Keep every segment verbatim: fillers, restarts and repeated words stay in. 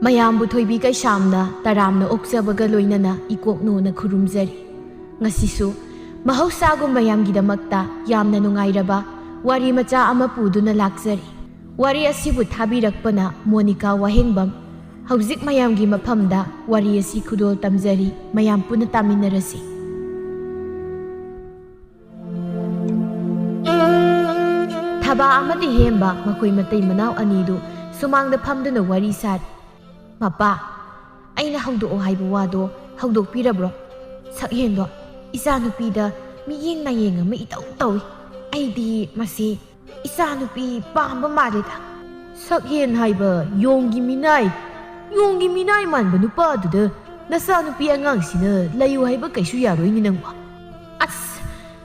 ꯃꯌꯥꯝꯕꯨ ꯊꯣꯏꯕꯤ ꯀꯩꯁꯥꯝꯅ ꯇꯔꯥꯝꯅ ꯑꯣꯛꯆꯕꯒ ꯂꯣꯏꯅꯅ ꯏꯀꯣꯛꯅꯣꯅ ꯈꯨꯔꯨꯝꯖꯔꯤ꯫ ꯉꯁꯤꯁꯨ ꯃꯍꯧꯁꯥꯒꯨꯝ ꯃꯌꯥꯝꯒꯤꯗꯃꯛꯇ ꯌꯥꯝꯅ ꯅꯨꯡꯉꯥꯏꯔꯕ ꯋꯥꯔꯤ ꯃꯆꯥ ꯑꯃ ꯄꯨꯗꯨꯅ ꯂꯥꯛꯆꯔꯤ꯫ ꯋꯥꯔꯤ ꯑꯁꯤꯕꯨ ꯊꯥꯕꯤꯔꯛꯄꯅ ꯃꯣꯅꯤꯀꯥ ꯋꯥꯍꯦꯡꯕꯝ꯫ ꯍꯧꯖꯤꯛ ꯃꯌꯥꯝꯒꯤ ꯃꯐꯝꯗ ꯋꯥꯔꯤ ꯑꯁꯤ ꯈꯨꯗꯣꯜ ꯇꯝꯖꯔꯤ, ꯃꯌꯥꯝ ꯄꯨꯟꯅ ꯇꯥꯃꯤꯟꯅꯔꯁꯤ꯫ ꯊꯕꯥ ꯑꯃꯗꯤ ꯍꯦꯝꯕ ꯃꯈꯣꯏ ꯃꯇꯩ ꯃꯅꯥꯎ ꯑꯅꯤꯗꯨ ꯁꯨꯃꯥꯡꯗ ꯐꯝꯗꯨꯅ ꯋꯥꯔꯤ ꯁꯥꯔꯤ꯫ "ꯃꯄꯥ, ꯑꯩꯅ ꯍꯧꯗꯣꯛꯑꯣ ꯍꯥꯏꯕ ꯋꯥꯗꯣ ꯍꯧꯗꯣꯛꯄꯤꯔꯕ꯭ꯔꯣ? ꯁꯛꯍꯦꯟꯗꯣ ꯏꯆꯥꯅꯨꯄꯤꯗ ꯃꯤꯠꯌꯦꯡ ꯅꯥꯌꯦꯡ ꯑꯃ ꯏꯇꯧ ꯇꯧꯏ꯫ ꯑꯩꯗꯤ ꯃꯁꯤ ꯏꯆꯥꯅꯨꯄꯤ ꯄꯥꯝꯕ ꯃꯥꯜꯂꯦꯗ꯫" "ꯁꯛꯍꯦꯟ ꯍꯥꯏꯕ ꯌꯣꯡꯒꯤ ꯃꯤꯅꯥꯏ, ꯌꯣꯡꯒꯤ ꯃꯤꯅꯥꯏ ꯃꯥꯟꯕ ꯅꯨꯄꯥꯗꯨꯗ ꯅꯆꯥꯅꯨꯄꯤ ꯑꯉꯥꯡꯁꯤꯅ ꯂꯩꯌꯨ ꯍꯥꯏꯕ ꯀꯩꯁꯨ ꯌꯥꯔꯣꯏꯅꯦ ꯅꯪꯕꯣ꯫" "ꯑꯁ,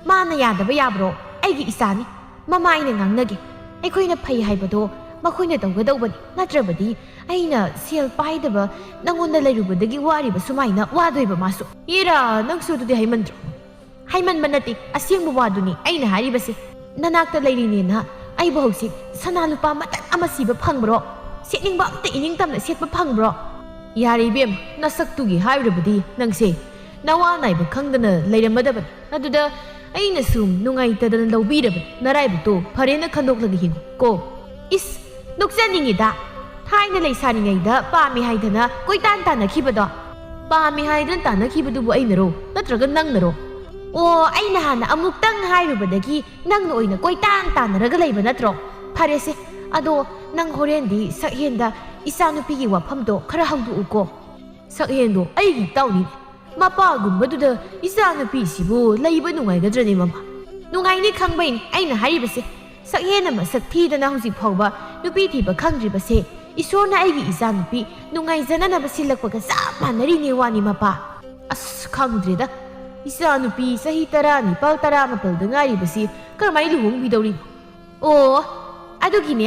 ꯃꯥꯅ ꯌꯥꯗꯕ ꯌꯥꯕ꯭ꯔꯣ? ꯑꯩꯒꯤ ꯏꯆꯥꯅꯤ, ꯃꯃꯥ ꯑꯩꯅ ꯉꯥꯡꯅꯒꯦ꯫ ꯑꯩꯈꯣꯏꯅ ꯐꯩ ꯍꯥꯏꯕꯗꯣ ꯃꯈꯣꯏꯅ ꯇꯧꯒꯗꯧꯕꯅꯤ, ꯅꯠꯇ꯭ꯔꯕꯗꯤ ꯑꯩꯅ ꯁꯦꯜ ꯄꯥꯏꯗꯕ ꯅꯪꯉꯣꯟꯗ ꯂꯩꯔꯨꯕꯗꯒꯤ ꯋꯥꯔꯤꯕ ꯁꯨꯃꯥꯏꯅ ꯋꯥꯗꯣꯏꯕ ꯃꯥꯁꯨ?" "ꯏꯔꯥ, ꯅꯪꯁꯨ ꯑꯗꯨꯗꯤ ꯍꯥꯏꯃꯟꯗ꯭ꯔꯣ?" "ꯍꯥꯏꯃꯟꯕ ꯅꯠꯇꯦ, ꯑꯁꯦꯡꯕ ꯋꯥꯗꯨꯅꯤ ꯑꯩꯅ ꯍꯥꯏꯔꯤꯕꯁꯦ꯫ ꯅꯅꯥꯛꯇ ꯂꯩꯔꯤꯅꯦꯅ ꯑꯩꯕꯨ ꯍꯧꯖꯤꯛ ꯁꯅꯥ ꯂꯨꯄꯥ ꯃꯇꯠ ꯑꯃ ꯁꯤꯕ ꯐꯪꯕ꯭ꯔꯣ? ꯁꯦꯠꯅꯤꯡꯕ ꯑꯝꯇ ꯏꯅꯤꯡꯇꯝꯅ ꯁꯦꯠꯄ ꯐꯪꯕ꯭ꯔꯣ?" "ꯌꯥꯔꯦ ꯏꯕꯦꯝ, ꯅꯁꯛꯇꯨꯒꯤ ꯍꯥꯏꯔꯨꯔꯕꯗꯤ ꯅꯪꯁꯦ ꯅꯋꯥ ꯅꯥꯏꯕ ꯈꯪꯗꯅ ꯂꯩꯔꯝꯃꯗꯕꯅꯤ꯫ ꯑꯗꯨꯗ ꯑꯩꯅ ꯁꯨꯝ ꯅꯨꯡꯉꯥꯏꯇꯗꯅ ꯂꯧꯕꯤꯔꯕꯅꯤ꯫ ꯅꯔꯥꯏꯕꯛꯇꯣ ꯐꯔꯦꯅ ꯈꯟꯗꯣꯛꯂꯒ ꯍꯤꯡꯉꯨ ꯀꯣ꯫" "ꯏꯁ, ꯅꯣꯛꯆꯅꯤꯡꯉꯤꯗ꯫ ꯊꯥꯏꯅ ꯂꯩꯁꯥꯔꯤꯉꯩꯗ ꯄꯥꯝꯃꯤ ꯍꯥꯏꯗꯅ ꯀꯣꯏꯇꯥꯟ ꯇꯥꯟꯅꯈꯤꯕꯗꯣ꯫" "ꯄꯥꯝꯃꯤ ꯍꯥꯏꯗꯅ ꯇꯥꯟꯅꯈꯤꯕꯗꯨꯕꯨ ꯑꯩꯅꯔꯣ, ꯅꯠꯇ꯭ꯔꯒ ꯅꯪꯅꯔꯣ?" "ꯑꯣ, ꯑꯩꯅ ꯍꯥꯟꯅ ꯑꯃꯨꯛꯇꯪ ꯍꯥꯏꯔꯨꯕꯗꯒꯤ ꯅꯪꯅ ꯑꯣꯏꯅ ꯀꯣꯏꯇꯥꯟ ꯇꯥꯟꯅꯔꯒ ꯂꯩꯕ ꯅꯠꯇ꯭ꯔꯣ? ꯐꯔꯦꯁꯦ, ꯑꯗꯣ ꯅꯪ ꯍꯣꯔꯦꯟꯗꯤ ꯁꯛꯍꯦꯟꯗ ꯏꯆꯥꯅꯨꯄꯤꯒꯤ ꯋꯥꯐꯝꯗꯣ ꯈꯔ ꯍꯧꯗꯣꯛꯎꯀꯣ꯫" "ꯁꯛꯍꯦꯟꯗꯣ ꯑꯩꯒꯤ ꯏꯇꯥꯎꯅꯤꯅꯦ꯫ ꯃꯄꯥꯒꯨꯝꯕꯗꯨꯗ ꯏꯆꯥꯅꯨꯄꯤꯁꯤꯕꯨ ꯂꯩꯕ ꯅꯨꯡꯉꯥꯏꯒꯗ꯭ꯔꯅꯦ ꯃꯃꯥ?" "ꯅꯨꯡꯉꯥꯏꯅꯤ ꯈꯪꯕꯩꯅꯤ ꯑꯩꯅ ꯍꯥꯏꯔꯤꯕꯁꯦ꯫ ꯁꯛꯍꯦꯟꯅ ꯃꯁꯛ ꯊꯤꯗꯅ ꯍꯧꯖꯤꯛ ꯐꯥꯎꯕ ꯅꯨꯄꯤ ꯊꯤꯕ ꯈꯪꯗ꯭ꯔꯤꯕꯁꯦ ꯏꯁꯣꯔꯅ ꯑꯩꯒꯤ ꯏꯆꯥꯅꯨꯄꯤ ꯅꯨꯡꯉꯥꯏꯖꯅꯅꯕ ꯁꯤꯜꯂꯛꯄꯒ ꯆꯞ ꯃꯥꯟꯅꯔꯤꯅꯦ ꯋꯥꯅꯤ ꯃꯄꯥ꯫" "ꯑꯁ, ꯈꯪꯗ꯭ꯔꯦꯗ꯫ ꯏꯆꯥꯅꯨꯄꯤ ꯆꯍꯤ ꯇꯔꯥꯅꯤꯄꯥꯜ ꯇꯔꯥꯃꯥꯄꯜꯗ ꯉꯥꯏꯔꯤꯕꯁꯤ ꯀꯔꯝꯍꯥꯏꯅ ꯂꯨꯍꯣꯡꯕꯤꯗꯧꯔꯤꯅꯣ?" "ꯑꯣ, ꯑꯗꯨꯒꯤꯅꯦ,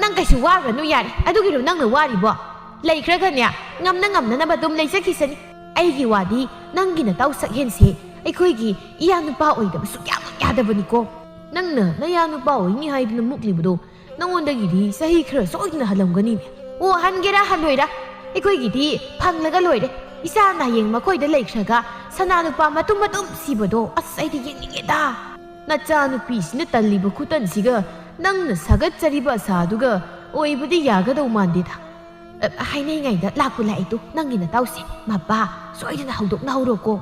ꯅꯪ ꯀꯩꯁꯨ ꯋꯥꯔꯨꯔꯅꯨ ꯌꯥꯔꯦ꯫ ꯑꯗꯨꯒꯤꯔꯣ ꯅꯪꯅ ꯋꯥꯔꯤꯕꯣ? ꯂꯩꯈ꯭ꯔꯒꯅꯦ, ꯉꯝꯅ ꯉꯝꯅꯅꯕ ꯑꯗꯨꯝ ꯂꯩꯖꯈꯤꯁꯅꯤ꯫ ꯑꯩꯒꯤ ꯋꯥꯗꯤ ꯅꯪꯒꯤ ꯅꯇꯥꯎ ꯁꯛꯍꯦꯟꯁꯦ ꯑꯩꯈꯣꯏꯒꯤ ꯏꯌꯥ ꯅꯨꯄꯥ ꯑꯣꯏꯗꯕ ꯁꯨꯛꯌꯥꯃꯛ ꯌꯥꯗꯕꯅꯤꯀꯣ꯫ ꯅꯪꯅ ꯅꯌꯥ ꯅꯨꯄꯥ ꯑꯣꯏꯅꯤ ꯍꯥꯏꯗꯨꯅ ꯃꯨꯛꯂꯤꯕꯗꯣ ꯅꯉꯣꯟꯗꯒꯤꯗꯤ ꯆꯍꯤ ꯈꯔ ꯁꯣꯏꯗꯅ ꯍꯜꯂꯝꯒꯅꯤꯅꯦ꯫ ꯑꯣ, ꯍꯟꯒꯦꯔꯥ ꯍꯜꯂꯣꯏꯔꯥ, ꯑꯩꯈꯣꯏꯒꯤꯗꯤ ꯐꯪꯂꯒ ꯂꯣꯏꯔꯦ꯫ ꯏꯆꯥꯅ ꯍꯌꯦꯡ ꯃꯈꯣꯏꯗ ꯂꯩꯈ꯭ꯔꯒ ꯁꯅꯥ ꯂꯨꯄꯥ ꯃꯇꯨꯝ ꯃꯇꯨꯝ ꯁꯤꯕꯗꯣ, ꯑꯁ, ꯑꯩꯗꯤ ꯌꯦꯡꯅꯤꯡꯉꯦꯗ꯫ ꯅꯆꯥ ꯅꯨꯄꯤꯁꯤꯅ ꯇꯜꯂꯤꯕ ꯈꯨꯇꯟꯁꯤꯒ ꯅꯪꯅ ꯁꯥꯒꯠꯆꯔꯤꯕ ꯑꯁꯥꯗꯨꯒ ꯑꯣꯏꯕꯗꯤ ꯌꯥꯒꯗꯧ ꯃꯥꯟꯗꯦꯗ꯫ ꯑ, ꯍꯥꯏꯅꯩꯉꯩꯗ ꯂꯥꯛꯄꯨ ꯂꯥꯛꯏꯗꯣ ꯅꯪꯒꯤ ꯅꯇꯥꯎꯁꯦ꯫ ꯃꯄꯥ, ꯁꯣꯏꯗꯅ ꯍꯧꯗꯣꯛꯅꯍꯧꯔꯣꯀꯣ꯫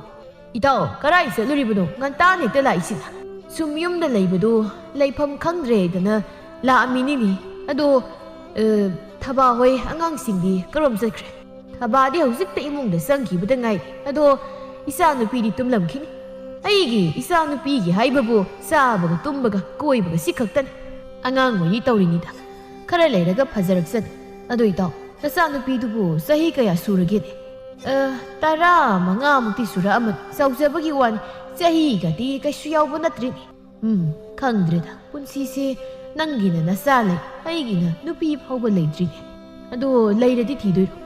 ꯏꯇꯥꯎ, ꯀꯔꯥꯏ ꯆꯠꯂꯨꯔꯤꯕꯅꯣ? ꯉꯟꯇꯥꯅ ꯍꯦꯛꯇ ꯂꯥꯛꯏꯁꯤꯅ꯫ ꯁꯨꯝ ꯌꯨꯝꯗ ꯂꯩꯕꯗꯨ ꯂꯩꯐꯝ ꯈꯪꯗ꯭ꯔꯦꯗꯅ ꯂꯥꯛꯑꯝꯃꯤꯅꯤꯅꯦ꯫ ꯑꯗꯣ, ꯑ, ꯊꯕꯥ ꯍꯣꯏ ꯑꯉꯥꯡꯁꯤꯡꯗꯤ ꯀꯔꯣꯝ ꯆꯠꯈ꯭ꯔꯦ? ꯊꯕꯥꯗꯤ ꯍꯧꯖꯤꯛꯇ ꯏꯃꯨꯡꯗ ꯆꯪꯈꯤꯕꯗ ꯉꯥꯏꯔꯤ꯫ ꯑꯗꯣ, ꯏꯆꯥꯅꯨꯄꯤꯗꯤ ꯇꯨꯝꯂꯝꯈꯤꯅꯤ꯫ ꯑꯩꯒꯤ ꯏꯆꯥꯅꯨꯄꯤꯒꯤ ꯍꯥꯏꯕꯕꯨ ꯆꯥꯕꯒ ꯇꯨꯝꯕꯒ ꯀꯣꯏꯕꯒ ꯁꯤ ꯈꯛꯇꯅꯤ꯫ ꯑꯉꯥꯡ ꯑꯣꯏꯔꯤ ꯇꯧꯔꯤꯅꯤꯗ꯫ ꯈꯔ ꯂꯩꯔꯒ ꯐꯖꯔꯛꯆꯅꯤ꯫ ꯑꯗꯣ ꯏꯇꯥꯎ, ꯅꯆꯥꯅꯨꯄꯤꯗꯨꯕꯨ ꯆꯍꯤ ꯀꯌꯥ ꯁꯨꯔꯒꯦꯅꯦ? ꯑ, ꯇꯔꯥ ꯃꯉꯥꯃꯨꯛꯇꯤ ꯁꯨꯔꯛꯑꯃꯅꯤ꯫ ꯆꯥꯎꯖꯕꯒꯤ ꯋꯥꯅꯤ, ꯆꯍꯤꯒꯗꯤ ꯀꯩꯁꯨ ꯌꯥꯎꯕ ꯅꯠꯇ꯭ꯔꯤꯅꯦ꯫ ꯎꯝ, ꯈꯪꯗ꯭ꯔꯦꯗ꯫ ꯄꯨꯟꯁꯤꯁꯦ ꯅꯪꯒꯤꯅ ꯅꯆꯥ ꯂꯩ, ꯑꯩꯒꯤꯅ ꯅꯨꯄꯤ ꯐꯥꯎꯕ ꯂꯩꯇ꯭ꯔꯤꯅꯦ꯫ ꯑꯗꯣ ꯂꯩꯔꯗꯤ ꯊꯤꯗꯣꯏꯔꯣ?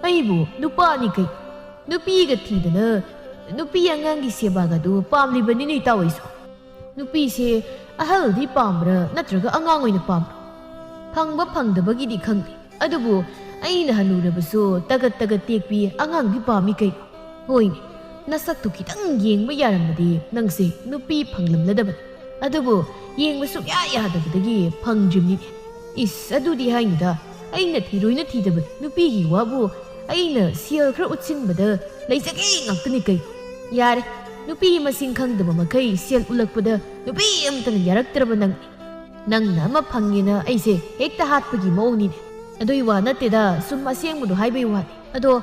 ꯑꯩꯕꯨ ꯅꯨꯄꯥꯅꯤ ꯀꯩ? ꯅꯨꯄꯤꯒ ꯊꯤꯗꯅ ꯅꯨꯄꯤ ꯑꯉꯥꯡꯒꯤ ꯁꯦꯕꯥꯒꯗꯨ ꯄꯥꯝꯂꯤꯕꯅꯤꯅꯦ ꯏꯇꯥꯎ ꯑꯩꯁꯨ꯫ ꯅꯨꯄꯤꯁꯦ ꯑꯍꯜꯗꯤ ꯄꯥꯝꯕ꯭ꯔꯥ ꯅꯠꯇ꯭ꯔꯒ ꯑꯉꯥꯡ ꯑꯣꯏꯅ ꯄꯥꯝꯕ꯭ꯔꯥ? ꯐꯪꯕ ꯐꯪꯗꯕꯒꯤꯗꯤ ꯈꯪꯗꯦ, ꯑꯗꯨꯕꯨ ꯑꯩꯅ ꯍꯅꯨꯔꯕꯁꯨ ꯇꯒꯠ ꯇꯒꯠ ꯇꯦꯛꯄꯤ ꯑꯉꯥꯡꯗꯤ ꯄꯥꯝꯃꯤ ꯀꯩꯅꯣ꯫ ꯍꯣꯏꯅꯦ, ꯅꯁꯛꯇꯨ ꯈꯤꯇꯪ ꯌꯦꯡꯕ ꯌꯥꯔꯝꯃꯗꯤ ꯅꯪꯁꯦ ꯅꯨꯄꯤ ꯐꯪꯂꯝꯂꯗꯕꯅꯤ꯫ ꯑꯗꯨꯕꯨ ꯌꯦꯡꯕ ꯁꯨꯛꯌꯥ ꯌꯥꯗꯕꯗꯒꯤ ꯐꯪꯗ꯭ꯔꯤꯕꯅꯤꯅꯦ꯫ ꯏꯁ, ꯑꯗꯨꯗꯤ ꯍꯥꯏꯅꯨꯗ, ꯑꯩꯅ ꯊꯤꯔꯣꯏꯅ ꯊꯤꯗꯕꯅꯤ꯫ ꯅꯨꯄꯤꯒꯤ ꯋꯥꯕꯨ ꯑꯩꯅ ꯁꯦꯜ ꯈꯔ ꯎꯠꯁꯤꯟꯕꯗ ꯂꯩꯖꯒꯦ ꯉꯥꯛꯇꯅꯤ ꯀꯩꯅꯣ꯫ ꯌꯥꯔꯦ, ꯅꯨꯄꯤ ꯃꯁꯤꯡ ꯈꯪꯗꯕ ꯃꯈꯩ ꯁꯦꯜ ꯎꯠꯂꯛꯄꯗ ꯅꯨꯄꯤ ꯑꯃꯇꯅ ꯌꯥꯔꯛꯇ꯭ꯔꯕ ꯅꯪꯅꯤ꯫ ꯅꯪꯅ ꯑꯃ ꯐꯪꯉꯦꯅ ꯑꯩꯁꯦ ꯍꯦꯛꯇ ꯍꯥꯠꯄꯒꯤ ꯃꯑꯣꯡꯅꯤꯅꯦ꯫ ꯑꯗꯨꯏ ꯋꯥ ꯅꯠꯇꯦꯗ, ꯁꯨꯝ ꯑꯁꯦꯡꯕꯗꯣ ꯍꯥꯏꯕꯩ ꯋꯥꯅꯤ꯫ ꯑꯗꯣ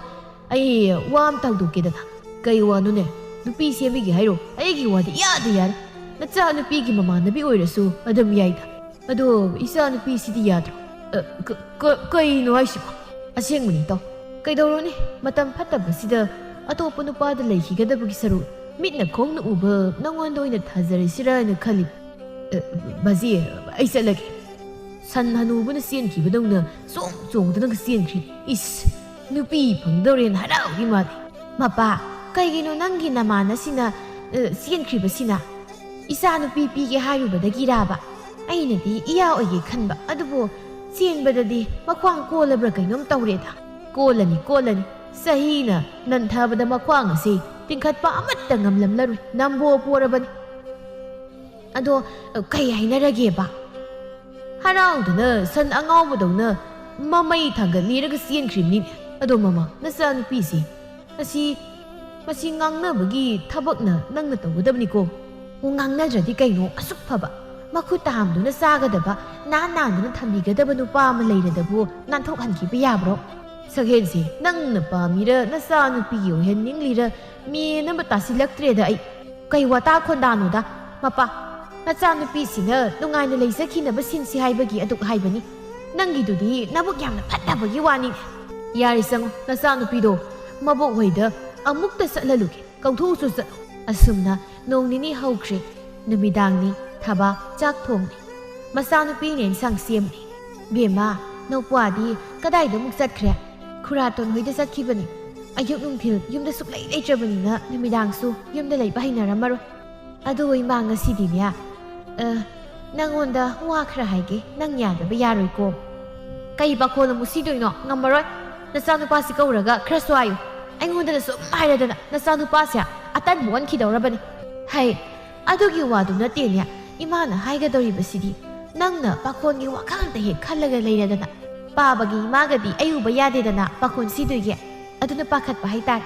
ꯑꯩ ꯋꯥ ꯑꯝꯇ ꯍꯧꯗꯣꯛꯀꯦꯗꯅ꯫ ꯀꯩ ꯋꯥꯅꯣꯅꯦ? ꯅꯨꯄꯤ ꯁꯦꯝꯕꯤꯒꯦ ꯍꯥꯏꯔꯣ? ꯑꯩꯒꯤ ꯋꯥꯗꯤ ꯏꯌꯥꯗ ꯌꯥꯔꯦ꯫ ꯅꯆꯥ ꯅꯨꯄꯤꯒꯤ ꯃꯃꯥꯟꯅꯕꯤ ꯑꯣꯏꯔꯁꯨ ꯑꯗꯨꯝ ꯌꯥꯏꯗ꯫ ꯑꯗꯣ ꯏꯆꯥ ꯅꯨꯄꯤꯁꯤꯗꯤ ꯌꯥꯗ꯭ꯔꯣ? ꯑ, ꯀ-, ꯀ-, ꯀꯩꯅꯣ ꯍꯥꯏꯁꯤꯕꯣ? ꯑꯁꯦꯡꯕꯅꯤ ꯏꯇꯥꯎ꯫ ꯀꯩꯗꯧꯔꯨꯅꯤ? ꯃꯇꯝ ꯐꯠꯇꯕꯁꯤꯗ ꯑꯇꯣꯞꯄ ꯅꯨꯄꯥꯗ ꯂꯩꯈꯤꯒꯗꯕꯒꯤ ꯁꯔꯨꯛ ꯃꯤꯠꯅ ꯈꯣꯡꯅ ꯎꯕ ꯅꯉꯣꯟꯗ ꯑꯣꯏꯅ ꯊꯥꯖꯔꯁꯤꯔꯥꯅ ꯈꯜꯂꯤ꯫ ꯑ, ꯕꯥꯖꯤ, ꯑꯩ ꯆꯠꯂꯒꯦ꯫ ꯁꯟ ꯍꯅꯨꯕꯅ ꯆꯦꯟꯈꯤꯕꯗꯧꯅ ꯆꯣꯡ ꯆꯣꯡꯗꯨꯅꯒ ꯆꯦꯟꯈ꯭ꯔꯤ꯫ ꯏꯁ, ꯅꯨꯄꯤ ꯐꯪꯗꯧꯔꯦꯅ ꯍꯔꯥꯎꯔꯤ ꯃꯥꯜꯂꯦ꯫ ꯃꯄꯥ, ꯀꯩꯒꯤꯅꯣ ꯅꯪꯒꯤ ꯅꯃꯥꯟꯅꯁꯤꯅ, ꯑ, ꯆꯦꯟꯈ꯭ꯔꯤꯕꯁꯤꯅ? ꯏꯆꯥꯅꯨꯄꯤ ꯄꯤꯒꯦ ꯍꯥꯏꯔꯨꯕꯗꯒꯤꯔꯥꯕ? ꯑꯩꯅꯗꯤ ꯏꯌꯥ ꯑꯣꯏꯒꯦ ꯈꯟꯕ, ꯑꯗꯨꯕꯨ ꯆꯦꯟꯕꯗꯗꯤ ꯃꯈ꯭ꯋꯥꯡ ꯀꯣꯜꯂꯕ꯭ꯔꯥ ꯀꯩꯅꯣꯝ ꯇꯧꯔꯦꯗ꯫ ꯀꯣꯜꯂꯅꯤ, ꯀꯣꯜꯂꯅꯤ꯫ ꯆꯍꯤꯅ ꯅꯟꯊꯕꯗ ꯃꯈ꯭ꯋꯥꯡ ꯑꯁꯤ ꯇꯤꯡꯈꯠꯄ ꯑꯃꯠꯇ ꯉꯝꯂꯝꯂꯔꯣꯏ꯫ ꯅꯝꯕꯣ ꯄꯣꯔꯕꯅꯤ꯫ ꯑꯗꯣ, ꯑ, ꯀꯩ ꯍꯥꯏꯅꯔꯒꯦꯕ? ꯍꯔꯥꯎꯗꯅ ꯁꯟ ꯑꯉꯥꯎꯕꯗꯧꯅ ꯃꯃꯩ ꯊꯥꯡꯒꯠꯂꯤꯔꯒ ꯆꯦꯟꯈ꯭ꯔꯤꯕꯅꯤꯅꯦ꯫ ꯑꯗꯣ ꯃꯃꯥ, ꯅꯆꯥꯅꯨꯄꯤꯁꯤ ꯑꯁꯤ, ꯃꯁꯤ ꯉꯥꯡꯅꯕꯒꯤ ꯊꯕꯛꯅ ꯅꯪꯅ ꯇꯧꯒꯗꯕꯅꯤꯀꯣ꯫ ꯑꯣ, ꯉꯥꯡꯅꯗ꯭ꯔꯗꯤ ꯀꯩꯅꯣ? ꯑꯁꯨꯛ ꯐꯕ, ꯃꯈꯨꯠ ꯇꯥꯝꯗꯨꯅ ꯆꯥꯒꯗꯕ, ꯅꯥꯟ ꯅꯥꯟꯗꯨꯅ ꯊꯝꯕꯤꯒꯗꯕ ꯅꯨꯄꯥ ꯑꯃ ꯂꯩꯔꯗꯕꯨ ꯅꯥꯟꯊꯣꯛꯍꯟꯈꯤꯕ ꯌꯥꯕ꯭ꯔꯣ? ꯁꯛꯍꯦꯟꯁꯦ, ꯅꯪꯅ ꯄꯥꯝꯃꯤꯔ ꯅꯆꯥꯅꯨꯄꯤꯒꯤ ꯑꯣꯏꯍꯟꯅꯤꯡꯂꯤꯔ ꯃꯦꯟ ꯑꯃ ꯇꯥꯁꯤꯜꯂꯛꯇ꯭ꯔꯦꯗ ꯑꯩ꯫ ꯀꯩ ꯋꯥꯇꯥ ꯈꯣꯟꯗꯥꯅꯣꯗ? ꯃꯄꯥ, ꯅꯆꯥꯅꯨꯄꯤꯁꯤꯅ ꯅꯨꯡꯉꯥꯏꯅ ꯂꯩꯖꯈꯤꯅꯕ ꯁꯤꯟꯁꯤ ꯍꯥꯏꯕꯒꯤ ꯑꯗꯨꯛ ꯍꯥꯏꯕꯅꯤ꯫ ꯅꯪꯒꯤꯗꯨꯗꯤ ꯅꯕꯨꯛ ꯌꯥꯝꯅ ꯐꯠꯇꯕꯒꯤ ꯋꯥꯅꯤ꯫ ꯌꯥꯔꯦ, ꯆꯪꯉꯣ, ꯅꯆꯥꯅꯨꯄꯤꯗꯣ ꯃꯕꯣꯛ ꯍꯣꯏꯗ ꯑꯃꯨꯛꯇ ꯆꯠꯍꯜꯂꯨꯒꯦ꯫ ꯀꯧꯊꯣꯛꯎꯆꯣ ꯆꯠꯂꯣ꯫ ꯑꯁꯨꯝꯅ ꯅꯣꯡ ꯅꯤꯅꯤ ꯍꯧꯈ꯭ꯔꯦ꯫ ꯅꯨꯃꯤꯗꯥꯡꯅꯤ, ꯊꯕꯥ ꯆꯥꯛ ꯊꯣꯡꯂꯤ꯫ ꯃꯆꯥꯅꯨꯄꯤꯅ ꯏꯟꯁꯥꯡ ꯁꯦꯝꯂꯤ꯫ "ꯕꯦꯝꯃ, ꯅꯧꯄ꯭ꯋꯥꯗꯤ ꯀꯗꯥꯏꯗ ꯑꯃꯨꯛ ꯆꯠꯈ꯭ꯔꯦ?" "ꯈꯨꯔꯥꯇꯣꯟ ꯍꯣꯏꯗ ꯆꯠꯈꯤꯕꯅꯤ꯫ ꯑꯌꯨꯛ ꯅꯨꯡꯊꯤꯜ ꯌꯨꯝꯗ ꯁꯨꯛꯂꯩ ꯂꯩꯇ꯭ꯔꯕꯅꯤꯅ ꯅꯨꯃꯤꯗꯥꯡꯁꯨ ꯌꯨꯝꯗ ꯂꯩꯕ ꯍꯩꯅꯔꯝꯃꯔꯣꯏ꯫ ꯑꯗꯨ ꯏꯃꯥ, ꯉꯁꯤꯗꯤꯅꯦ, ꯑ, ꯅꯪꯉꯣꯟꯗ ꯋꯥ ꯈꯔ ꯍꯥꯏꯒꯦ꯫ ꯅꯪ ꯌꯥꯗꯕ ꯌꯥꯔꯣꯏꯀꯣ?" "ꯀꯩ ꯄꯥꯈꯣꯜ ꯑꯃꯨꯛ ꯁꯤꯗꯣꯏꯅꯣ? ꯉꯝꯃꯔꯣꯏ꯫ ꯅꯆꯥꯅꯨꯄꯥꯁꯤ ꯀꯧꯔꯒ ꯈꯔꯁꯨ ꯍꯥꯏꯌꯨ꯫ ꯑꯩꯉꯣꯟꯗꯅ ꯁꯨꯝ ꯍꯥꯏꯔꯗꯅ ꯅꯆꯥꯅꯨꯄꯥꯁꯦ ꯑꯇꯟꯕ ꯑꯣꯟꯈꯤꯗꯧꯔꯕꯅꯤ꯫" "ꯍꯩ, ꯑꯗꯨꯒꯤ ꯋꯥꯗꯨ ꯅꯠꯇꯦꯅꯦ꯫ ꯏꯃꯥꯅ ꯍꯥꯏꯒꯗꯧꯔꯤꯕꯁꯤꯗꯤ ꯅꯪꯅ ꯄꯥꯈꯣꯟꯒꯤ ꯋꯥꯈꯜ ꯑꯃꯇ ꯍꯦꯛ ꯈꯜꯂꯒ ꯂꯩꯔꯗꯅ꯫ ꯄꯥꯕꯒꯤ ꯏꯃꯥꯒꯗꯤ ꯑꯩ ꯎꯕ ꯌꯥꯗꯦꯗꯅ ꯄꯥꯈꯣꯟ ꯁꯤꯗꯣꯏꯒꯦ꯫ ꯑꯗꯨꯅ ꯄꯥꯈꯠꯄ ꯍꯥꯏꯇꯥꯔꯦ꯫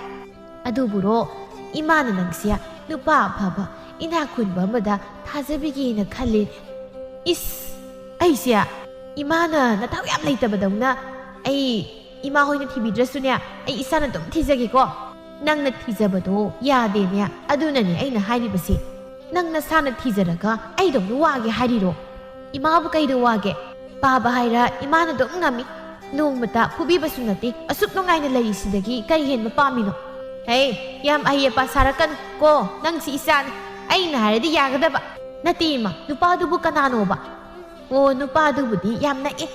ꯑꯗꯨꯕꯨꯔꯣ, ꯏꯃꯥꯅ ꯅꯪꯁꯦ ꯅꯨꯄꯥ ꯑꯐꯕ, ꯏꯅꯥꯛ ꯈꯨꯟꯕ ꯑꯃꯗ ꯊꯥꯖꯕꯤꯒꯦꯅ ꯈꯜꯂꯤ꯫" "ꯏꯁ, ꯑꯩꯁꯦ ꯏꯃꯥꯅ ꯅꯊꯧ ꯌꯥꯝ ꯂꯩꯇꯕꯗꯧꯅ꯫ ꯑꯩ ꯏꯃꯥ ꯍꯣꯏꯅ ꯊꯤꯕꯤꯗ꯭ꯔꯁꯨꯅꯦ, ꯑꯩ ꯏꯁꯥꯅ ꯑꯗꯨꯝ ꯊꯤꯖꯒꯦꯀꯣ꯫ ꯅꯪꯅ ꯊꯤꯖꯕꯗꯣ ꯌꯥꯗꯦꯅꯦ꯫ ꯑꯗꯨꯅꯅꯦ ꯑꯩꯅ ꯍꯥꯏꯔꯤꯕꯁꯦ꯫ ꯅꯪ ꯅꯁꯥꯅ ꯊꯤꯖꯔꯒ ꯑꯩꯗꯧꯅ ꯋꯥꯒꯦ ꯍꯥꯏꯔꯤꯔꯣ? ꯏꯃꯥꯕꯨ ꯀꯩꯗ ꯋꯥꯒꯦ? ꯄꯥꯕ ꯍꯥꯏꯔ ꯏꯃꯥꯅ ꯑꯗꯨꯝ ꯉꯝꯃꯤ꯫ ꯅꯣꯡꯃꯇ ꯐꯨꯕꯤꯕꯁꯨ ꯅꯠꯇꯦ꯫ ꯑꯁꯨꯛ ꯅꯨꯡꯉꯥꯏꯅ ꯂꯩꯔꯤꯁꯤꯗꯒꯤ ꯀꯔꯤ ꯍꯦꯟꯕ ꯄꯥꯝꯃꯤꯅꯣ?" "ꯍꯦ, ꯌꯥꯝ ꯑꯍꯩ ꯑꯄꯥ ꯁꯥꯔꯛꯀꯅꯨ ꯀꯣ꯫ ꯅꯪꯁꯤ ꯏꯆꯥꯅꯤ꯫ ꯑꯩꯅ ꯍꯥꯏꯔꯗꯤ ꯌꯥꯒꯗꯕ꯫ ꯅꯠꯇꯦ ꯏꯃꯥ, ꯅꯨꯄꯥꯗꯨꯕꯨ ꯀꯅꯥꯅꯣꯕ?" "ꯑꯣ, ꯅꯨꯄꯥꯗꯨꯕꯨꯗꯤ ꯌꯥꯝ ꯅꯛꯑꯦ꯫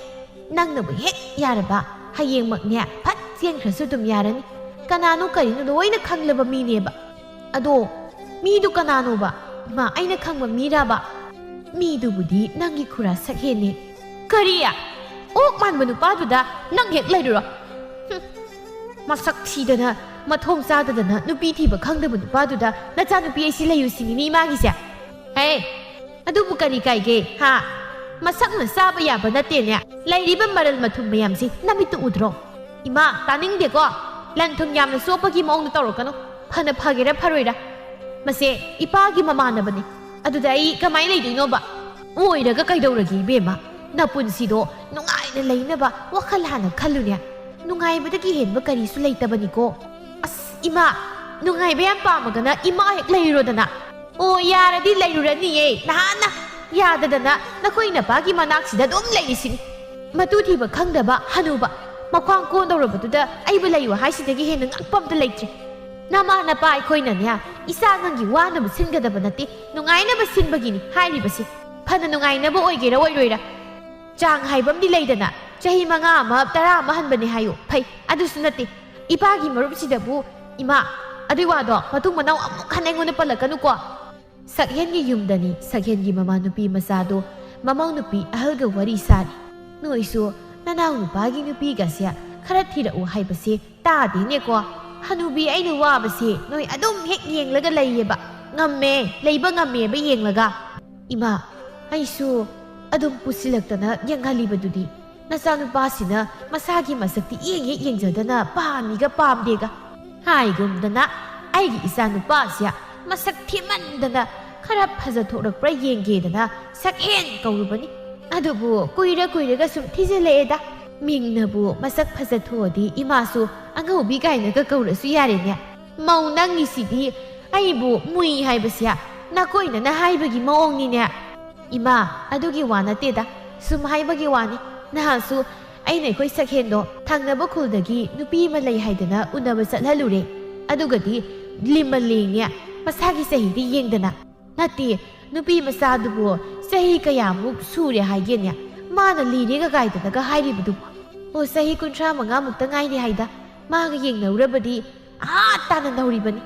ꯅꯪꯅꯕꯨ ꯍꯦꯛ ꯌꯥꯔꯕ, ꯍꯌꯦꯡꯃꯛꯅꯦ ꯐꯠ ꯆꯦꯟꯈ꯭ꯔꯁꯨ ꯑꯗꯨꯝ ꯌꯥꯔꯅꯤ꯫ ꯀꯅꯥꯅꯣ ꯀꯔꯤꯅꯣ ꯂꯣꯏꯅ ꯈꯪꯂꯕ ꯃꯤꯅꯦꯕ꯫ ꯑꯗꯣ ꯃꯤꯗꯨ ꯀꯅꯥꯅꯣꯕ? ꯏꯃꯥ, ꯑꯩꯅ ꯈꯪꯕ ꯃꯤꯔꯥꯕ? ꯃꯤꯗꯨꯕꯨꯗꯤ ꯅꯪꯒꯤ ꯈꯨꯔꯥ ꯁꯛꯍꯦꯟꯅꯦ꯫ ꯀꯔꯤ? ꯑꯣꯛ ꯃꯥꯟꯕ ꯅꯨꯄꯥꯗꯨꯗ ꯅꯪ ꯍꯦꯛ ꯂꯩꯔꯨꯔꯣ꯫ ꯍꯨꯝ, ꯃꯁꯛ ꯊꯤꯗꯅ, ꯃꯊꯣꯡ ꯆꯥꯗꯗꯅ ꯅꯨꯄꯤ ꯊꯤꯕ ꯈꯪꯗꯕ ꯅꯨꯄꯥꯗꯨꯗ ꯅꯆꯥꯅꯨꯄꯤ ꯑꯩꯁꯤ ꯂꯩꯌꯨ ꯁꯤꯅꯤꯅꯦ ꯏꯃꯥꯒꯤꯁꯦ꯫ ꯍꯦ, ꯑꯗꯨꯕꯨ ꯀꯔꯤ ꯀꯥꯏꯒꯦ, ꯍꯥ? ꯃꯁꯛꯅ ꯆꯥꯕ ꯌꯥꯕ ꯅꯠꯇꯦꯅꯦ꯫ ꯂꯩꯔꯤꯕ ꯃꯔꯜ ꯃꯊꯨꯝ ꯃꯌꯥꯝꯁꯤ ꯅꯃꯤꯠꯇ ꯎꯗ꯭ꯔꯣ? ꯏꯃꯥ, ꯇꯥꯅꯤꯡꯗꯦꯀꯣ꯫ ꯂꯟ ꯊꯨꯝ ꯌꯥꯝꯅ ꯆꯣꯞꯄꯒꯤ ꯃꯑꯣꯡꯗ ꯇꯧꯔꯛꯀꯅꯨ꯫ ꯐꯅ ꯐꯒꯦꯔꯥ ꯐꯔꯣꯏꯔꯥ, ꯃꯁꯦ ꯏꯄꯥꯒꯤ ꯃꯃꯥꯟꯅꯕꯅꯤ꯫ ꯑꯗꯨꯗ ꯑꯩ ꯀꯃꯥꯏꯅ ꯂꯩꯗꯣꯏꯅꯣꯕ? ꯑꯣꯏꯔꯒ ꯀꯩꯗꯧꯔꯒꯦ ꯏꯕꯦꯝꯃ? ꯅꯄꯨꯟꯁꯤꯗꯣ ꯅꯨꯡꯉꯥꯏꯅ ꯂꯩꯅꯕ ꯋꯥꯈꯜ ꯍꯥꯟꯅ ꯈꯜꯂꯨꯅꯦ꯫ ꯅꯨꯡꯉꯥꯏꯕꯗꯒꯤ ꯍꯦꯟꯕ ꯀꯔꯤꯁꯨ ꯂꯩꯇꯕꯅꯤꯀꯣ꯫ ꯑꯁ ꯏꯃꯥ, ꯅꯨꯡꯉꯥꯏꯕ ꯌꯥꯝ ꯄꯥꯝꯃꯒꯅ ꯏꯃꯥ ꯍꯦꯛ ꯂꯩꯔꯣꯗꯅ꯫ ꯑꯣ, ꯌꯥꯔꯗꯤ ꯂꯩꯔꯨꯔꯅꯤꯌꯦ꯫ ꯅꯍꯥꯟꯅ ꯌꯥꯗꯗꯅ ꯅꯈꯣꯏ ꯅꯄꯥꯒꯤ ꯃꯅꯥꯛꯁꯤꯗ ꯑꯗꯨꯝ ꯂꯩꯔꯤꯁꯤꯅꯤ꯫ ꯃꯇꯨ ꯊꯤꯕ ꯈꯪꯗꯕ ꯍꯅꯨꯕ ꯃꯈ꯭ꯋꯥꯡ ꯀꯣꯟꯗꯧꯔꯕꯗꯨꯗ ꯑꯩꯕꯨ ꯂꯩꯌꯨ ꯍꯥꯏꯁꯤꯗꯒꯤ ꯍꯦꯟꯅ ꯉꯛꯄ ꯑꯝꯇ ꯂꯩꯇ꯭ꯔꯦ꯫ ꯅꯃꯥ ꯅꯄꯥ ꯑꯩꯈꯣꯏꯅꯅꯦ, ꯏꯆꯥ ꯅꯪꯒꯤ ꯋꯥꯅꯕ ꯁꯤꯟꯒꯗꯕ ꯅꯠꯇꯦ, ꯅꯨꯡꯉꯥꯏꯅꯕ ꯁꯤꯟꯕꯒꯤꯅꯤ ꯍꯥꯏꯔꯤꯕꯁꯤ꯫ ꯐꯅ ꯅꯨꯡꯉꯥꯏꯅꯕ ꯑꯣꯏꯒꯦꯔꯥ ꯑꯣꯏꯔꯣꯏꯔꯥ, ꯆꯥꯡ ꯍꯥꯏꯕ ꯑꯃꯗꯤ ꯂꯩꯗꯅ꯫ ꯆꯍꯤ ꯃꯉꯥ ꯑꯃ, ꯇꯔꯥ ꯑꯃ ꯍꯟꯕꯅꯦ ꯍꯥꯏꯌꯨ, ꯐꯩ꯫ ꯑꯗꯨꯁꯨ ꯅꯠꯇꯦ, ꯏꯄꯥꯒꯤ ꯃꯔꯨꯞꯁꯤꯗꯕꯨ꯫ ꯏꯃꯥ, ꯑꯗꯨꯏ ꯋꯥꯗꯣ ꯃꯇꯨꯡ ꯃꯅꯥꯎ ꯑꯃꯨꯛ ꯍꯟꯅ ꯑꯩꯉꯣꯟꯗ ꯄꯜꯂꯛꯀꯅꯨꯀꯣ꯫ ꯁꯛꯍꯦꯟꯒꯤ ꯌꯨꯝꯗꯅꯤ ꯁꯛꯍꯦꯟꯒꯤ ꯃꯃꯥ ꯅꯨꯄꯤ ꯃꯆꯥꯗꯣ ꯃꯃꯧ ꯅꯨꯄꯤ ꯑꯍꯜꯒ ꯋꯥꯔꯤ ꯁꯥꯔꯤ꯫ "ꯅꯣꯏꯁꯨ ꯅꯅꯥꯎ ꯅꯨꯄꯥꯒꯤ ꯅꯨꯄꯤꯒꯁꯦ ꯈꯔ ꯊꯤꯔꯛꯎ ꯍꯥꯏꯕꯁꯦ ꯇꯥꯗꯦꯅꯦꯀꯣ꯫ ꯍꯅꯨꯕꯤ, ꯑꯩꯅ ꯋꯥꯕꯁꯦ ꯅꯣꯏ ꯑꯗꯨꯝ ꯍꯦꯛ ꯌꯦꯡꯂꯒ ꯂꯩꯌꯦꯕ꯫ ꯉꯝꯃꯦ, ꯂꯩꯕ ꯉꯝꯃꯦꯕ ꯌꯦꯡꯂꯒ꯫ ꯏꯃꯥ, ꯑꯩꯁꯨ ꯑꯗꯨꯝ ꯄꯨꯁꯤꯜꯂꯛꯇꯅ ꯌꯦꯡꯍꯜꯂꯤꯕꯗꯨꯗꯤ꯫ ꯅꯆꯥꯅꯨꯄꯥꯁꯤꯅ ꯃꯁꯥꯒꯤ ꯃꯁꯛꯇꯤ ꯌꯦꯡ ꯍꯦꯛ ꯌꯦꯡꯖꯗꯅ ꯄꯥꯝꯃꯤꯒ ꯄꯥꯝꯗꯦꯒ ꯍꯥꯏꯒꯨꯝꯗꯅ, ꯑꯩꯒꯤ ꯏꯆꯥꯅꯨꯄꯥꯁꯦ ꯃꯁꯛ ꯊꯤꯃꯟꯗꯅ ꯈꯔ ꯐꯖꯊꯣꯛꯂꯛꯄ꯭ꯔꯥ ꯌꯦꯡꯒꯦꯗꯅ ꯁꯛꯍꯦꯟ ꯀꯧꯔꯨꯕꯅꯤ꯫ ꯑꯗꯨꯕꯨ ꯀꯨꯏꯔ ꯀꯨꯏꯔꯒ ꯁꯨꯝ ꯊꯤꯖꯤꯜꯂꯛꯑꯦꯗ꯫ ꯃꯤꯡꯅꯕꯨ ꯃꯁꯛ ꯐꯖꯊꯣꯛꯑꯗꯤ ꯏꯃꯥꯁꯨ ꯑꯉꯧꯕꯤ ꯀꯥꯏꯅꯒ ꯀꯧꯔꯁꯨ ꯌꯥꯔꯦꯅꯦ꯫ ꯃꯧ ꯅꯪꯒꯤꯁꯤꯗꯤ ꯑꯩꯕꯨ ꯃꯨꯏ ꯍꯥꯏꯕꯁꯦ ꯅꯥꯀꯣꯏꯅꯅ ꯍꯥꯏꯕꯒꯤ ꯃꯑꯣꯡꯅꯤꯅꯦ꯫ ꯏꯃꯥ, ꯑꯗꯨꯒꯤ ꯋꯥ ꯅꯠꯇꯦꯗ, ꯁꯨꯝ ꯍꯥꯏꯕꯒꯤ ꯋꯥꯅꯤ꯫ ꯅꯍꯥꯟꯁꯨ ꯑꯩꯅ ꯑꯩꯈꯣꯏ ꯁꯛꯍꯦꯟꯗꯣ ꯊꯪꯅꯕ ꯈꯨꯜꯗꯒꯤ ꯅꯨꯄꯤ ꯑꯃ ꯂꯩ ꯍꯥꯏꯗꯅ ꯎꯅꯕ ꯆꯠꯍꯜꯂꯨꯔꯦ꯫ ꯑꯗꯨꯒꯗꯤ ꯂꯤꯃ ꯂꯦꯡꯉꯦ, ꯃꯁꯥꯒꯤ ꯆꯍꯤꯗꯤ ꯌꯦꯡꯗꯅ꯫ ꯅꯠꯇꯦ, ꯅꯨꯄꯤ ꯃꯆꯥꯗꯨꯕꯨ ꯆꯍꯤ ꯀꯌꯥꯃꯨꯛ ꯁꯨꯔꯦ ꯍꯥꯏꯒꯦꯅꯦ? ꯃꯥꯅ ꯂꯤꯔꯦꯒ ꯀꯥꯏꯗꯅꯒ ꯍꯥꯏꯔꯤꯕꯗꯨꯕꯨ? ꯑꯣ, ꯆꯍꯤ ꯀꯨꯟꯊ꯭ꯔꯥ ꯃꯉꯥꯃꯨꯛꯇ ꯉꯥꯏꯔꯤ ꯍꯥꯏꯗ꯫ ꯃꯥꯒ ꯌꯦꯡꯅꯧꯔꯕꯗꯤ ꯑꯥ ꯇꯥꯅ ꯅꯧꯔꯤꯕꯅꯤ꯫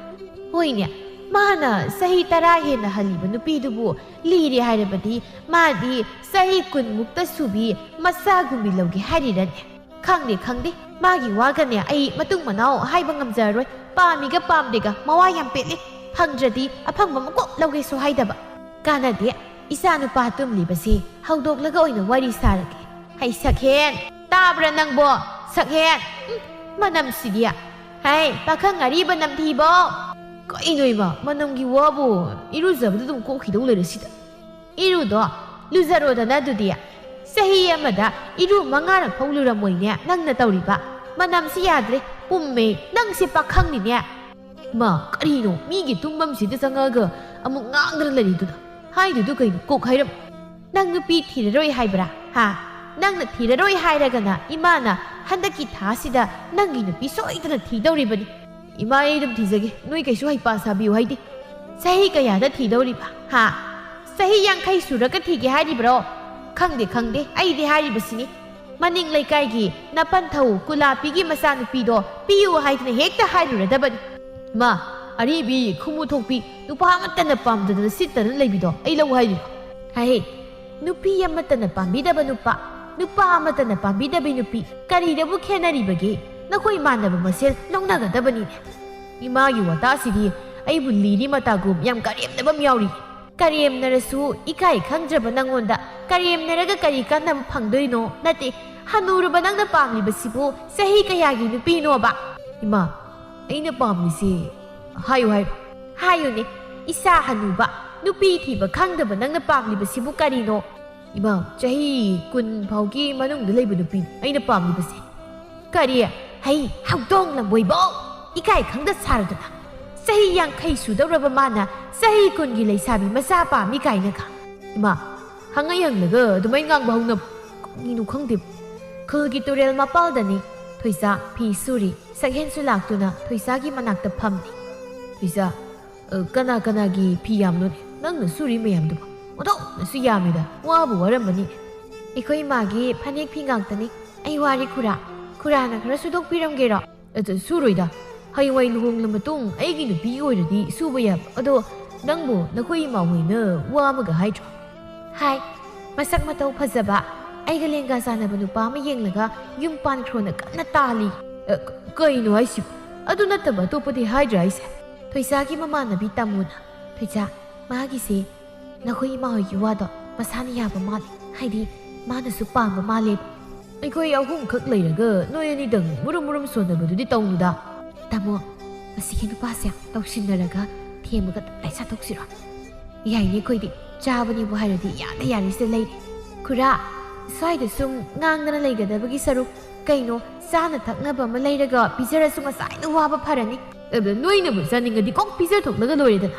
ꯍꯣꯏꯅꯦ, ꯃꯥꯅ ꯆꯍꯤ ꯇꯔꯥ ꯍꯦꯟꯅ ꯍꯜꯂꯤꯕ ꯅꯨꯄꯤꯗꯨꯕꯨ ꯂꯤꯔꯦ ꯍꯥꯏꯔꯕꯗꯤ ꯃꯥꯗꯤ ꯆꯍꯤ ꯀꯨꯟꯃꯨꯛꯇ ꯁꯨꯕꯤ ꯃꯆꯥꯒꯨꯝꯕꯤ ꯂꯧꯒꯦ ꯍꯥꯏꯔꯤꯔꯅꯦ? ꯈꯪꯗꯦ, ꯈꯪꯗꯦ꯫ ꯃꯥꯒꯤ ꯋꯥꯒꯅꯦ ꯑꯩ ꯃꯇꯨꯡ ꯃꯅꯥꯎ ꯍꯥꯏꯕ ꯉꯝꯖꯔꯔꯣꯏ꯫ ꯄꯥꯝꯃꯤꯒ ꯄꯥꯝꯗꯦꯒ ꯃꯋꯥ ꯌꯥꯝ ꯄꯦꯠꯂꯤ꯫ ꯐꯪꯗ꯭ꯔꯗꯤ ꯑꯐꯪꯕ ꯃꯀꯣꯛ ꯂꯧꯒꯦꯁꯨ ꯍꯥꯏꯗꯕ꯫ ꯀꯥꯟꯅꯗꯦ꯫ ꯏꯆꯥ ꯅꯨꯄꯥ ꯇꯨꯝꯂꯤꯕꯁꯤ ꯍꯧꯗꯣꯛꯂꯒ ꯑꯣꯏꯅ ꯋꯥꯔꯤ ꯁꯥꯔꯒꯦ꯫ ꯍꯩ ꯁꯛꯍꯦꯟ! ꯇꯥꯕ꯭ꯔꯥ ꯅꯪꯕꯣ? ꯁꯛꯍꯦꯟ! ꯎꯝ, ꯃꯅꯝꯁꯤꯗꯤ꯫ ꯍꯩ, ꯄꯥꯈꯪ ꯑꯔꯤꯕ ꯅꯝꯊꯤꯕꯣ! ꯀꯩꯅꯣ ꯏꯃꯥ, ꯃꯅꯝꯒꯤ ꯋꯥꯕꯨ? ꯏꯔꯨꯖꯕꯗ ꯑꯗꯨꯝ ꯀꯣꯛꯈꯤꯗꯧ ꯂꯩꯔꯦ ꯁꯤꯗ꯫ ꯏꯔꯨꯗꯣ ꯂꯨꯖꯔꯣꯗꯅ ꯑꯗꯨꯗꯤ꯫ ꯆꯍꯤ ꯑꯃꯗ ꯏꯔꯨ ꯃꯉꯥꯔꯛ ꯐꯥꯎ ꯂꯨꯔꯝꯃꯣꯏꯅꯦ ꯅꯪꯅ ꯇꯧꯔꯤꯕ꯫ ꯃꯅꯝꯁꯤ ꯌꯥꯗ꯭ꯔꯦ, ꯄꯨꯝꯃꯦ, ꯅꯪꯁꯦ ꯄꯥꯈꯪꯅꯤꯅꯦ꯫ ꯃꯥ, ꯀꯔꯤꯅꯣ? ꯃꯤꯒꯤ ꯇꯨꯝꯐꯝꯁꯤꯗ ꯆꯪꯉꯛꯑꯒ ꯑꯃꯨꯛ ꯉꯥꯡꯗꯅ ꯂꯩꯔꯤꯗꯨꯅ? ꯍꯥꯏꯗꯨꯗꯨ ꯀꯩꯅꯣ? ꯀꯣꯛ ꯍꯥꯏꯔꯝꯃꯨ꯫ ꯅꯪ ꯅꯨꯄꯤ ꯊꯤꯔꯔꯣꯏ ꯍꯥꯏꯕ꯭ꯔꯥ? ꯍꯥ? ꯅꯪꯅ ꯊꯤꯔꯔꯣꯏ ꯍꯥꯏꯔꯒꯅ ꯏꯃꯥꯅ ꯍꯟꯗꯛꯀꯤ ꯊꯥꯁꯤꯗ ꯅꯪꯒꯤ ꯅꯨꯄꯤ ꯁꯣꯏꯗꯅ ꯊꯤꯗꯧꯔꯤꯕꯅꯤ꯫ ꯏꯃꯥ, ꯑꯩ ꯑꯗꯨꯝ ꯊꯤꯖꯒꯦ, ꯅꯣꯏ ꯀꯩꯁꯨ ꯍꯩꯄꯥ ꯁꯥꯕꯤꯌꯨ ꯍꯥꯏꯗꯦ꯫ ꯆꯍꯤ ꯀꯌꯥꯗ ꯊꯤꯗꯧꯔꯤꯕ? ꯍꯥ? ꯆꯍꯤ ꯌꯥꯡꯈꯩ ꯁꯨꯔꯒ ꯊꯤꯒꯦ ꯍꯥꯏꯔꯤꯕ꯭ꯔꯣ? ꯈꯪꯗꯦ, ꯈꯪꯗꯦ, ꯑꯩꯗꯤ ꯍꯥꯏꯔꯤꯕꯁꯤꯅꯤ꯫ ꯃꯅꯤꯡ ꯂꯩꯀꯥꯏꯒꯤ ꯅꯄꯟꯊꯧ ꯀꯨꯂꯥꯄꯤꯒꯤ ꯃꯆꯥꯅꯨꯄꯤꯗꯣ ꯄꯤꯌꯨ ꯍꯥꯏꯗꯅ ꯍꯦꯛꯇ ꯍꯥꯏꯔꯨꯔꯗꯕꯅꯤ꯫ ꯃꯥ, ꯑꯔꯤꯕꯤ ꯈꯨꯃꯨ ꯊꯣꯛꯄꯤ, ꯅꯨꯄꯥ ꯑꯃꯠꯇꯅ ꯄꯥꯝꯗꯗꯅ ꯁꯤꯠꯇꯅ ꯂꯩꯕꯤꯗꯣ ꯑꯩ ꯂꯧ ꯍꯥꯏꯔꯤꯔꯣ? ꯍꯥꯏꯍꯦ, ꯅꯨꯄꯤ ꯑꯃꯠꯇꯅ ꯄꯥꯝꯕꯤꯗꯕ ꯅꯨꯄꯥ, ꯅꯨꯄꯥ ꯑꯃꯠꯇꯅ ꯄꯥꯝꯕꯤꯗꯕꯤ ꯅꯨꯄꯤ, ꯀꯔꯤꯗꯕꯨ ꯈꯦꯠꯅꯔꯤꯕꯒꯦ? ꯅꯈꯣꯏ ꯃꯥꯟꯅꯕ ꯃꯁꯦꯜ ꯂꯧꯅꯒꯗꯕꯅꯤꯅꯦ꯫ ꯏꯃꯥꯒꯤ ꯋꯥꯇꯥꯁꯤꯗꯤ ꯑꯩꯕꯨ ꯂꯤꯔꯤ ꯃꯇꯥꯒꯨꯝ ꯌꯥꯝ ꯀꯔꯦꯝꯅꯕ ꯑꯃ ꯌꯥꯎꯔꯤ꯫ ꯀꯔꯦꯝꯅꯔꯁꯨ ꯏꯀꯥꯏ ꯈꯪꯗ꯭ꯔꯕ ꯅꯪꯉꯣꯟꯗ ꯀꯔꯦꯝꯅꯔꯒ ꯀꯔꯤ ꯀꯥꯟꯅꯕ ꯐꯪꯗꯣꯏꯅꯣ? ꯅꯠꯇꯦ, ꯍꯅꯨꯔꯕ ꯅꯪꯅ ꯄꯥꯝꯂꯤꯕꯁꯤꯕꯨ ꯆꯍꯤ ꯀꯌꯥꯒꯤ ꯅꯨꯄꯤꯅꯣꯕ? ꯏꯃꯥ, ꯑꯩꯅ ꯄꯥꯝꯂꯤꯁꯤ ꯍꯥꯏꯌꯨ ꯍꯥꯏꯔꯣ? ꯍꯥꯏꯌꯨꯅꯦ, ꯏꯆꯥ ꯍꯅꯨꯕ, ꯅꯨꯄꯤ ꯊꯤꯕ ꯈꯪꯗꯕ ꯅꯪꯅ ꯄꯥꯝꯂꯤꯕꯁꯤꯕꯨ ꯀꯔꯤꯅꯣ? ꯏꯃꯥ, ꯆꯍꯤ ꯀꯨꯟ ꯐꯥꯎꯒꯤ ꯃꯅꯨꯡꯗ ꯂꯩꯕ ꯅꯨꯄꯤꯅꯤ ꯑꯩꯅ ꯄꯥꯝꯂꯤꯕꯁꯦ꯫ ꯀꯔꯤ? ꯍꯩ, ꯍꯧꯗꯣꯡ ꯂꯝꯕꯣꯏꯕꯧ! ꯏꯀꯥꯏ ꯈꯪꯗ ꯁꯥꯔꯗꯅ꯫ ꯆꯍꯤ ꯌꯥꯡꯈꯩ ꯁꯨꯗꯧꯔꯕ ꯃꯥꯅ ꯆꯍꯤ ꯀꯨꯟꯒꯤ ꯂꯩꯁꯥꯕꯤ ꯃꯆꯥ ꯄꯥꯝꯃꯤ ꯀꯥꯏꯅꯒ꯫ ꯏꯃꯥ, ꯍꯪꯉ ꯍꯪꯂꯒ ꯑꯗꯨꯃꯥꯏ ꯉꯥꯡꯕ ꯍꯧꯅꯕ꯭ꯔꯣ? ꯀꯔꯤꯅꯣ ꯈꯪꯗꯦ꯫ ꯈꯨꯜꯒꯤ ꯇꯨꯔꯦꯜ ꯃꯄꯥꯜꯗꯅꯤ꯫ ꯊꯣꯏꯁꯥ ꯐꯤ ꯁꯨꯔꯤ꯫ ꯁꯛꯍꯦꯟꯁꯨ ꯂꯥꯛꯇꯨꯅ ꯊꯣꯏꯁꯥꯒꯤ ꯃꯅꯥꯛꯇ ꯐꯝꯃꯤ꯫ ꯊꯣꯏꯁꯥ, "ꯑ, ꯀꯅꯥ ꯀꯅꯥꯒꯤ ꯐꯤ ꯌꯥꯝꯅꯣꯅꯦ? ꯅꯪꯅ ꯁꯨꯔꯤ ꯃꯌꯥꯝꯗꯨꯕꯨ? ꯑꯣꯟꯊꯣꯛꯅꯁꯨ ꯌꯥꯝꯃꯤꯗ꯫ ꯋꯥꯕꯨ ꯋꯥꯔꯝꯃꯅꯤ꯫ ꯑꯩꯈꯣꯏ ꯏꯃꯥꯒꯤ ꯐꯅꯦꯛ ꯐꯤ ꯉꯥꯛꯇꯅꯤ꯫ ꯑꯩ ꯋꯥꯔꯦ ꯈꯨꯔꯥ꯫ ꯈꯨꯔꯥꯅ ꯈꯔ ꯁꯨꯗꯣꯛꯄꯤꯔꯝꯒꯦꯔꯣ?" ꯑꯗꯨ ꯁꯨꯔꯣꯏꯗ꯫ ꯍꯌꯦꯡꯋꯥꯏ ꯂꯨꯍꯣꯡꯂ ꯃꯇꯨꯡ ꯑꯩꯒꯤ ꯅꯨꯄꯤ ꯑꯣꯏꯔꯗꯤ ꯁꯨꯕ ꯌꯥꯕ꯫ ꯑꯗꯣ ꯅꯪꯕꯨ ꯅꯈꯣꯏ ꯏꯃꯥ ꯍꯣꯏꯅ ꯋꯥ ꯑꯃꯒ ꯍꯥꯏꯗ꯭ꯔꯣ? ꯍꯥꯏ꯫ ꯃꯁꯛ ꯃꯇꯧ ꯐꯖꯕ, ꯑꯩꯒ ꯂꯦꯡꯒꯥ ꯆꯥꯟꯅꯕ ꯅꯨꯄꯥ ꯑꯃ ꯌꯦꯡꯂꯒ ꯌꯨꯝ ꯄꯥꯟꯈ꯭ꯔꯣꯅ ꯀꯟꯅ ꯇꯥꯜꯂꯤ꯫ ꯑ, ꯀ-, ꯀꯩꯅꯣ ꯍꯥꯏꯁꯤꯕꯨ? ꯑꯗꯨ ꯅꯠꯇꯕ ꯑꯇꯣꯞꯄꯗꯤ ꯍꯥꯏꯗ꯭ꯔꯥ ꯍꯥꯏꯁꯦ? ꯊꯣꯏꯁꯥꯒꯤ ꯃꯃꯥꯟꯅꯕꯤ ꯇꯥꯃꯣꯅ, "ꯊꯣꯏꯁꯥ, ꯃꯥꯒꯤꯁꯦ ꯅꯈꯣꯏ ꯏꯃꯥ ꯍꯣꯏꯒꯤ ꯋꯥꯗꯣ ꯃꯁꯥꯅ ꯌꯥꯕ ꯃꯥꯜꯂꯦ꯫ ꯍꯥꯏꯗꯤ ꯃꯥꯅꯁꯨ ꯄꯥꯝꯕ ꯃꯥꯜꯂꯦꯕ꯫ ꯑꯩꯈꯣꯏ ꯑꯍꯨꯝꯈꯛ ꯂꯩꯔꯒ ꯅꯣꯏ ꯑꯅꯤꯗꯪ ꯃꯨꯔꯨꯝ ꯃꯨꯔꯨꯝ ꯁꯣꯟꯅꯕꯗꯨꯗꯤ ꯇꯧꯅꯨꯗ꯫" ꯇꯥꯃꯣ, ꯃꯁꯤꯒꯤ ꯅꯨꯄꯥꯁꯦ ꯇꯧꯁꯤꯟꯅꯔꯒ ꯊꯦꯝꯃꯒ ꯇꯞꯇꯥꯏ ꯆꯥꯊꯣꯛꯁꯤꯔꯣ? ꯌꯥꯏꯅꯦ, ꯑꯩꯈꯣꯏꯗꯤ ꯆꯥꯕꯅꯤꯕꯨ ꯍꯥꯏꯔꯗꯤ ꯌꯥꯗ ꯌꯥꯔꯤꯁꯤꯗ ꯂꯩꯔꯦ꯫ ꯈꯨꯔꯥ, ꯁ꯭ꯋꯥꯏꯗ ꯁꯨꯝ ꯉꯥꯡꯗꯅ ꯂꯩꯒꯗꯕꯒꯤ ꯁꯔꯨꯛ ꯀꯩꯅꯣ, ꯆꯥꯅ ꯊꯛꯅꯕ ꯑꯃ ꯂꯩꯔꯒ ꯄꯤꯖꯔꯁꯨ ꯉꯁꯥꯏꯅ ꯋꯥꯕ ꯐꯔꯅꯤ꯫ ꯑꯗ ꯅꯣꯏꯅꯕꯨ ꯆꯥꯅꯤꯡꯉꯗꯤ ꯀꯣꯛ ꯄꯤꯖꯊꯣꯛꯂꯒ ꯂꯣꯏꯔꯦꯗꯅ꯫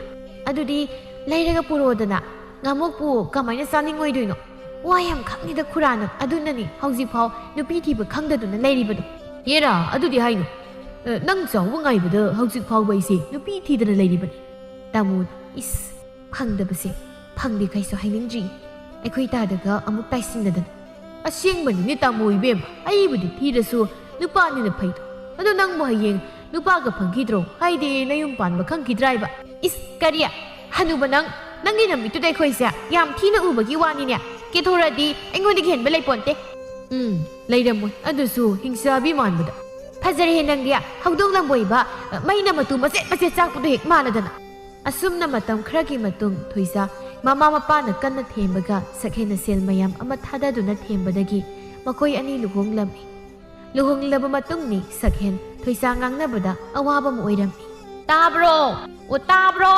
ꯑꯗꯨꯗꯤ ꯂꯩꯔꯒ ꯄꯨꯔꯛꯑꯣꯗꯅ꯫ ꯉꯥꯃꯣꯛꯄꯨ ꯀꯃꯥꯏꯅ ꯆꯥꯅꯤꯡꯉꯣꯏꯗꯣꯏꯅꯣ? ꯋꯥ ꯌꯥꯝ ꯈꯪꯉꯤꯗ ꯈꯨꯔꯥꯅ꯫ ꯑꯗꯨꯅꯅꯤ ꯍꯧꯖꯤꯛꯐꯥꯎ ꯅꯨꯄꯤ ꯊꯤꯕ ꯈꯪꯗꯗꯨꯅ ꯂꯩꯔꯤꯕꯗꯣ꯫ ꯌꯦꯔꯥ, ꯑꯗꯨꯗꯤ ꯍꯥꯏꯅꯨ꯫ ꯑ, ꯅꯪ ꯆꯥꯎꯕ ꯉꯥꯏꯕꯗ ꯍꯧꯖꯤꯛ ꯐꯥꯎꯕ ꯑꯩꯁꯦ ꯅꯨꯄꯤ ꯊꯤꯗꯅ ꯂꯩꯔꯤꯕꯅꯤ꯫ ꯇꯥꯃꯣꯅ, ꯏꯁ, ꯐꯪꯗꯕꯁꯦ ꯐꯪꯗꯦ ꯀꯩꯁꯨ ꯍꯥꯏꯅꯤꯡꯗ꯭ꯔꯤ꯫ ꯑꯩꯈꯣꯏ ꯇꯥꯗꯒ ꯑꯃꯨꯛ ꯇꯥꯏꯁꯤꯟꯅꯗꯅ꯫ ꯑꯁꯦꯡꯕꯅꯤꯅꯦ ꯇꯥꯃꯣ ꯏꯕꯦꯝ, ꯑꯩꯕꯨꯗꯤ ꯊꯤꯔꯁꯨ ꯅꯨꯄꯥꯅꯤꯅ ꯐꯩꯗꯣ꯫ ꯑꯗꯣ ꯅꯪꯕꯨ ꯍꯌꯦꯡ ꯅꯨꯄꯥꯒ ꯐꯪꯈꯤꯗ꯭ꯔꯣ? ꯍꯥꯏꯗꯤ ꯅꯌꯨꯝ ꯄꯥꯟꯕ ꯈꯪꯈꯤꯗ꯭ꯔꯥ ꯍꯥꯏꯕ? ꯏꯁ, ꯀꯔꯤ? ꯍꯅꯨꯕ ꯅꯪ, ꯅꯪꯒꯤ ꯅꯃꯤꯠꯇꯨꯗ ꯑꯩꯈꯣꯏꯁꯦ ꯌꯥꯝ ꯊꯤꯅ ꯎꯕꯒꯤ ꯋꯥꯅꯤꯅꯦ꯫ ꯀꯦꯊꯣꯔꯛꯑꯗꯤ ꯑꯩꯉꯣꯟꯗꯒꯤ ꯍꯦꯟꯕ ꯂꯩꯄꯣꯟꯇꯦ꯫ ꯎꯝ, ꯂꯩꯔꯝꯃꯣꯏ, ꯑꯗꯨꯁꯨ ꯍꯤꯡꯆꯥꯕꯤ ꯃꯥꯟꯕꯗ꯫ ꯐꯖꯔꯦꯍꯦ ꯅꯪꯗꯤ, ꯍꯧꯗꯣꯡ ꯂꯝꯕꯣꯏꯕ, ꯃꯩꯅ ꯃꯇꯨ ꯃꯆꯦꯠ ꯃꯆꯦꯠ ꯆꯥꯛꯄꯗꯣ ꯍꯦꯛ ꯃꯥꯟꯅꯗꯅ꯫ ꯑꯁꯨꯝꯅ ꯃꯇꯝ ꯈꯔꯒꯤ ꯃꯇꯨꯡ ꯊꯣꯏꯁꯥ ꯃꯃꯥ ꯃꯄꯥꯅ ꯀꯟꯅ ꯊꯦꯝꯕꯒ ꯁꯛꯍꯦꯟꯅ ꯁꯦꯜ ꯃꯌꯥꯝ ꯑꯃ ꯊꯥꯗꯗꯨꯅ ꯊꯦꯝꯕꯗꯒꯤ ꯃꯈꯣꯏ ꯑꯅꯤ ꯂꯨꯍꯣꯡꯂꯝꯃꯤ꯫ ꯂꯨꯍꯣꯡꯂꯕ ꯃꯇꯨꯡꯅꯤ ꯁꯛꯍꯦꯟ ꯊꯣꯏꯁꯥ ꯉꯥꯡꯅꯕꯗ ꯑꯋꯥꯕ ꯑꯃ ꯑꯣꯏꯔꯝꯃꯤ꯫ "ꯇꯥꯕ꯭ꯔꯣ? ꯑꯣ, ꯇꯥꯕ꯭ꯔꯣ?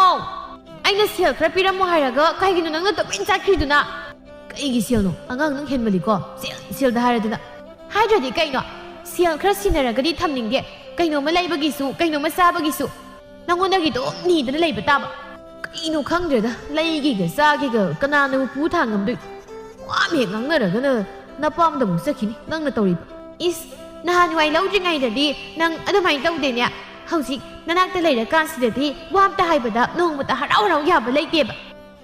ꯑꯩꯅ ꯁꯦꯜ ꯈꯔ ꯄꯤꯔꯝꯃꯣ ꯍꯥꯏꯔꯒ ꯀꯩꯒꯤꯅꯣ ꯅꯪꯅ ꯇꯨꯃꯤꯟ ꯆꯠꯈ꯭ꯔꯤꯗꯨꯅ?" "ꯀꯩꯒꯤ ꯁꯦꯜꯅꯣ? ꯑꯉꯥꯡ ꯅꯪ ꯍꯦꯟꯃꯜꯂꯤꯀꯣ, ꯁꯦꯜ, ꯁꯦꯜꯗ ꯍꯥꯏꯔꯗꯅ꯫" "ꯍꯥꯏꯗ꯭ꯔꯗꯤ ꯀꯩꯅꯣ? ꯁꯦꯜ ꯈꯔ ꯁꯤꯟꯅꯔꯒꯗꯤ ꯊꯝꯅꯤꯡꯗꯦ꯫ ꯀꯩꯅꯣꯝꯃ ꯂꯩꯕꯒꯤꯁꯨ, ꯀꯩꯅꯣꯝꯃ ꯆꯥꯕꯒꯤꯁꯨ ꯅꯉꯣꯟꯗꯒꯤ ꯑꯗꯨꯝ ꯅꯤꯗꯅ ꯂꯩꯕ ꯇꯥꯕ꯫ ꯀꯩꯅꯣ ꯈꯪꯗ꯭ꯔꯦꯗ, ꯂꯩꯒꯦꯒ ꯆꯥꯒꯦꯒ ꯀꯅꯥꯅꯕꯨ ꯄꯨ ꯊꯥꯡꯉꯝꯗꯣꯏꯅꯣ? ꯋꯥ ꯑꯃ ꯍꯦꯛ ꯉꯥꯡꯅꯔꯒꯅ ꯅꯄꯥꯝꯗ ꯑꯃꯨꯛ ꯆꯠꯈꯤꯅꯤ ꯅꯪꯅ ꯇꯧꯔꯤꯕ꯫ ꯏꯁ, ꯅꯍꯥꯟꯋꯥꯏ ꯂꯧꯗ꯭ꯔꯤꯉꯩꯗꯗꯤ ꯅꯪ ꯑꯗꯨꯃꯥꯏꯅ ꯇꯧꯗꯦꯅꯦ꯫ ꯍꯧꯖꯤꯛ ꯅꯅꯥꯛꯇ ꯂꯩꯔꯀꯥꯟꯁꯤꯗꯗꯤ ꯋꯥ ꯑꯝꯇ ꯍꯥꯏꯕꯗ ꯅꯣꯡꯃꯇ ꯍꯔꯥꯎ ꯍꯔꯥꯎ ꯌꯥꯕ ꯂꯩꯇꯦꯕ꯫"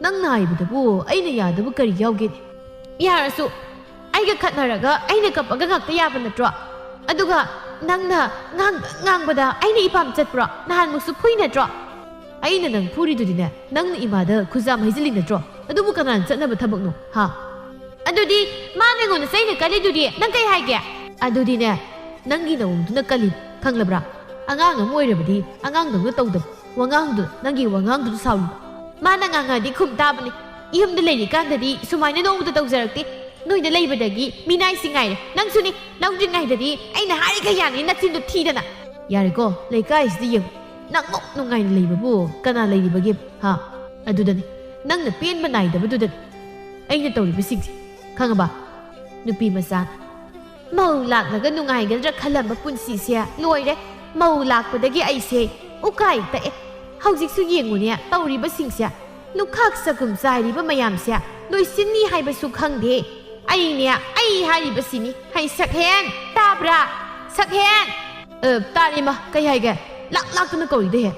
"ꯅꯪꯅ ꯍꯥꯏꯕꯗꯕꯨ ꯑꯩꯅ ꯌꯥꯗꯕ ꯀꯔꯤ ꯌꯥꯎꯒꯦꯅꯦ?" "ꯌꯥꯔꯁꯨ ꯑꯩꯒ ꯈꯠꯅꯔꯒ ꯑꯩꯅ ꯀꯞꯄꯒ ꯉꯥꯛꯇ ꯌꯥꯕ ꯅꯠꯇ꯭ꯔꯣ? ꯑꯗꯨꯒ ꯅꯪꯅ ꯉꯥꯡ-, ꯉꯥꯡꯕꯗ ꯑꯩꯅ ꯏꯄꯥꯝ ꯆꯠꯄ꯭ꯔꯣ? ꯅꯍꯥꯟꯃꯨꯛꯁꯨ ꯐꯨꯏ ꯅꯠꯇ꯭ꯔꯣ? ꯑꯩꯅ ꯅꯪ ꯐꯨꯔꯤꯗꯨꯗꯤꯅꯦ, ꯅꯪꯅ ꯏꯃꯥꯗ ꯈꯨꯖꯥꯝ ꯍꯩꯖꯤꯜꯂꯤ ꯅꯠꯇ꯭ꯔꯣ? ꯑꯗꯨꯕꯨ ꯀꯅꯥꯅ ꯆꯠꯅꯕ ꯊꯕꯛꯅꯣ, ꯍꯥ? ꯑꯗꯨꯗꯤ ꯃꯥꯅ ꯑꯩꯉꯣꯟꯗ ꯆꯩꯅ ꯀꯜꯂꯤꯗꯨꯗꯤ ꯅꯪ ꯀꯩ ꯍꯥꯏꯒꯦ? ꯑꯗꯨꯗꯤꯅꯦ, ꯅꯪꯒꯤ ꯅꯋꯣꯡꯗꯨꯅ ꯀꯜꯂꯤ, ꯈꯪꯂꯕ꯭ꯔꯥ? ꯑꯉꯥꯡ ꯑꯃ ꯑꯣꯏꯔꯕꯗꯤ ꯑꯉꯥꯡꯗꯧꯅ ꯇꯧꯗꯕ ꯋꯥꯉꯥꯡꯗꯨ, ꯅꯪꯒꯤ ꯋꯥꯉꯥꯡꯗꯨꯗ ꯁꯥꯎꯔꯤꯕ꯫ ꯃꯥꯅ ꯉꯥꯡꯉꯗꯤ ꯈꯨꯝ ꯇꯥꯕꯅꯤ꯫ ꯌꯨꯝꯗ ꯂꯩꯔꯤꯀꯥꯟꯗꯗꯤ ꯁꯨꯃꯥꯏꯅ ꯅꯣꯡꯃꯇ ꯇꯧꯖꯔꯛꯇꯦ꯫ ꯅꯣꯏꯗ ꯂꯩꯕꯗꯒꯤ ꯃꯤꯅꯥꯏꯁꯤ ꯉꯥꯏꯔꯦ꯫ ꯅꯪꯁꯨꯅꯤ, ꯂꯧꯗ꯭ꯔꯤꯉꯩꯗꯗꯤ ꯑꯩꯅ ꯍꯥꯏꯔꯤꯈꯩ ꯌꯥꯅꯤ ꯅꯆꯤꯟꯗꯨ ꯊꯤꯗꯅ꯫ ꯌꯥꯔꯦꯀꯣ, ꯂꯩꯀꯥꯏꯁꯤꯗ ꯌꯦꯡꯉꯨ꯫ ꯅꯪꯃꯨꯛ ꯅꯨꯡꯉꯥꯏꯅ ꯂꯩꯕꯕꯨ ꯀꯅꯥ ꯂꯩꯔꯤꯕꯒꯦ? ꯍꯥ? ꯑꯗꯨꯗꯅꯤ, ꯅꯪꯅ ꯄꯦꯟꯕ ꯅꯥꯏꯗꯕꯗꯨꯗꯅꯤ ꯑꯩꯅ ꯇꯧꯔꯤꯕꯁꯤꯡꯁꯦ꯫ ꯈꯪꯉꯕ? ꯅꯨꯄꯤ ꯃꯆꯥ, ꯃꯧ ꯂꯥꯛꯂꯒ ꯅꯨꯡꯉꯥꯏꯒꯗ꯭ꯔꯥ ꯈꯜꯂꯝꯕ ꯄꯨꯟꯁꯤꯁꯦ ꯂꯣꯏꯔꯦ꯫ ꯃꯧ ꯂꯥꯛꯄꯗꯒꯤ ꯑꯩꯁꯦ ꯎꯀꯥꯏ ꯇꯛꯑꯦ꯫ ꯍꯧꯖꯤꯛꯁꯨ ꯌꯦꯡꯉꯨꯅꯦ ꯇꯧꯔꯤꯕꯁꯤꯡꯁꯦ꯫ ꯂꯨꯈꯥꯛ ꯆꯒꯨꯝ ꯆꯥꯏꯔꯤꯕ ꯃꯌꯥꯝꯁꯦ ꯂꯣꯏꯁꯤꯟꯅꯤ ꯍꯥꯏꯕꯁꯨ ꯈꯪꯗꯦ꯫ ꯑꯩꯅꯦ, ꯑꯩ ꯍꯥꯏꯔꯤꯕꯁꯤꯅꯤ꯫ ꯍꯩ ꯁꯛꯍꯦꯟ, ꯇꯥꯕ꯭ꯔꯥ? ꯁꯛꯍꯦꯟ! ꯑ, ꯇꯥꯔꯦ ꯏꯃꯥ, ꯀꯩ ꯍꯥꯏꯒꯦ? ꯂꯥꯛ ꯂꯥꯛꯇꯅ ꯀꯧꯔꯤꯗꯣ ꯍꯦ꯫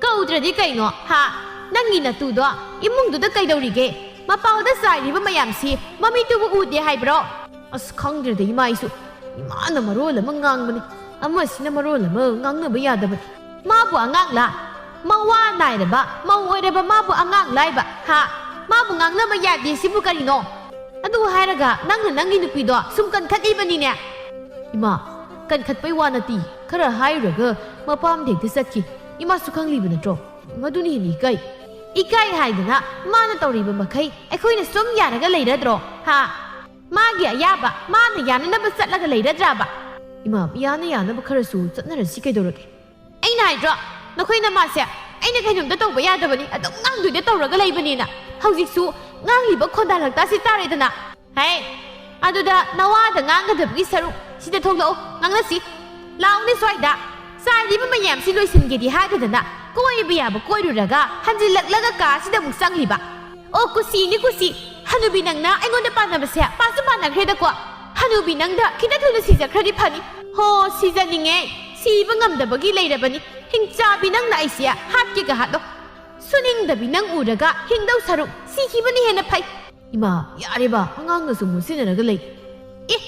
ꯀꯧꯗ꯭ꯔꯗꯤ ꯀꯩꯅꯣ, ꯍꯥ? ꯅꯪꯒꯤ ꯅꯇꯨꯗꯣ ꯏꯃꯨꯡꯗꯨꯗ ꯀꯩꯗꯧꯔꯤꯒꯦ? ꯃꯄꯥꯜꯗ ꯆꯥꯏꯔꯤꯕ ꯃꯌꯥꯝꯁꯤ ꯃꯃꯤꯠꯇꯨꯕꯨ ꯎꯗꯦ ꯍꯥꯏꯕ꯭ꯔꯣ? ꯑꯁ, ꯈꯪꯗ꯭ꯔꯦꯗ ꯏꯃꯥ ꯑꯩꯁꯨ꯫ ꯏꯃꯥꯅ ꯃꯔꯣꯜ ꯑꯃ ꯉꯥꯡꯕꯅꯤ, ꯑꯃꯁꯤꯅ ꯃꯔꯣꯜ ꯑꯃ ꯉꯥꯡꯅꯕ ꯌꯥꯗꯕꯅꯤ꯫ ꯃꯥꯕꯨ ꯑꯉꯥꯡꯂꯥ? ꯃꯋꯥ ꯅꯥꯏꯔꯕ, ꯃꯧ ꯑꯣꯏꯔꯕ ꯃꯥꯕꯨ ꯑꯉꯥꯡꯂꯥ ꯍꯥꯏꯕ? ꯍꯥ? ꯃꯥꯕꯨ ꯉꯥꯡꯅꯕ ꯌꯥꯗꯦ ꯁꯤꯕꯨ ꯀꯔꯤꯅꯣ? ꯑꯗꯨ ꯍꯥꯏꯔꯒ ꯅꯪꯅ ꯅꯪꯒꯤ ꯅꯨꯄꯤꯗꯣ ꯁꯨꯝ ꯀꯟꯈꯠꯂꯤꯕꯅꯤꯅꯦ꯫ ꯏꯃꯥ, ꯀꯟꯈꯠꯄꯩ ꯋꯥ ꯅꯠꯇꯦ, ꯈꯔ ꯍꯥꯏꯔꯨꯔꯒ ꯃꯄꯥꯝꯗ ꯍꯦꯛꯇ ꯆꯠꯈꯤ꯫ ꯏꯃꯥꯁꯨ ꯈꯪꯂꯤꯕ ꯅꯠꯇ꯭ꯔꯣ? ꯃꯗꯨꯅ ꯍꯦꯟꯅ ꯏꯀꯥꯏ꯫ ꯏꯀꯥꯏ ꯍꯥꯏꯗꯅ ꯃꯥꯅ ꯇꯧꯔꯤꯕ ꯃꯈꯩ ꯑꯩꯈꯣꯏꯅ ꯁꯨꯝ ꯌꯥꯔꯒ ꯂꯩꯔꯗ꯭ꯔꯣ? ꯍꯥ? ꯃꯥꯒꯤ ꯑꯌꯥꯕ ꯃꯥꯅ ꯌꯥꯅꯅꯕ ꯆꯠꯂꯒ ꯂꯩꯔꯗ꯭ꯔꯕ? ꯏꯃꯥ, ꯌꯥꯅ ꯌꯥꯅꯕ ꯈꯔꯁꯨ ꯆꯠꯅꯔꯁꯤ ꯀꯩꯗꯧꯔꯒꯦ? ꯑꯩꯅ ꯍꯥꯏꯗ꯭ꯔꯣ, ꯅꯈꯣꯏ ꯅꯃꯥꯁꯦ ꯑꯩꯅ ꯀꯩꯅꯣꯝꯇ ꯇꯧꯕ ꯌꯥꯗꯕꯅꯤ, ꯑꯗꯨꯝ ꯉꯥꯡꯗꯣꯏꯗ ꯇꯧꯔꯒ ꯂꯩꯕꯅꯤꯅ꯫ ꯍꯧꯖꯤꯛꯁꯨ ꯉꯥꯡꯂꯤꯕ ꯈꯣꯟꯗꯥ ꯂꯛꯇꯥꯁꯤ ꯇꯥꯔꯦꯗꯅ꯫ ꯍꯦ, ꯑꯗꯨꯗ ꯅꯋꯥꯗ ꯉꯥꯡꯒꯗꯕꯒꯤ ꯁꯔꯨꯛ ꯁꯤꯗ ꯊꯣꯛꯂꯛꯑꯣ, ꯉꯥꯡꯅꯁꯤ꯫ ꯂꯥꯛꯎꯅꯦ ꯁ꯭ꯋꯥꯏꯗ꯫ ꯆꯥꯏꯔꯤꯕ ꯃꯌꯥꯝꯁꯤ ꯂꯣꯏꯁꯤꯟꯒꯦꯗꯤ ꯍꯥꯏꯗꯗꯅ ꯀꯣꯏꯕ ꯌꯥꯕ ꯀꯣꯏꯔꯨꯔꯒ ꯍꯟꯖꯤꯜꯂꯛꯂꯒ ꯀꯥꯁꯤꯗ ꯑꯃꯨꯛ ꯆꯪꯂꯤꯕ꯫ ꯑꯣ ꯀꯨꯁꯤꯅꯤ ꯀꯨꯁꯤ, ꯍꯅꯨꯕꯤ ꯅꯪꯅ ꯑꯩꯉꯣꯟꯗ ꯄꯥꯟꯅꯕꯁꯦ ꯄꯥꯁꯨ ꯄꯥꯟꯅꯈ꯭ꯔꯦꯗꯀꯣ꯫ ꯍꯅꯨꯕꯤ ꯅꯪꯗ ꯈꯤꯇ ꯊꯨꯅ ꯁꯤꯖꯈ꯭ꯔꯗꯤ ꯐꯅꯤ꯫ ꯍꯣ, ꯁꯤꯖꯅꯤꯡꯉꯦ, ꯁꯤꯕ ꯉꯝꯗꯕꯒꯤ ꯂꯩꯔꯕꯅꯤ꯫ ꯍꯤꯡꯆꯥꯕꯤ ꯅꯪꯅ ꯑꯩꯁꯦ ꯍꯥꯠꯀꯦꯒ ꯍꯥꯠꯂꯣ꯫ ꯁꯨꯅꯤꯡꯗꯕꯤ ꯅꯪ ꯎꯔꯒ ꯍꯤꯡꯗꯧ ꯁꯔꯨꯛ ꯁꯤꯈꯤꯕꯅ ꯍꯦꯟꯅ ꯐꯩ꯫ ꯏꯃꯥ, ꯌꯥꯔꯦꯕ, ꯑꯉꯥꯡꯅꯁꯨ ꯃꯨꯟꯁꯤꯟꯅꯔꯒ ꯂꯩ꯫ ꯑꯦ,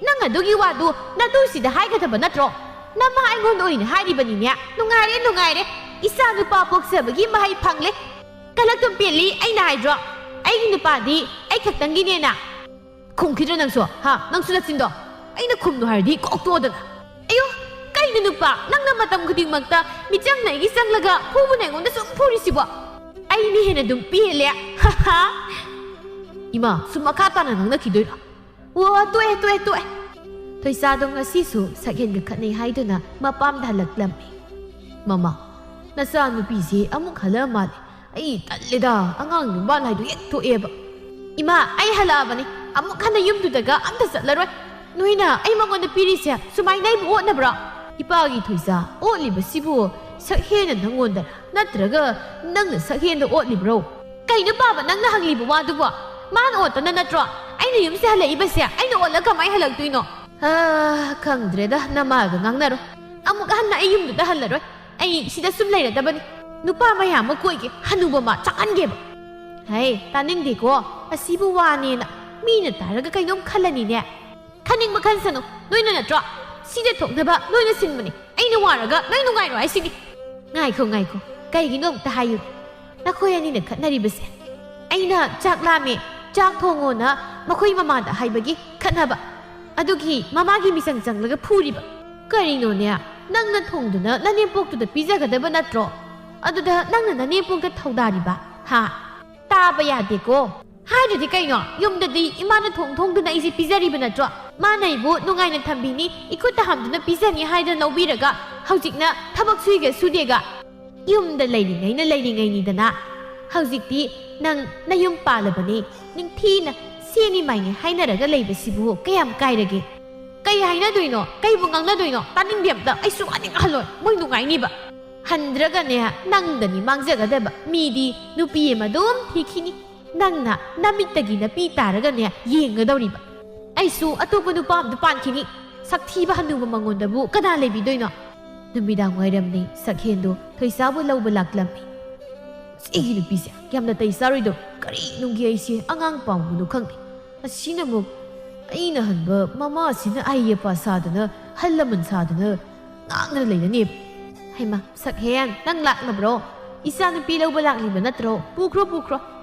ꯅꯪ ꯑꯗꯨꯒꯤ ꯋꯥꯗꯨ ꯅꯇꯨꯁꯤꯗ ꯍꯥꯏꯒꯗꯕ ꯅꯠꯇ꯭ꯔꯣ? ꯅꯃꯥ ꯑꯩꯉꯣꯟꯗ ꯑꯣꯏꯅ ꯍꯥꯏꯔꯤꯕꯅꯤꯅꯦ꯫ ꯅꯨꯡꯉꯥꯏꯔꯦ, ꯅꯨꯡꯉꯥꯏꯔꯦ꯫ ꯏꯆꯥ ꯅꯨꯄꯥ ꯄꯣꯛꯆꯕꯒꯤ ꯃꯍꯩ ꯐꯪꯂꯦ꯫ ꯀꯂꯛꯇꯨꯝ ꯄꯦꯜꯂꯤ, ꯑꯩꯅ ꯍꯥꯏꯗ꯭ꯔꯣ? ꯑꯩꯒꯤ ꯅꯨꯄꯥꯗꯤ ꯑꯩ ꯈꯛꯇꯪꯒꯤꯅꯦꯅ꯫ ꯈꯨꯝꯈꯤꯗ꯭ꯔꯣ ꯅꯪꯁꯨ? ꯍꯥ? ꯅꯪꯁꯨ ꯅꯆꯤꯟꯗꯣ꯫ ꯑꯩꯅ ꯈꯨꯝꯅꯨ ꯍꯥꯏꯔꯗꯤ ꯀꯣꯛ ꯇꯣꯛꯑꯣꯗꯅ꯫ ꯑꯌꯣ, ꯀꯩꯅꯣ ꯅꯨꯄꯥ? ꯅꯪꯅ ꯃꯇꯝ ꯈꯨꯗꯤꯡꯃꯛꯇ ꯃꯤꯆꯪꯅ ꯑꯩꯒꯤ ꯆꯪꯂꯒ ꯐꯨꯕꯅ ꯑꯩꯉꯣꯟꯗ ꯁꯨꯝ ꯐꯨꯔꯤꯁꯤꯕꯣ? ꯑꯩꯅ ꯍꯦꯟꯅ ꯑꯗꯨꯝ ꯄꯦꯜꯂꯦ꯫ ꯍꯥ ꯍꯥ꯫ ꯏꯃꯥ, ꯁꯨꯝ ꯃꯈꯥ ꯇꯥꯅ ꯉꯥꯡꯅꯈꯤꯗꯣꯏꯔꯣ? ꯑꯣ, ꯇꯣꯛꯑꯦ, ꯇꯣꯛꯑꯦ, ꯇꯣꯛꯑꯦ꯫ ꯊꯣꯏꯁꯥꯗꯣ ꯉꯁꯤꯁꯨ ꯁꯛꯍꯦꯟꯒ ꯈꯠꯅꯩ ꯍꯥꯏꯗꯨꯅ ꯃꯄꯥꯝꯗ ꯍꯜꯂꯛꯂꯝꯃꯤ꯫ ꯃꯃꯥ, ꯅꯆꯥꯅꯨꯄꯤꯁꯦ ꯑꯃꯨꯛ ꯍꯜꯂꯛꯑ ꯃꯥꯜꯂꯦ꯫ ꯑꯩ ꯇꯜꯂꯦꯗ, ꯑꯉꯥꯡ ꯌꯨꯝꯕꯥꯟ ꯍꯥꯏꯗꯣ ꯍꯦꯛ ꯊꯣꯛꯑꯦꯕ꯫ ꯏꯃꯥ, ꯑꯩ ꯍꯜꯂꯛꯑꯕꯅꯤ꯫ ꯑꯃꯨꯛ ꯍꯟꯅ ꯌꯨꯝꯗꯨꯗꯒ ꯑꯝꯇ ꯆꯠꯂꯔꯣꯏ꯫ ꯅꯣꯏꯅ ꯑꯩ ꯃꯉꯣꯟꯗ ꯄꯤꯔꯤꯁꯦ ꯁꯨꯃꯥꯏꯅ ꯑꯩꯕꯨ ꯑꯣꯠꯅꯕ꯭ꯔꯣ? ꯏꯄꯥꯒꯤ ꯊꯣꯏꯁꯥ, ꯑꯣꯠꯂꯤꯕꯁꯤꯕꯨ ꯁꯛꯍꯦꯟꯅ ꯅꯪꯉꯣꯟꯗꯔ? ꯅꯠꯇ꯭ꯔꯒ ꯅꯪꯅ ꯁꯛꯍꯦꯟꯗ ꯑꯣꯠꯂꯤꯕ꯭ꯔꯣ? ꯀꯩꯅꯣ ꯄꯥꯕ ꯅꯪꯅ ꯍꯪꯂꯤꯕ ꯋꯥꯗꯨꯕꯣ? ꯃꯥꯅ ꯑꯣꯠꯇꯅ ꯅꯠꯇ꯭ꯔꯣ ꯑꯩꯅ ꯌꯨꯝꯁꯦ ꯍꯜꯂꯛꯏꯕꯁꯦ? ꯑꯩꯅ ꯑꯣꯠꯂ ꯀꯃꯥꯏ ꯍꯜꯂꯛꯇꯣꯏꯅꯣ? ꯑꯥ, ꯈꯪꯗ꯭ꯔꯦꯗ, ꯅꯃꯥꯒ ꯉꯥꯡꯅꯔꯣ꯫ ꯑꯃꯨꯛ ꯍꯟꯅ ꯑꯩ ꯌꯨꯝꯗꯨꯗ ꯍꯜꯂꯔꯣꯏ꯫ ꯑꯩ ꯁꯤꯗ ꯁꯨꯝ ꯂꯩꯔꯗꯕꯅꯤ꯫ ꯅꯨꯄꯥ ꯃꯌꯥꯝ ꯑꯃ ꯀꯣꯏꯒꯦ, ꯍꯅꯨꯕ ꯃꯥ ꯆꯥꯛꯍꯟꯒꯦꯕ꯫ ꯍꯩ, ꯇꯥꯅꯤꯡꯗꯦꯀꯣ꯫ ꯑꯁꯤꯕꯨ ꯋꯥꯅꯦꯅ ꯃꯤꯅ ꯇꯥꯔꯒ ꯀꯩꯅꯣꯝ ꯈꯜꯂꯅꯤꯅꯦ꯫ ꯈꯟꯅꯤꯡꯕ ꯈꯟꯁꯅꯨ, ꯅꯣꯏꯅ ꯅꯠꯇ꯭ꯔꯣ? ꯁꯤꯗ ꯊꯣꯛꯅꯕ ꯅꯣꯏꯅ ꯁꯤꯟꯕꯅꯤ꯫ ꯑꯩꯅ ꯋꯥꯔꯒ ꯅꯣꯏ ꯅꯨꯡꯉꯥꯏꯔꯣ ꯍꯥꯏꯁꯤꯅꯤ꯫ ꯉꯥꯏꯈꯣ, ꯉꯥꯏꯈꯣ, ꯀꯩꯒꯤꯅꯣ ꯑꯝꯇ ꯍꯥꯏꯌꯨ꯫ ꯅꯈꯣꯏ ꯑꯅꯤꯅ ꯈꯠꯅꯔꯤꯕꯁꯦ? ꯑꯩꯅ ꯆꯥꯛ ꯂꯥꯝꯃꯦ, ꯆꯥꯛ ꯊꯣꯡꯉꯣꯅ ꯃꯈꯣꯏ ꯃꯃꯥꯗ ꯍꯥꯏꯕꯒꯤ ꯈꯠꯅꯕ꯫ ꯑꯗꯨꯒꯤ ꯃꯃꯥꯒꯤ ꯃꯤꯆꯪ ꯆꯪꯂꯒ ꯐꯨꯔꯤꯕ꯫ ꯀꯔꯤꯅꯣꯅꯦ? ꯅꯪꯅ ꯊꯣꯡꯗꯨꯅ ꯅꯅꯦꯝꯄꯣꯛꯇꯨꯗ ꯄꯤꯖꯒꯗꯕ ꯅꯠꯇ꯭ꯔꯣ? ꯑꯗꯨꯗ ꯅꯪꯅ ꯅꯅꯦꯝꯄꯣꯛꯇ ꯊꯧꯗꯥꯔꯤꯕ, ꯍꯥ? ꯇꯥꯕ ꯌꯥꯗꯦꯀꯣ꯫ ꯍꯥꯏꯗ꯭ꯔꯗꯤ ꯀꯩꯅꯣ? ꯌꯨꯝꯗꯗꯤ ꯏꯃꯥꯅ ꯊꯣꯡ ꯊꯣꯡꯗꯨꯅ ꯑꯩꯁꯦ ꯄꯤꯖꯔꯤꯕ ꯅꯠꯇ꯭ꯔꯣ? ꯃꯥꯅ ꯑꯩꯕꯨ ꯅꯨꯡꯉꯥꯏꯅ ꯊꯝꯕꯤꯅꯤ, ꯏꯈꯨꯠꯇ ꯍꯥꯝꯗꯨꯅ ꯄꯤꯖꯅꯤ ꯍꯥꯏꯗꯅ ꯂꯧꯕꯤꯔꯒ ꯍꯧꯖꯤꯛꯅ ꯊꯕꯛ ꯁꯨꯏꯒ ꯁꯨꯗꯦꯒ꯫ ꯌꯨꯝꯗ ꯂꯩꯔꯤꯉꯩꯅ ꯂꯩꯔꯤꯉꯩꯅꯤꯗꯅ꯫ ꯍꯧꯖꯤꯛꯇꯤ ꯅꯪ ꯅꯌꯨꯝ ꯄꯥꯜꯂꯕꯅꯤ, ꯅꯤꯡꯊꯤꯅ ꯁꯦꯅꯤ ꯃꯥꯏꯅꯤ ꯍꯥꯏꯅꯔꯒ ꯂꯩꯕꯁꯤꯕꯨ ꯀꯌꯥꯝ ꯀꯥꯏꯔꯒꯦ? ꯀꯩ ꯍꯥꯏꯅꯗꯣꯏꯅꯣ? ꯀꯩꯕꯨ ꯉꯥꯡꯅꯗꯣꯏꯅꯣ? ꯇꯥꯅꯤꯡꯗꯦ ꯑꯝꯇ꯫ ꯑꯩ ꯁꯨꯛꯍꯟ ꯍꯜꯂꯣꯏ꯫ ꯃꯣꯏ ꯅꯨꯡꯉꯥꯏꯅꯤꯕ꯫ ꯍꯟꯗ꯭ꯔꯒꯅꯦ, ꯅꯪꯗꯅꯤ ꯃꯥꯡꯖꯒꯗꯕ꯫ ꯃꯤꯗꯤ ꯅꯨꯄꯤ ꯑꯃ ꯑꯗꯨꯝ ꯊꯤꯈꯤꯅꯤ꯫ ꯅꯪꯅ ꯅꯃꯤꯠꯇꯒꯤ ꯅꯄꯤ ꯇꯥꯔꯒꯅꯦ ꯌꯦꯡꯒꯗꯧꯔꯤꯕ꯫ ꯑꯩꯁꯨ ꯑꯇꯣꯞꯄ ꯅꯨꯄꯥ ꯑꯝꯗ ꯄꯥꯟꯈꯤꯅꯤ꯫ ꯁꯛꯊꯤꯕ ꯍꯅꯨꯕ ꯃꯉꯣꯟꯗꯕꯨ ꯀꯅꯥ ꯂꯩꯕꯤꯗꯣꯏꯅꯣ? ꯅꯨꯃꯤꯗꯥꯡ ꯋꯥꯏꯔꯝꯅꯤ, ꯁꯛꯍꯦꯟꯗꯣ ꯊꯣꯏꯁꯥꯕꯨ ꯂꯧꯕ ꯂꯥꯛꯂꯝꯃꯤ꯫ ꯁꯤꯒꯤ ꯅꯨꯄꯤꯁꯦ ꯌꯥꯝꯅ ꯇꯩ ꯆꯥꯔꯣꯏꯗꯧ꯫ ꯀꯔꯤ ꯅꯨꯡꯒꯤ ꯑꯩꯁꯦ ꯑꯉꯥꯡ ꯄꯥꯝꯕꯅꯣ ꯈꯪꯗꯦ꯫ ꯑꯁꯤꯅ ꯑꯃꯨꯛ ꯑꯩꯅ ꯍꯟꯕ ꯃꯃꯥꯁꯤꯅ ꯑꯍꯩ ꯑꯄꯥ ꯁꯥꯗꯅ, ꯑꯍꯜ ꯂꯃꯟ ꯁꯥꯗꯅ ꯉꯥꯡꯗꯅ ꯂꯩꯔꯅꯦꯕ꯫ ꯍꯩꯃꯥ, ꯁꯛꯍꯦꯟ, ꯅꯪ ꯂꯥꯛꯂꯕ꯭ꯔꯣ? ꯏꯆꯥꯅꯨꯄꯤ ꯂꯧꯕ ꯂꯥꯛꯂꯤꯕ ꯅꯠꯇ꯭ꯔꯣ? ꯄꯨꯈ꯭ꯔꯣ, ꯄꯨꯈ꯭ꯔꯣ꯫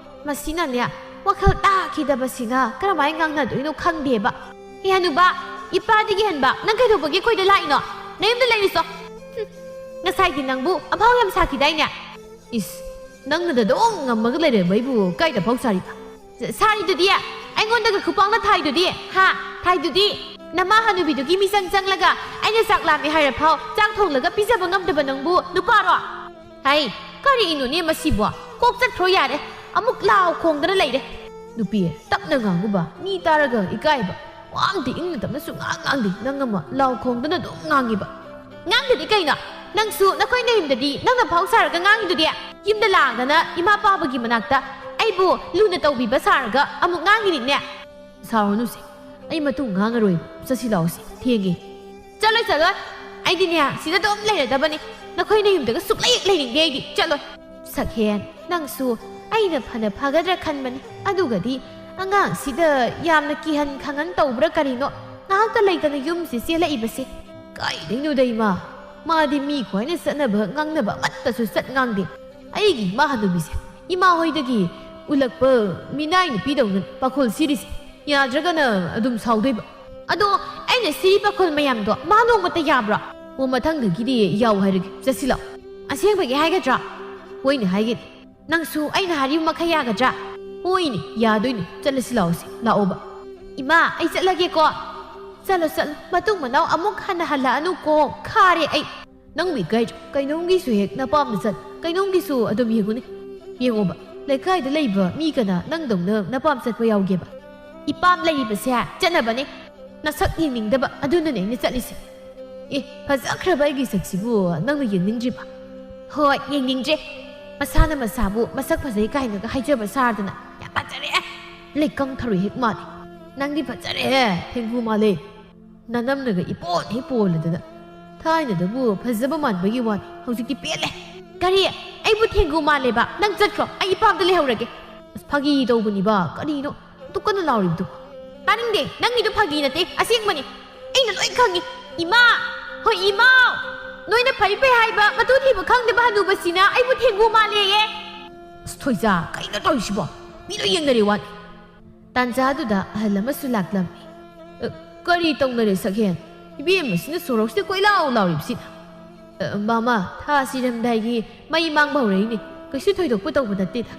ꯃꯁꯤꯅꯅꯦ, ꯋꯥꯈꯜ ꯇꯥꯈꯤꯗꯕꯁꯤꯅ ꯀꯔꯝꯍꯥꯏꯅ ꯉꯥꯡꯅꯗꯣꯏꯅꯣ ꯈꯪꯗꯦꯕ꯫ ꯍꯦ ꯍꯅꯨꯕ, ꯏꯄꯥꯗꯒꯤ ꯍꯟꯕ, ꯅꯪ ꯀꯩꯗꯧꯕꯒꯤ ꯑꯩꯈꯣꯏꯗ ꯂꯥꯛꯏꯅꯣ? ꯅꯌꯨꯝꯗ ꯂꯩꯔꯨꯆꯣ꯫ ꯍꯨꯝ, ꯉꯁꯥꯏꯗꯤ ꯅꯪꯕꯨ ꯑꯐꯥꯎ ꯌꯥꯝ ꯁꯥꯈꯤꯗꯥꯏꯅꯦ? ꯏꯁ, ꯅꯪꯅꯗ ꯑꯗꯨꯝ ꯉꯝꯃꯒ ꯂꯩꯔꯕ ꯑꯩꯕꯨ ꯀꯥꯏꯗ ꯐꯥꯎ ꯁꯥꯔꯤꯕ? ꯁꯥꯔꯤꯗꯨꯗꯤ, ꯑꯩꯉꯣꯟꯗꯒ ꯈꯨꯄꯥꯛꯅ ꯊꯥꯏꯗꯨꯗꯤ, ꯍꯥ? ꯊꯥꯏꯗꯨꯗꯤ? ꯅꯃꯥ ꯍꯅꯨꯕꯤꯗꯨꯒꯤ ꯃꯤꯆꯪ ꯆꯪꯂꯒ ꯑꯩꯅ ꯆꯥꯛ ꯂꯥꯝꯃꯦ ꯍꯥꯏꯔꯐꯥꯎ ꯆꯥꯛ ꯊꯣꯡꯂꯒ ꯄꯤꯖꯕ ꯉꯝꯗꯕ ꯅꯪꯕꯨ ꯅꯨꯄꯥꯔꯣ? ꯍꯩ, ꯀꯔꯤꯅꯣꯅꯦ ꯃꯁꯤꯕꯣ? ꯀꯣꯛ ꯆꯠꯈ꯭ꯔꯣ ꯌꯥꯔꯦ꯫ ꯑꯃꯨꯛ ꯂꯥꯎ ꯈꯣꯡꯗꯅ ꯂꯩꯔꯦ꯫ ꯅꯨꯄꯤ, ꯇꯞꯅ ꯉꯥꯡꯉꯨꯕ, ꯃꯤ ꯇꯥꯔꯒ ꯏꯀꯥꯏꯕ꯫ ꯋꯥ ꯑꯝꯇ ꯏꯪꯅ ꯇꯞꯅ ꯁꯨꯡꯉꯥꯡ ꯉꯥꯡꯗꯦ꯫ ꯅꯪ ꯑꯃ ꯂꯥꯎ ꯈꯣꯡꯗꯅ ꯑꯗꯨꯝ ꯉꯥꯡꯉꯤꯕ꯫ ꯉꯥꯡꯗꯗꯤ ꯀꯩꯅꯣ? ꯅꯪꯁꯨ ꯅꯈꯣꯏ ꯅꯌꯨꯝꯗꯗꯤ ꯅꯪꯅ ꯐꯥꯎ ꯁꯥꯔꯒ ꯉꯥꯡꯉꯤꯗꯨꯗꯤ꯫ ꯌꯨꯝꯗ ꯂꯥꯛꯑꯒꯅ ꯏꯃꯥ ꯄꯥꯕꯒꯤ ꯃꯅꯥꯛꯇ ꯑꯩꯕꯨ ꯂꯨꯅ ꯇꯧꯕꯤꯕ ꯁꯥꯔꯒ ꯑꯃꯨꯛ ꯉꯥꯡꯉꯤꯅꯤꯅꯦ꯫ ꯁꯥꯎꯔꯅꯨꯁꯦ, ꯑꯩ ꯃꯇꯨꯡ ꯉꯥꯡꯉꯔꯣꯏꯕ꯫ ꯆꯠꯁꯤ ꯂꯥꯛꯑꯣꯁꯦ, ꯊꯦꯡꯉꯦ꯫ ꯆꯠꯂꯣꯏ, ꯆꯠꯂꯣꯏ꯫ ꯑꯩꯗꯤꯅꯦ, ꯁꯤꯗ ꯑꯗꯨꯝ ꯂꯩꯔꯗꯕꯅꯤ꯫ ꯅꯈꯣꯏ ꯅꯌꯨꯝꯗꯒ ꯁꯨꯛꯂꯩ ꯍꯦꯛ ꯂꯩꯅꯤꯡꯗꯦ ꯑꯩꯗꯤ꯫ ꯆꯠꯂꯣꯏ꯫ ꯁꯛꯍꯦꯟ, ꯅꯪꯁꯨ ꯑꯩꯅ ꯐꯅ ꯐꯒꯗ꯭ꯔꯥ ꯈꯟꯕꯅꯤ꯫ ꯑꯗꯨꯒꯗꯤ ꯑꯉꯥꯡꯁꯤꯗ ꯌꯥꯝꯅ ꯀꯤꯍꯟ ꯈꯪꯍꯟ ꯇꯧꯕ꯭ꯔꯥ ꯀꯔꯤꯅꯣ? ꯉꯥꯏꯍꯥꯛꯇ ꯂꯩꯇꯅ ꯌꯨꯝꯁꯤ ꯆꯦꯜꯂꯛꯏꯕꯁꯦ꯫ ꯀꯥꯏꯗꯩꯅꯣꯗ ꯏꯃꯥ? ꯃꯥꯗꯤ ꯃꯤ ꯈ꯭ꯋꯥꯏꯅ ꯆꯠꯅꯕ ꯉꯥꯡꯅꯕ ꯑꯃꯠꯇꯁꯨ ꯆꯠ ꯉꯥꯡꯗꯦ꯫ ꯑꯩꯒꯤ ꯏꯃꯥ ꯍꯅꯨꯕꯤꯁꯦ ꯏꯃꯥ ꯍꯣꯏꯗꯒꯤ ꯎꯂꯛꯄ ꯃꯤꯅꯥꯏ ꯅꯨꯄꯤꯗꯧꯅ ꯄꯥꯈꯣꯜ ꯁꯤꯔꯤꯁꯦ꯫ ꯌꯥꯗ꯭ꯔꯒꯅ ꯑꯗꯨꯝ ꯁꯥꯎꯗꯣꯏꯕ꯫ ꯑꯗꯣ ꯑꯩꯅ ꯁꯤꯔꯤ ꯄꯥꯈꯣꯜ ꯃꯌꯥꯝꯗꯣ ꯃꯥ ꯅꯣꯡꯃꯇ ꯌꯥꯕ꯭ꯔꯣ? ꯑꯣ, ꯃꯊꯪꯗꯒꯤꯗꯤ ꯌꯥꯎ ꯍꯥꯏꯔꯒꯦ꯫ ꯆꯠꯁꯤ ꯂꯥꯛꯑꯣ꯫ ꯑꯁꯦꯡꯕꯒꯤ ꯍꯥꯏꯒꯗ꯭ꯔꯥ? ꯍꯣꯏꯅꯦ ꯍꯥꯏꯒꯅꯤ꯫ ꯅꯪꯁꯨ ꯑꯩꯅ ꯍꯥꯏꯔꯤꯕ ꯃꯈꯩ ꯌꯥꯒꯗ꯭ꯔꯥ? ꯍꯣꯏꯅꯦ, ꯌꯥꯗꯣꯏꯅꯦ꯫ ꯆꯠꯂꯁꯤ ꯂꯥꯛꯑꯣꯁꯦ, ꯂꯥꯛꯑꯣꯕ꯫ ꯏꯃꯥ, ꯑꯩ ꯆꯠꯂꯒꯦꯀꯣ꯫ ꯆꯠꯂꯣ, ꯆꯠꯂꯣ꯫ ꯃꯇꯨꯡ ꯃꯅꯥꯎ ꯑꯃꯨꯛ ꯍꯟꯅ ꯍꯜꯂꯛꯑꯅꯨꯀꯣ꯫ ꯈꯥꯔꯦ ꯑꯩ꯫ ꯅꯪꯕꯨ ꯏꯀꯥꯏꯗ꯭ꯔꯣ? ꯀꯩꯅꯣꯝꯒꯤꯁꯨ ꯍꯦꯛ ꯅꯄꯥꯝꯗ ꯆꯠ, ꯀꯩꯅꯣꯝꯒꯤꯁꯨ ꯑꯗꯨꯝ ꯌꯦꯡꯉꯨꯅꯦ꯫ ꯌꯦꯡꯉꯣꯕ, ꯂꯩꯀꯥꯏꯗ ꯂꯩꯕ ꯃꯤ ꯀꯅꯥ ꯅꯪꯗꯧꯅ ꯅꯄꯥꯝ ꯆꯠꯄ ꯌꯥꯎꯒꯦꯕ? ꯏꯄꯥꯝ ꯂꯩꯔꯤꯕꯁꯦ ꯆꯠꯅꯕꯅꯦ꯫ ꯅꯁꯛ ꯌꯦꯡꯅꯤꯡꯗꯕ, ꯑꯗꯨꯅꯅꯦ ꯑꯩꯅ ꯆꯠꯂꯤꯁꯦ꯫ ꯑꯦ, ꯐꯖꯈ꯭ꯔꯕ ꯑꯩꯒꯤ ꯁꯛꯁꯤꯕꯨ ꯅꯪꯅ ꯌꯦꯡꯅꯤꯡꯗ꯭ꯔꯤꯕ? ꯍꯣꯏ, ꯌꯦꯡꯅꯤꯡꯗ꯭ꯔꯦ꯫ ꯃꯁꯥꯅ ꯃꯁꯥꯕꯨ ꯃꯁꯛ ꯐꯖꯩ ꯀꯥꯏꯅꯒ ꯍꯥꯏꯖꯕ ꯁꯥꯔꯗꯅ꯫ ꯌꯥꯝ ꯐꯖꯔꯦ꯫ ꯂꯩꯀꯪ ꯊꯔꯣꯏ ꯍꯦꯛ ꯃꯥꯜꯂꯦ꯫ ꯅꯪꯗꯤ ꯐꯖꯔꯦꯍꯦ, ꯊꯦꯡꯒꯨ ꯃꯥꯜꯂꯦ꯫ ꯅꯅꯝꯅꯒ ꯏꯄꯣꯟ ꯍꯦꯛ ꯄꯣꯜꯂꯗꯅ꯫ ꯊꯥꯏꯅꯗꯕꯨ ꯐꯖꯕ ꯃꯥꯟꯕꯒꯤ ꯋꯥꯅꯤ, ꯍꯧꯖꯤꯛꯇꯤ ꯄꯦꯜꯂꯦ꯫ ꯀꯔꯤ? ꯑꯩꯕꯨ ꯊꯦꯡꯒꯨ ꯃꯥꯜꯂꯦꯕ? ꯅꯪ ꯆꯠꯈ꯭ꯔꯣ, ꯑꯩ ꯏꯄꯥꯝꯗ ꯂꯩꯍꯧꯔꯒꯦ꯫ ꯑꯁ, ꯐꯥꯒꯤ ꯇꯧꯕꯅꯤꯕ, ꯀꯔꯤꯅꯣ ꯑꯗꯨꯛ ꯀꯟꯅ ꯂꯥꯎꯔꯤꯕꯗꯨ? ꯇꯥꯅꯤꯡꯗꯦ, ꯅꯪꯒꯤꯗꯣ ꯐꯥꯒꯤ ꯅꯠꯇꯦ, ꯑꯁꯦꯡꯕꯅꯤ꯫ ꯑꯩꯅ ꯂꯣꯏ ꯈꯪꯉꯤ꯫ ꯏꯃꯥ! ꯍꯣꯏ, ꯏꯃꯥ! ꯅꯣꯏꯅ ꯐꯩ ꯐꯩ ꯍꯥꯏꯕ ꯃꯇꯨ ꯊꯤꯕ ꯈꯪꯗꯕ ꯍꯅꯨꯕꯁꯤꯅ ꯑꯩꯕꯨ ꯊꯦꯡꯒꯨ ꯃꯥꯜꯂꯦꯌꯦ꯫ ꯑꯁ, ꯊꯣꯏꯖꯥ, ꯀꯩꯅꯣ ꯇꯧꯔꯤꯁꯤꯕꯣ? ꯃꯤ ꯂꯣꯏ ꯌꯦꯡꯅꯔꯦ ꯋꯥꯅꯤ꯫ ꯇꯥꯟꯖꯥꯗꯨꯗ ꯑꯍꯜ ꯑꯃꯁꯨ ꯂꯥꯛꯂꯝꯃꯤ꯫ "ꯑ, ꯀꯔꯤ ꯇꯧꯅꯔꯦ ꯁꯛꯍꯦꯟ? ꯏꯕꯦꯝꯃꯁꯤꯅ ꯁꯣꯔꯣꯛꯁꯤꯗ ꯀꯣꯏꯂꯥꯎ ꯂꯥꯎꯔꯤꯕꯁꯤ?" "ꯑ, ꯃꯥꯃ, ꯊꯥ ꯁꯤꯔꯝꯗꯥꯏꯒꯤ ꯃꯩ ꯃꯥꯡꯕ ꯍꯧꯔꯛꯏꯅꯦ꯫ ꯀꯩꯁꯨ ꯊꯣꯏꯗꯣꯛꯄ ꯇꯧꯕ ꯅꯠꯇꯦꯗ꯫"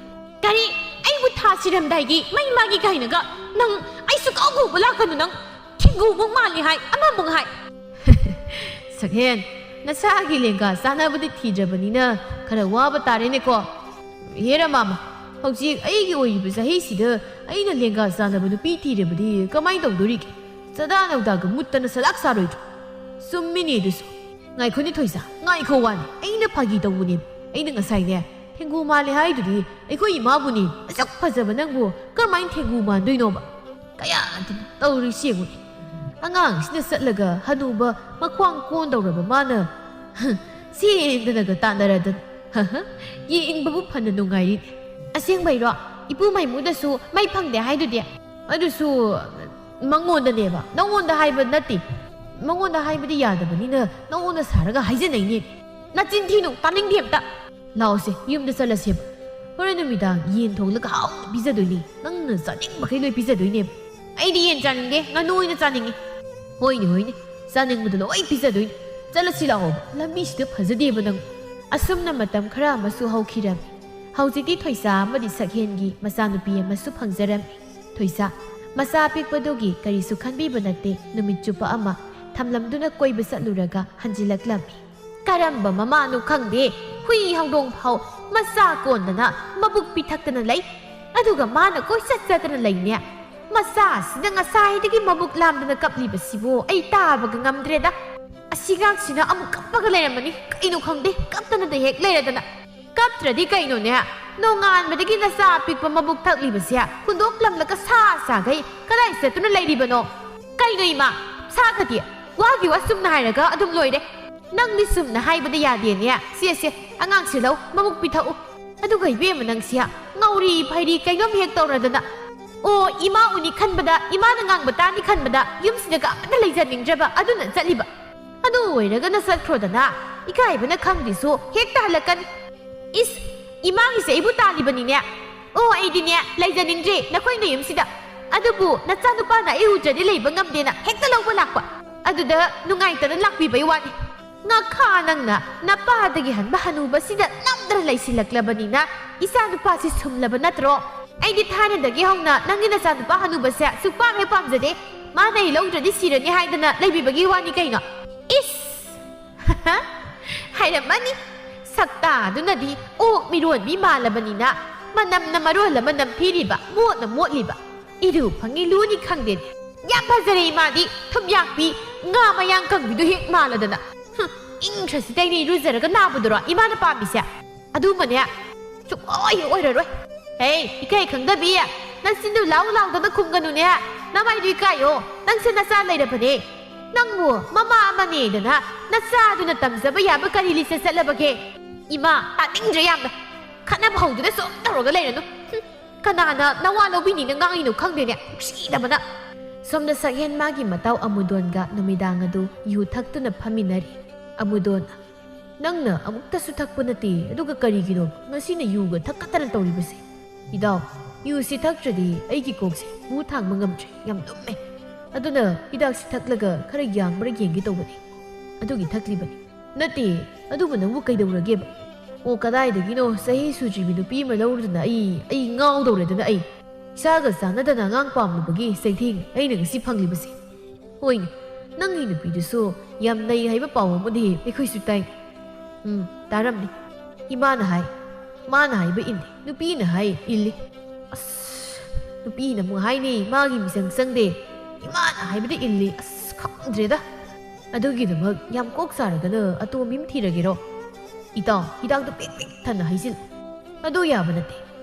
"ꯀꯔꯤ? ꯑꯩꯕꯨ ꯊꯥ ꯁꯤꯔꯝꯗꯥꯏꯒꯤ ꯃꯩ ꯃꯥꯡꯉꯤ ꯀꯥꯏꯅꯒ? ꯅꯪ ꯑꯩꯁꯨ ꯀꯧꯕ ꯂꯥꯛꯀꯅꯨ ꯅꯪ꯫ ꯊꯤꯡꯒꯨꯃꯨꯛ ꯃꯥꯜꯂꯤ ꯍꯥꯏ, ꯑꯃꯃꯨꯛ ꯍꯥꯏ꯫" "ꯁꯛꯍꯦꯟ, ꯅꯁꯥꯒꯤ ꯂꯦꯡꯒꯥ ꯆꯥꯅꯕꯗꯤ ꯊꯤꯗ꯭ꯔꯕꯅꯤꯅ ꯈꯔ ꯋꯥꯕ ꯇꯥꯔꯦꯅꯦꯀꯣ꯫ ꯍꯦꯔꯥ ꯃꯥꯃ, ꯍꯧꯖꯤꯛ ꯑꯩꯒꯤ ꯑꯣꯏꯔꯤꯕ ꯆꯍꯤꯁꯤꯗ ꯑꯩꯅ ꯂꯦꯡꯒꯥ ꯆꯥꯅꯕ ꯅꯨꯄꯤ ꯊꯤꯔꯕꯗꯤ ꯀꯃꯥꯏꯅ ꯇꯧꯗꯣꯔꯤꯒꯦ? ꯆꯗꯥ ꯅꯧꯗꯥꯒ ꯃꯨꯠꯇꯅ ꯁꯂꯥꯛ ꯁꯥꯔꯣꯏꯗ꯭ꯔꯣ?" "ꯆꯨꯝꯃꯤꯅꯦ ꯑꯗꯨꯁꯨ꯫ ꯉꯥꯏꯈꯣꯅꯦ ꯊꯣꯏꯁꯥ, ꯉꯥꯏꯈꯣ ꯋꯥꯅꯤ꯫ ꯑꯩꯅ ꯐꯥꯒꯤ ꯇꯧꯕꯅꯦ꯫ ꯑꯩꯅ ꯉꯁꯥꯏꯅꯦ, ꯊꯦꯡꯒꯨ ꯃꯥꯜꯂꯦ ꯍꯥꯏꯗꯨꯗꯤ ꯑꯩꯈꯣꯏ ꯏꯃꯥꯕꯨꯅꯦ꯫ ꯑꯁꯨꯛ ꯐꯖꯕ ꯅꯪꯕꯨ ꯀꯔꯝꯍꯥꯏꯅ ꯊꯦꯡꯒꯨ ꯃꯥꯟꯗꯣꯏꯅꯣꯕ? ꯀꯌꯥꯗꯅꯣ ꯇꯧꯔꯤꯁꯤ ꯌꯦꯡꯉꯨꯅꯦ꯫ ꯑꯉꯥꯡꯁꯤꯅ ꯆꯠꯂꯒ ꯍꯅꯨꯕ ꯃꯈ꯭ꯋꯥꯡ ꯀꯣꯟꯗꯧꯔꯕ ꯃꯥꯅ ꯆꯦꯟꯗꯅꯒ ꯇꯥꯟꯅꯔꯗꯅ꯫ ꯌꯦꯡꯕꯕꯨ ꯐꯅ ꯅꯨꯡꯉꯥꯏꯔꯤꯅꯦ꯫" "ꯑꯁꯦꯡꯕꯩꯔꯣ? ꯏꯄꯨ ꯃꯥꯏꯃꯨꯗꯁꯨ ꯃꯩ ꯐꯪꯗꯦ ꯍꯥꯏꯗꯨꯗꯤ?" "ꯑꯗꯨꯁꯨ ꯃꯉꯣꯟꯗꯅꯦꯕ, ꯅꯉꯣꯟꯗ ꯍꯥꯏꯕ ꯅꯠꯇꯦ꯫ ꯃꯉꯣꯟꯗ ꯍꯥꯏꯕꯗꯤ ꯌꯥꯗꯕꯅꯤꯅ ꯅꯉꯣꯟꯗ ꯁꯥꯔꯒ ꯍꯥꯏꯖꯅꯩꯅꯦ꯫" "ꯅꯆꯤꯟ ꯊꯤꯅꯨ, ꯇꯥꯅꯤꯡꯗꯦ ꯑꯝꯇ꯫ ꯂꯥꯛꯑꯣꯁꯦ, ꯌꯨꯝꯗ ꯆꯠꯂꯁꯦꯕ꯫ ꯍꯣꯔꯦꯟ ꯅꯨꯃꯤꯗꯥꯡ ꯌꯦꯟ ꯊꯣꯡꯂꯒ ꯍꯥꯎꯅ ꯄꯤꯖꯗꯣꯏꯅꯦ꯫ ꯅꯪꯅ ꯆꯥꯅꯤꯡꯕꯈꯩ ꯂꯣꯏ ꯄꯤꯖꯗꯣꯏꯅꯦꯕ꯫" "ꯑꯩꯗꯤ ꯌꯦꯟ ꯆꯥꯅꯤꯡꯗꯦ, ꯉꯥꯅꯨ ꯑꯣꯏꯅ ꯆꯥꯅꯤꯡꯉꯤ꯫" "ꯍꯣꯏꯅꯦ, ꯍꯣꯏꯅꯦ, ꯆꯥꯅꯤꯡꯕꯗꯣ ꯂꯣꯏ ꯄꯤꯖꯗꯣꯏꯅꯦ꯫ ꯆꯠꯂꯁꯤ ꯂꯥꯛꯑꯣꯕ, ꯂꯝꯕꯤꯁꯤꯗ ꯐꯖꯗꯦꯕ ꯅꯪ꯫" ꯑꯁꯨꯝꯅ ꯃꯇꯝ ꯈꯔ ꯑꯃꯁꯨ ꯍꯧꯈꯤꯔꯝꯃꯤ꯫ ꯍꯧꯖꯤꯛꯇꯤ ꯊꯣꯏꯁꯥ ꯑꯃꯗꯤ ꯁꯛꯍꯦꯟꯒꯤ ꯃꯆꯥꯅꯨꯄꯤ ꯑꯃꯁꯨ ꯐꯪꯖꯔꯝꯃꯤ꯫ ꯊꯣꯏꯁꯥ, ꯃꯆꯥ ꯑꯄꯤꯛꯄꯗꯨꯒꯤ ꯀꯔꯤꯁꯨ ꯈꯟꯕꯤꯕ ꯅꯠꯇꯦ꯫ ꯅꯨꯃꯤꯠ ꯆꯨꯞꯄ ꯑꯃ ꯊꯝꯂꯝꯗꯨꯅ ꯀꯣꯏꯕ ꯆꯠꯂꯨꯔꯒ ꯍꯟꯖꯤꯜꯂꯛꯂꯝꯃꯤ꯫ ꯀꯔꯝꯕ ꯃꯃꯥꯅꯣ ꯈꯪꯗꯦ, ꯍꯨꯏ ꯍꯧꯗꯣꯡ ꯐꯥꯎ ꯃꯆꯥ ꯀꯣꯟꯗꯅ ꯃꯕꯨꯛ ꯄꯤꯊꯛꯇꯅ ꯂꯩ꯫ ꯑꯗꯨꯒ ꯃꯥꯅ ꯀꯣꯏꯆꯠ ꯆꯠꯇꯅ ꯂꯩꯅꯦ꯫ ꯃꯆꯥꯁꯤꯅ ꯉꯁꯥꯏꯗꯒꯤ ꯃꯕꯨꯛ ꯂꯥꯝꯗꯅ ꯀꯞꯂꯤꯕꯁꯤꯕꯨ ꯑꯩ ꯇꯥꯕꯒ ꯉꯝꯗ꯭ꯔꯦꯗ꯫ ꯑꯁꯤꯒꯥꯡꯁꯤꯅ ꯑꯃꯨꯛ ꯀꯞꯄꯒ ꯂꯩꯔꯝꯃꯅꯤ꯫ ꯀꯩꯅꯣ ꯈꯪꯗꯦ, ꯀꯞꯇꯅꯗ ꯍꯦꯛ ꯂꯩꯔꯗꯅ꯫ ꯀꯞꯇ꯭ꯔꯗꯤ ꯀꯩꯅꯣꯅꯦ? ꯅꯣꯡꯉꯥꯟꯕꯗꯒꯤ ꯅꯆꯥ ꯑꯄꯤꯛꯄ ꯃꯕꯨꯛ ꯊꯛꯂꯤꯕꯁꯦ ꯍꯨꯟꯗꯣꯛꯂꯝꯂꯒ ꯁꯥ ꯁꯥꯈꯩ ꯀꯗꯥꯏ ꯆꯠꯇꯨꯅ ꯂꯩꯔꯤꯕꯅꯣ? ꯀꯩꯅꯣ ꯏꯃꯥ? ꯁꯥ ꯈꯗꯤ ꯋꯥꯒꯤ ꯋꯥ ꯆꯨꯝꯅ ꯍꯥꯏꯔꯒ ꯑꯗꯨꯝ ꯂꯣꯏꯔꯦ꯫ ꯅꯪꯗꯤ ꯆꯨꯝꯅ ꯍꯥꯏꯕꯗ ꯌꯥꯗꯦꯅꯦ꯫ ꯁꯦ, ꯁꯦ, ꯑꯉꯥꯡꯁꯦ ꯂꯧ, ꯃꯕꯨꯛ ꯄꯤꯊꯛꯎ꯫ ꯑꯗꯨꯒ ꯏꯕꯦꯝꯃ ꯅꯪꯁꯦ ꯉꯧꯔꯤ ꯐꯩꯔꯤ ꯀꯩꯅꯣꯝ ꯍꯦꯛ ꯇꯧꯔꯗꯅ꯫ ꯑꯣ, ꯏꯃꯥ ꯎꯅꯤ ꯈꯟꯕꯗ, ꯏꯃꯥꯅ ꯉꯥꯡꯕ ꯇꯥꯅꯤ ꯈꯟꯕꯗ ꯌꯨꯝꯁꯤꯗꯒ ꯑꯃꯠꯇ ꯂꯩꯖꯅꯤꯡꯗ꯭ꯔꯕ, ꯑꯗꯨꯅ ꯆꯠꯂꯤꯕ꯫ ꯑꯗꯨ ꯑꯣꯏꯔꯒꯅ ꯆꯠꯈ꯭ꯔꯣꯗꯅ, ꯏꯀꯥꯏꯕꯅ ꯈꯪꯗ꯭ꯔꯤꯁꯨ ꯍꯦꯛꯇ ꯍꯜꯂꯛꯀꯅꯤ꯫ ꯏꯁ, ꯏꯃꯥꯒꯤꯁꯦ ꯑꯩꯕꯨ ꯇꯥꯜꯂꯤꯕꯅꯤꯅꯦ꯫ ꯑꯣ, ꯑꯩꯗꯤꯅꯦ ꯂꯩꯖꯅꯤꯡꯗ꯭ꯔꯦ ꯅꯈꯣꯏ ꯅꯌꯨꯝꯁꯤꯗ꯫ ꯑꯗꯨꯕꯨ ꯅꯆꯥꯅꯨꯄꯥꯅ ꯑꯩ ꯎꯗ꯭ꯔꯗꯤ ꯂꯩꯕ ꯉꯝꯗꯦꯅ ꯍꯦꯛꯇ ꯂꯧꯕ ꯂꯥꯛꯄ꯫ ꯑꯗꯨꯗ ꯅꯨꯡꯉꯥꯏꯇꯅ ꯂꯥꯛꯄꯤꯕꯩ ꯋꯥꯅꯤ꯫ ꯉꯥꯈꯥ ꯅꯪꯅ ꯅꯄꯥꯗꯒꯤ ꯍꯟꯕ ꯍꯅꯨꯕꯁꯤꯗ ꯅꯝꯗꯅ ꯂꯩꯁꯤꯜꯂꯛꯂꯕꯅꯤꯅ ꯏꯆꯥ ꯅꯨꯄꯥꯁꯤ ꯁꯨꯝꯂꯕ ꯅꯠꯇ꯭ꯔꯣ? ꯑꯩꯗꯤ ꯊꯥꯏꯅꯗꯒꯤ ꯍꯧꯅ ꯅꯪꯒꯤ ꯅꯆꯥ ꯅꯨꯄꯥ ꯍꯅꯨꯕꯁꯦ ꯁꯨꯛꯄꯥꯝ ꯍꯦꯛ ꯄꯥꯝꯖꯗꯦ꯫ ꯃꯥꯅ ꯑꯩ ꯂꯧꯗ꯭ꯔꯗꯤ ꯁꯤꯔꯅꯤ ꯍꯥꯏꯗꯅ ꯂꯩꯕꯤꯕꯒꯤ ꯋꯥꯅꯤ ꯀꯩꯅꯣ꯫ ꯏꯁ! ꯍꯥꯏꯔꯝꯃꯅꯤ꯫ ꯁꯛꯇꯥꯗꯨꯅꯗꯤ ꯑꯣꯛ ꯃꯤꯔꯣꯟꯕꯤ ꯃꯥꯜꯂꯕꯅꯤꯅ ꯃꯅꯝꯅ ꯃꯔꯣꯜ ꯑꯃ ꯅꯝꯊꯤꯔꯤꯕ, ꯃꯣꯠꯅ ꯃꯣꯠꯂꯤꯕ꯫ ꯏꯔꯨ ꯐꯪꯉꯤ ꯂꯨꯅꯤ ꯈꯪꯗꯦꯅꯦ꯫ ꯌꯥꯝ ꯐꯖꯔꯦ ꯏꯃꯥꯗꯤ, ꯊꯨꯝꯌꯥꯛꯄꯤ, ꯉꯥ ꯃꯌꯥꯡ ꯀꯪꯕꯤꯗꯨ ꯍꯦꯛ ꯃꯥꯜꯂꯗꯅ꯫ ꯍꯨꯝ, ꯏꯪꯈ꯭ꯔꯁꯤꯗ ꯑꯩꯅ ꯏꯔꯨꯖꯔꯒ ꯅꯥꯕꯗꯨꯔꯣ ꯏꯃꯥꯅ ꯄꯥꯝꯃꯤꯁꯦ? ꯑꯗꯨꯃꯅꯦ ꯁꯨꯛꯑꯣꯏ ꯍꯦꯛ ꯑꯣꯏꯔꯔꯣꯏ꯫ ꯍꯦ, ꯏꯀꯥꯏ ꯈꯪꯗꯕꯤ, ꯅꯆꯤꯟꯗꯨ ꯂꯥꯎ ꯂꯥꯎꯗꯅ ꯈꯨꯝꯒꯅꯨꯅꯦ꯫ ꯅꯃꯥꯏꯗꯨ ꯏꯀꯥꯏꯌꯣ, ꯅꯪꯁꯦ ꯅꯆꯥ ꯂꯩꯔꯕꯅꯦ꯫ ꯅꯪꯕꯨ ꯃꯃꯥ ꯑꯃꯅꯦꯗꯅ ꯅꯆꯥꯗꯨꯅ ꯇꯝꯖꯕ ꯌꯥꯕ ꯀꯔꯤ ꯂꯤꯆꯠ ꯆꯠꯂꯕꯒꯦ? ꯏꯃꯥ, ꯇꯥꯅꯤꯡꯗ꯭ꯔꯦ ꯌꯥꯝꯅ꯫ ꯈꯠꯅꯕ ꯍꯧꯗꯨꯅ ꯁꯨꯝ ꯇꯧꯔꯒ ꯂꯩꯔꯅꯨ꯫ ꯍꯨꯝ, ꯀꯅꯥꯅ ꯅꯋꯥ ꯂꯧꯕꯤꯅꯤꯅ ꯉꯥꯡꯉꯤꯅꯣ ꯈꯪꯗꯦꯅꯦ, ꯅꯨꯡꯁꯤꯗꯕꯅ꯫ ꯁꯣꯝꯗ ꯁꯛꯍꯦꯟ ꯃꯥꯒꯤ ꯃꯇꯥꯎ ꯑꯃꯨꯗꯣꯟꯒ ꯅꯨꯃꯤꯗꯥꯡ ꯑꯗꯨ ꯌꯨ ꯊꯛꯇꯨꯅ ꯐꯝꯃꯤꯟꯅꯔꯤ꯫ ꯑꯃꯨꯗꯣꯟ, ꯅꯪꯅ ꯑꯃꯨꯛꯇꯁꯨ ꯊꯛꯄ ꯅꯠꯇꯦ, ꯑꯗꯨꯒ ꯀꯔꯤꯒꯤꯅꯣ ꯉꯁꯤꯅ ꯌꯨꯒ ꯊꯛꯀꯠꯇꯅ ꯇꯧꯔꯤꯕꯁꯦ? ꯏꯇꯥꯎ, ꯌꯨꯁꯤ ꯊꯛꯇ꯭ꯔꯗꯤ ꯑꯩꯒꯤ ꯀꯣꯛꯁꯦ ꯃꯨ ꯊꯥꯡꯕ ꯉꯝꯗ꯭ꯔꯦ, ꯌꯥꯝ ꯂꯨꯝꯃꯦ꯫ ꯑꯗꯨꯅ ꯍꯤꯗꯥꯛꯁꯤ ꯊꯛꯂꯒ ꯈꯔ ꯌꯥꯡꯕ꯭ꯔꯥ ꯌꯦꯡꯒꯦ ꯇꯧꯕꯅꯤ꯫ ꯑꯗꯨꯒꯤ ꯊꯛꯂꯤꯕꯅꯤ꯫ ꯅꯠꯇꯦ, ꯑꯗꯨꯕꯨ ꯅꯪꯕꯨ ꯀꯩꯗꯧꯔꯒꯦꯕ? ꯑꯣ, ꯀꯗꯥꯏꯗꯒꯤꯅꯣ, ꯆꯍꯤ ꯁꯨꯗ꯭ꯔꯤꯕꯤ ꯅꯨꯄꯤ ꯑꯃ ꯂꯧꯔꯨꯗꯅ ꯑꯩ, ꯑꯩ ꯉꯥꯎꯗꯧꯔꯦꯗꯅ ꯑꯩ꯫ ꯏꯁꯥꯒ ꯆꯥꯟꯅꯗꯅ ꯑꯉꯥꯡ ꯄꯥꯝꯂꯨꯕꯒꯤ ꯆꯩꯊꯦꯡ ꯑꯩꯅ ꯉꯁꯤ ꯐꯪꯂꯤꯕꯁꯦ꯫ ꯍꯣꯏꯅꯦ, ꯅꯪꯒꯤ ꯅꯨꯄꯤꯗꯨꯁꯨ ꯌꯥꯝ ꯅꯩ ꯍꯥꯏꯕ ꯄꯥꯎ ꯑꯃꯗꯤ ꯑꯩꯈꯣꯏꯁꯨ ꯇꯥꯏ꯫ ꯎꯝ, ꯇꯥꯔꯝꯅꯤ꯫ ꯏꯃꯥꯅ ꯍꯥꯏ, ꯃꯥꯅ ꯍꯥꯏꯕ ꯏꯜꯂꯤ, ꯅꯨꯄꯤꯅ ꯍꯥꯏ ꯏꯜꯂꯤ꯫ ꯑꯁ, ꯅꯨꯄꯤꯅ ꯑꯃꯨꯛ ꯍꯥꯏꯅꯤ, ꯃꯥꯒꯤ ꯃꯤꯆꯪ ꯆꯪꯗꯦ, ꯏꯃꯥꯅ ꯍꯥꯏꯕꯗ ꯏꯜꯂꯤ꯫ ꯑꯁ, ꯈꯪꯗ꯭ꯔꯦꯗ꯫ ꯑꯗꯨꯒꯤꯗꯃꯛ ꯌꯥꯝ ꯀꯣꯛ ꯁꯥꯔꯒꯅ ꯑꯇꯣꯝꯕꯤ ꯑꯃ ꯊꯤꯔꯒꯦꯔꯣ? ꯏꯇꯥꯎ, ꯍꯤꯗꯥꯛꯇꯨ ꯄꯤꯛ ꯄꯤꯛ ꯊꯟꯅ ꯍꯩꯖꯤꯜꯂꯨ꯫ ꯑꯗꯨ ꯌꯥꯕ ꯅꯠꯇꯦ꯫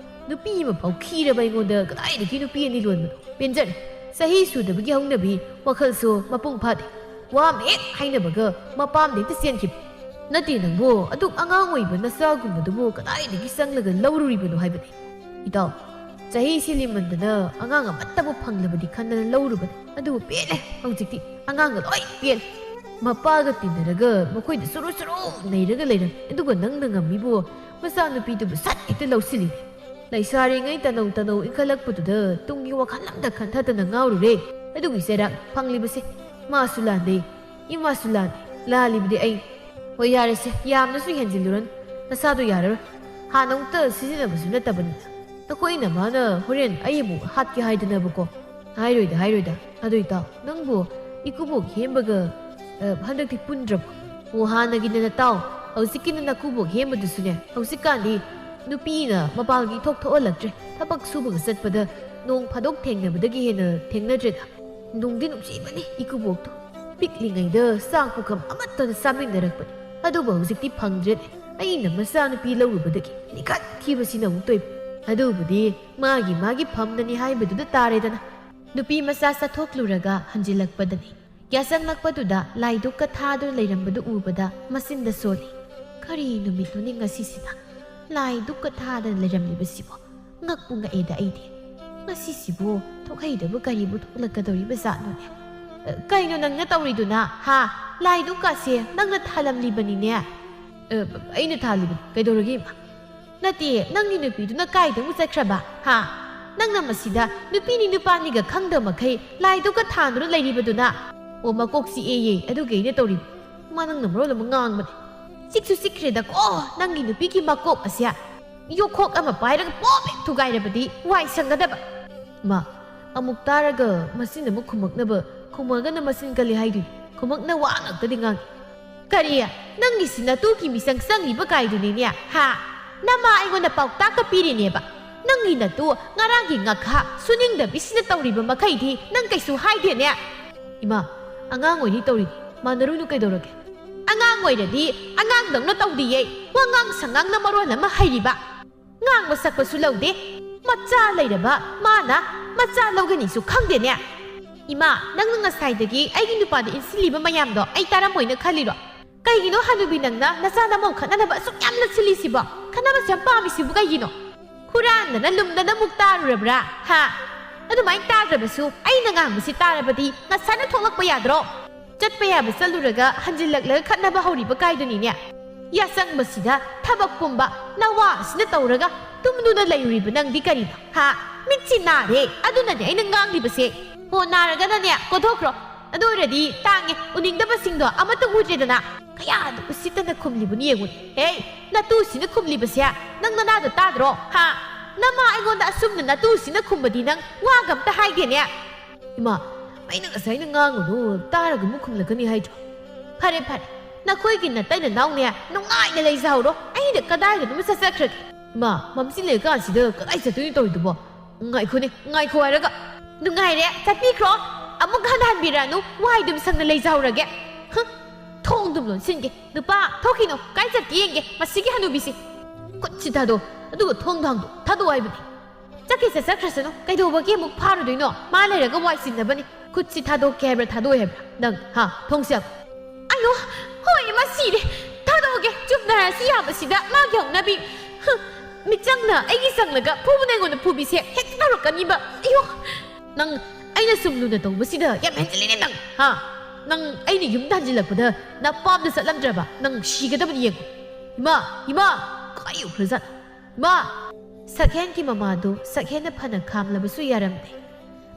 ꯅꯨꯄꯤ ꯑꯃ ꯐꯥꯎ ꯈꯤꯔꯕ ꯑꯩꯉꯣꯟꯗ ꯀꯗꯥꯏꯗꯒꯤ ꯅꯨꯄꯤ ꯑꯅꯤ ꯂꯣꯟꯕꯅꯣ? ꯄꯦꯟꯖꯔꯦ꯫ ꯆꯍꯤ ꯁꯨꯗꯕꯒꯤ ꯍꯧꯅꯕꯤ, ꯋꯥꯈꯜꯁꯨ ꯃꯄꯨꯡ ꯐꯥꯗꯦ꯫ ꯋꯥ ꯑꯃ ꯍꯦꯛ ꯍꯥꯏꯅꯕꯒ ꯃꯄꯥꯝꯗ ꯍꯦꯛꯇ ꯆꯦꯟꯈꯤꯕ꯫ ꯅꯠꯇꯦ ꯅꯪꯕꯨ, ꯑꯗꯨꯛ ꯑꯉꯥꯡ ꯑꯣꯏꯕ ꯅꯆꯥꯒꯨꯝꯕꯗꯨꯕꯨ ꯀꯗꯥꯏꯗꯒꯤ ꯆꯪꯂꯒ ꯂꯧꯔꯨꯔꯤꯕꯅꯣ ꯍꯥꯏꯕꯅꯤ꯫ ꯏꯇꯥꯎ, ꯆꯍꯤꯁꯤ ꯂꯤꯃꯟꯗꯅ ꯑꯉꯥꯡ ꯑꯃꯠꯇꯕꯨ ꯐꯪꯂꯕꯗꯤ ꯈꯟꯗꯅ ꯂꯧꯔꯨꯕꯅꯤ꯫ ꯑꯗꯨꯕꯨ ꯄꯦꯜꯂꯦ, ꯍꯧꯖꯤꯛꯇꯤ ꯑꯉꯥꯡꯒ ꯂꯣꯏ ꯄꯦꯜꯂꯦ꯫ ꯃꯄꯥꯒ ꯇꯤꯟꯅꯔꯒ ꯃꯈꯣꯏꯗ ꯆꯨꯔꯨ ꯆꯨꯔꯨ ꯅꯩꯔꯒ ꯂꯩꯔꯝꯃꯤ꯫ ꯑꯗꯨꯒ ꯅꯪꯅ ꯉꯝꯃꯤꯕꯨ ꯃꯆꯥꯅꯨꯄꯤꯗꯨꯕꯨ ꯁꯠ ꯍꯦꯛꯇ ꯂꯧꯁꯤꯜꯂꯤ꯫ ꯂꯩꯁꯥꯔꯤꯉꯩ ꯇꯅꯧ ꯇꯅꯧ ꯏꯟꯈꯠꯂꯛꯄꯗꯨꯗ ꯇꯨꯡꯒꯤ ꯋꯥꯈꯜ ꯑꯝꯇ ꯈꯟꯊꯗꯅ ꯉꯥꯎꯔꯨꯔꯦ꯫ ꯑꯗꯨꯒꯤ ꯆꯩꯔꯥꯛ ꯐꯪꯂꯤꯕꯁꯦ꯫ ꯃꯥꯁꯨ ꯂꯥꯟꯗꯦ, ꯏꯃꯥꯁꯨ ꯂꯥꯟꯗꯦ꯫ ꯂꯥꯜꯂꯤꯕꯗꯤ ꯑꯩ꯫ ꯍꯣꯏ, ꯌꯥꯔꯦꯁꯦ, ꯌꯥꯝꯅꯁꯨ ꯍꯦꯟꯖꯤꯜꯂꯨꯔꯅꯨ꯫ ꯅꯁꯥꯗꯣ ꯌꯥꯔꯔꯣꯏ꯫ ꯍꯥꯟꯅ ꯑꯃꯨꯛꯇ ꯁꯤꯖꯤꯟꯅꯕꯁꯨ ꯅꯠꯇꯕꯅꯤꯅ꯫ ꯅꯈꯣꯏ ꯅꯃꯥꯅ ꯍꯣꯔꯦꯟ ꯑꯩ ꯑꯃꯨꯛ ꯍꯥꯠꯀꯦ ꯍꯥꯏꯗꯅꯕꯀꯣ꯫ ꯍꯥꯏꯔꯣꯏꯗ, ꯍꯥꯏꯔꯣꯏꯗ꯫ ꯑꯗꯨ ꯏꯇꯥꯎ, ꯅꯪꯕꯨ ꯏꯀꯨꯕꯣꯛ ꯍꯦꯝꯕꯒ, ꯑ, ꯍꯟꯗꯛꯇꯤ ꯄꯨꯟꯗ꯭ꯔꯕꯣ? ꯑꯣ, ꯍꯥꯟꯅꯒꯤꯅ ꯅꯇꯥꯎ, ꯍꯧꯖꯤꯛꯀꯤꯅ ꯅꯀꯨꯕꯣꯛ ꯍꯦꯝꯕꯗꯨꯁꯨꯅꯦ, ꯍꯧꯖꯤꯛꯀꯥꯟꯗꯤ ꯅꯨꯄꯤꯅ ꯃꯄꯥꯟꯒꯤ ꯏꯊꯣꯛ ꯊꯣꯛꯍꯜꯂꯛꯇ꯭ꯔꯦ꯫ ꯊꯕꯛ ꯁꯨꯕꯒ ꯆꯠꯄꯗ ꯅꯣꯡ ꯐꯥꯗꯣꯛ ꯊꯦꯡꯅꯕꯗꯒꯤ ꯍꯦꯟꯅ ꯊꯦꯡꯅꯗ꯭ꯔꯦꯗ꯫ ꯅꯨꯡꯗꯤ ꯅꯨꯡꯁꯤꯕꯅꯤ ꯏꯀꯨꯕꯣꯛꯇꯣ꯫ ꯄꯤꯛꯂꯤꯉꯩꯗ ꯆꯥꯛ ꯄꯨꯈꯝ ꯑꯃꯠꯇꯗ ꯆꯥꯃꯤꯟꯅꯔꯛꯄꯅꯤ꯫ ꯑꯗꯨꯕꯨ ꯍꯧꯖꯤꯛꯇꯤ ꯐꯪꯗ꯭ꯔꯦꯅꯦ꯫ ꯑꯩꯅ ꯃꯆꯥꯅꯨꯄꯤ ꯂꯧꯔꯨꯕꯗꯒꯤ ꯅꯤꯡꯈꯠꯈꯤꯕꯁꯤꯅ ꯑꯃꯨꯛꯇꯣꯏꯕ꯫ ꯑꯗꯨꯕꯨꯗꯤ ꯃꯥꯒꯤ ꯃꯥꯒꯤ ꯐꯝꯅꯅꯤ ꯍꯥꯏꯕꯗꯨꯗ ꯇꯥꯔꯦꯗꯅ꯫ ꯅꯨꯄꯤ ꯃꯆꯥ ꯆꯠꯊꯣꯛꯂꯨꯔꯒ ꯍꯟꯖꯤꯜꯂꯛꯄꯗꯅꯤ꯫ ꯌꯥꯆꯪꯂꯛꯄꯗꯨꯗ ꯂꯥꯏꯗꯨꯛꯀ ꯊꯥꯗꯨꯅ ꯂꯩꯔꯝꯕꯗꯨ ꯎꯕꯗ ꯃꯆꯤꯟꯗ ꯁꯣꯜꯂꯤ꯫ ꯀꯔꯤ ꯅꯨꯃꯤꯠꯅꯣꯅꯦ ꯉꯁꯤꯁꯤꯅ? ꯂꯥꯏꯗꯨꯛꯀ ꯊꯥꯗꯅ ꯂꯩꯔꯝꯂꯤꯕꯁꯤꯕꯨ? ꯉꯛꯄꯨ ꯉꯛꯑꯦꯗ ꯑꯩꯗꯤ꯫ ꯉꯁꯤꯁꯤꯕꯨ ꯊꯣꯛꯍꯩꯗꯕ ꯀꯔꯤꯕꯨ ꯊꯣꯛꯂꯛꯀꯗꯧꯔꯤꯕꯖꯥꯠꯅꯣꯅꯦ? ꯑ, ꯀꯩꯅꯣ ꯅꯪꯅ ꯇꯧꯔꯤꯗꯨꯅ? ꯍꯥ? ꯂꯥꯏꯗꯨꯛꯀꯁꯦ ꯅꯪꯅ ꯊꯥꯜꯂꯝꯂꯤꯕꯅꯤꯅꯦ? ꯑ, ꯑꯩꯅ ꯊꯥꯜꯂꯤꯕꯅꯤ꯫ ꯀꯩꯗꯧꯔꯒꯦ, ꯏꯃꯥ? ꯅꯠꯇꯦ, ꯅꯪꯒꯤ ꯅꯨꯄꯤꯗꯨꯅ ꯀꯥꯏꯗ ꯑꯃꯨꯛ ꯆꯠꯈ꯭ꯔꯕ? ꯍꯥ? ꯅꯪꯅ ꯃꯁꯤꯗ ꯅꯨꯄꯤꯅꯤ ꯅꯨꯄꯥꯅꯤꯒ ꯈꯪꯗꯕ ꯃꯈꯩ ꯂꯥꯏꯗꯨꯛꯀ ꯊꯥꯟꯗꯨꯅ ꯂꯩꯔꯤꯕꯗꯨꯅ? ꯑꯣ, ꯃꯀꯣꯛ ꯆꯤꯛꯑꯦꯌꯦ, ꯑꯗꯨꯒꯤ ꯑꯩꯅ ꯇꯧꯔꯤꯕ꯫ ꯃꯥ ꯅꯪꯅ ꯃꯔꯣꯜ ꯑꯃ ꯉꯥꯡꯕꯅꯦ꯫ ꯆꯤꯛꯁꯨ ꯆꯤꯛꯈ꯭ꯔꯦꯗꯀꯣ, ꯅꯪꯒꯤ ꯅꯨꯄꯤꯒꯤ ꯃꯀꯣꯛ ꯑꯁꯦ꯫ ꯌꯣꯈꯣꯛ ꯑꯃ ꯄꯥꯏꯔꯒ ꯄꯣꯞ ꯍꯦꯛ ꯊꯨꯒꯥꯏꯔꯕꯗꯤ ꯋꯥꯏ ꯁꯪꯒꯗꯕ꯫ ꯃꯥ, ꯑꯃꯨꯛ ꯇꯥꯔꯒ ꯃꯆꯤꯟ ꯑꯃꯨꯛ ꯈꯨꯝꯃꯛꯅꯕ, ꯈꯨꯝꯃꯒꯅ ꯃꯆꯤꯟ ꯀꯜꯂꯤ ꯍꯥꯏꯗꯣꯏꯅꯤ꯫ ꯈꯨꯝꯃꯛꯅ ꯋꯥ ꯉꯥꯛꯇꯗꯤ ꯉꯥꯡꯉꯤ꯫ ꯀꯔꯤ? ꯅꯪꯒꯤꯁꯤ ꯅꯇꯨꯒꯤ ꯃꯤꯆꯪ ꯆꯪꯉꯤꯕ ꯀꯥꯏꯗꯨꯅꯤꯅꯦ, ꯍꯥ? ꯅꯃꯥ ꯑꯩꯉꯣꯟꯗ ꯄꯥꯎꯇꯥꯛꯀ ꯄꯤꯔꯤꯅꯦꯕ꯫ ꯅꯪꯒꯤ ꯅꯇꯨ ꯉꯔꯥꯡꯒꯤ ꯉꯥꯈꯥ ꯁꯨꯅꯤꯡꯗꯕꯤꯁꯤꯅ ꯇꯧꯔꯤꯕ ꯃꯈꯩꯗꯤ ꯅꯪ ꯀꯩꯁꯨ ꯍꯥꯏꯗꯦꯅꯦ꯫ ꯏꯃꯥ, ꯑꯉꯥꯡ ꯑꯣꯏꯔꯤ ꯇꯧꯔꯤꯅꯤ꯫ ꯃꯥꯟꯅꯔꯨꯅꯨ ꯀꯩꯗꯧꯔꯒꯦ? ꯑꯉꯥꯡ ꯑꯣꯏꯔꯗꯤ ꯑꯉꯥꯡꯗꯧꯅ ꯇꯧꯗꯤꯌꯦ꯫ ꯋꯥꯉꯥꯡ ꯁꯉꯥꯡꯅ ꯃꯔꯣꯟ ꯑꯃ ꯍꯩꯔꯤꯕ꯫ ꯉꯥꯡꯕ ꯁꯛꯄꯁꯨ ꯂꯧꯗꯦ꯫ ꯃꯆꯥ ꯂꯩꯔꯕ ꯃꯥꯅ ꯃꯆꯥ ꯂꯧꯒꯅꯤꯁꯨ ꯈꯪꯗꯦꯅꯦ꯫ ꯏꯃꯥ, ꯅꯪꯅ ꯉꯁꯥꯏꯗꯒꯤ ꯑꯩꯒꯤ ꯅꯨꯄꯥꯗ ꯏꯟꯁꯤꯜꯂꯤꯕ ꯃꯌꯥꯝꯗꯣ ꯑꯩ ꯇꯥꯔꯝꯃꯣꯏꯅ ꯈꯜꯂꯤꯔꯣ? ꯀꯩꯒꯤꯅꯣ ꯍꯅꯨꯕꯤ ꯅꯪꯅ ꯅꯆꯥ ꯅꯃꯧ ꯈꯠꯅꯅꯕ ꯑꯁꯨꯛ ꯌꯥꯝꯅ ꯁꯤꯜꯂꯤꯁꯤꯕꯣ? ꯈꯠꯅꯕꯁꯦ ꯌꯥꯝ ꯄꯥꯝꯃꯤꯁꯤꯕꯨ ꯀꯩꯒꯤꯅꯣ? ꯍꯨꯔꯥꯟꯗꯅ ꯂꯨꯝꯗꯅ ꯑꯃꯨꯛ ꯇꯥꯔꯨꯔꯕ꯭ꯔꯥ? ꯍꯥ? ꯑꯗꯨꯃꯥꯏꯅ ꯇꯥꯗ꯭ꯔꯕꯁꯨ ꯑꯩꯅ ꯉꯥꯡꯕꯁꯤ ꯇꯥꯔꯕꯗꯤ ꯉꯁꯥꯏꯅ ꯊꯣꯛꯂꯛꯄ ꯌꯥꯗ꯭ꯔꯣ? ꯆꯠꯄ ꯌꯥꯕ ꯆꯠꯂꯨꯔꯒ ꯍꯟꯖꯤꯜꯂꯛꯂꯒ ꯈꯠꯅꯕ ꯍꯧꯔꯤꯕ ꯀꯥꯏꯗꯨꯅꯤꯅꯦ꯫ ꯌꯥꯆꯪꯕꯁꯤꯗ ꯊꯕꯛ ꯄꯨꯝꯕ ꯅꯋꯥꯁꯤꯅ ꯇꯧꯔꯒ ꯇꯨꯝꯗꯨꯅ ꯂꯩꯔꯨꯔꯤꯕ ꯅꯪꯗꯤ ꯀꯔꯤꯅꯣ? ꯍꯥ? ꯃꯤꯠꯁꯤ ꯅꯥꯔꯦ, ꯑꯗꯨꯅꯅꯦ ꯑꯩꯅ ꯉꯥꯡꯂꯤꯕꯁꯦ꯫ ꯍꯣ, ꯅꯥꯔꯒꯅꯅꯦ, ꯀꯣꯊꯣꯛꯈ꯭ꯔꯣ꯫ ꯑꯗꯨ ꯑꯣꯏꯔꯗꯤ ꯇꯥꯡꯉꯦ, ꯎꯅꯤꯡꯗꯕꯁꯤꯡꯗꯣ ꯑꯃꯠꯇ ꯎꯗ꯭ꯔꯦꯗꯅ꯫ ꯀꯌꯥꯗ ꯎꯁꯤꯠꯇꯅ ꯈꯨꯝꯂꯤꯕꯅꯤ ꯌꯦꯡꯉꯨꯅꯦ꯫ ꯍꯦ, ꯅꯇꯨꯁꯤꯅ ꯈꯨꯝꯂꯤꯕꯁꯦ ꯅꯪ ꯅꯅꯥꯗꯣ ꯇꯥꯗ꯭ꯔꯣ? ꯍꯥ? ꯅꯃꯥ ꯑꯩꯉꯣꯟꯗ ꯑꯁꯨꯝꯅ ꯅꯇꯨꯁꯤꯅ ꯈꯨꯝꯕꯗꯤ ꯅꯪ ꯋꯥꯒ ꯑꯝꯇ ꯍꯥꯏꯗꯦꯅꯦ꯫ ꯏꯃꯥ, ꯑꯩꯅ ꯉꯁꯥꯏꯅ ꯉꯥꯡꯉꯨꯅꯨ, ꯇꯥꯔꯒ ꯑꯃꯨꯛ ꯈꯨꯝꯂꯛꯀꯅꯤ ꯍꯥꯏꯗ꯭ꯔꯣ? ꯐꯔꯦ, ꯐꯔꯦ, ꯅꯈꯣꯏꯒꯤ ꯅꯇꯩ ꯅꯅꯥꯎꯅꯦ ꯅꯨꯡꯉꯥꯏꯅ ꯂꯩꯖꯍꯧꯔꯣ, ꯑꯩꯅ ꯀꯗꯥꯏꯗꯅꯣ ꯆꯠꯆꯈ꯭ꯔꯒꯦ꯫ ꯏꯃꯥ, ꯃꯝꯁꯤꯜꯂꯛꯑꯀꯥꯟꯁꯤꯗ ꯀꯗꯥꯏ ꯆꯠꯇꯣꯏꯅꯣ ꯇꯧꯔꯤꯗꯨꯕꯣ? ꯉꯥꯏꯈꯣꯅꯦ, ꯉꯥꯏꯈꯣ ꯍꯥꯏꯔꯒ꯫ ꯅꯨꯡꯉꯥꯏꯔꯦ, ꯆꯠꯄꯤꯈ꯭ꯔꯣ꯫ ꯑꯃꯨꯛ ꯍꯟꯅ ꯍꯟꯕꯤꯔꯛꯑꯅꯨ, ꯋꯥꯏꯗꯨꯝ ꯁꯪꯅ ꯂꯩꯖꯍꯧꯔꯒꯦ꯫ ꯍꯨꯝ, ꯊꯣꯡꯗꯨꯝ ꯂꯣꯟꯁꯤꯟꯒꯦ꯫ ꯅꯨꯄꯥ, ꯊꯣꯛꯈꯤꯅꯣ, ꯀꯥꯏ ꯆꯠꯀꯦ ꯌꯦꯡꯒꯦ, ꯃꯁꯤꯒꯤ ꯍꯅꯨꯕꯤꯁꯤ꯫ ꯈꯨꯠꯁꯤ ꯊꯥꯗꯣ, ꯑꯗꯨꯒ ꯊꯣꯡꯗꯣ ꯍꯥꯡꯗꯣ, ꯊꯥꯗꯣꯛꯑꯣ ꯍꯥꯏꯕꯅꯤ꯫ ꯆꯠꯈꯤ ꯆꯠꯆꯈ꯭ꯔꯁꯅꯨ, ꯀꯩꯗꯧꯕꯒꯤ ꯑꯃꯨꯛ ꯐꯥꯔꯨꯗꯣꯏꯅꯣ? ꯃꯥ ꯂꯩꯔꯒ ꯋꯥꯏ ꯆꯤꯟꯅꯕꯅꯤ꯫ ꯈꯨꯠꯁꯤ ꯊꯥꯗꯣꯛꯀꯦ ꯍꯥꯏꯕ꯭ꯔꯥ, ꯊꯥꯗꯣꯛꯑꯣꯏ ꯍꯥꯏꯕ꯭ꯔꯥ? ꯅꯪ, ꯍꯥ, ꯊꯣꯡꯁꯦ ꯌꯥꯝ꯫ ꯑꯌꯣ, ꯍꯣꯏ, ꯃꯁꯤꯔꯦ꯫ ꯊꯥꯗꯣꯛꯑꯒꯦ, ꯆꯨꯝꯅ ꯍꯥꯏꯔꯁꯤ ꯌꯥꯕꯁꯤꯗ ꯃꯥꯒꯤ ꯍꯧꯅꯕꯤ꯫ ꯍꯨꯝ, ꯃꯤꯆꯪꯅ ꯑꯩꯒꯤ ꯆꯪꯂꯒ ꯐꯨꯕꯅ ꯑꯩꯉꯣꯟꯗ ꯐꯨꯕꯤꯁꯦ ꯍꯦꯛꯇ ꯇꯧꯔꯛꯀꯅꯤꯕ꯫ ꯑꯌꯣ, ꯅꯪ ꯑꯩꯅ ꯁꯨꯝ ꯂꯨꯅ ꯇꯧꯕꯁꯤꯗ ꯌꯥꯝ ꯍꯦꯟꯖꯤꯜꯂꯤꯅꯦ ꯅꯪ, ꯍꯥ? ꯅꯪ ꯑꯩꯅ ꯌꯨꯝꯗ ꯍꯟꯖꯤꯜꯂꯛꯄꯗ ꯅꯄꯥꯝꯗ ꯆꯠꯂꯝꯗ꯭ꯔꯕ ꯅꯪ ꯁꯤꯒꯗꯕꯅꯤ ꯌꯦꯡꯉꯨ꯫ ꯏꯃꯥ, ꯏꯃꯥ, ꯀꯥꯏ ꯌꯧꯈ꯭ꯔꯖꯥꯠꯅꯣ? ꯏꯃꯥ! ꯁꯛꯍꯦꯟꯒꯤ ꯃꯃꯥꯗꯨ ꯁꯛꯍꯦꯟꯅ ꯐꯅ ꯈꯥꯝꯂꯕꯁꯨ ꯌꯥꯔꯝꯗꯦ꯫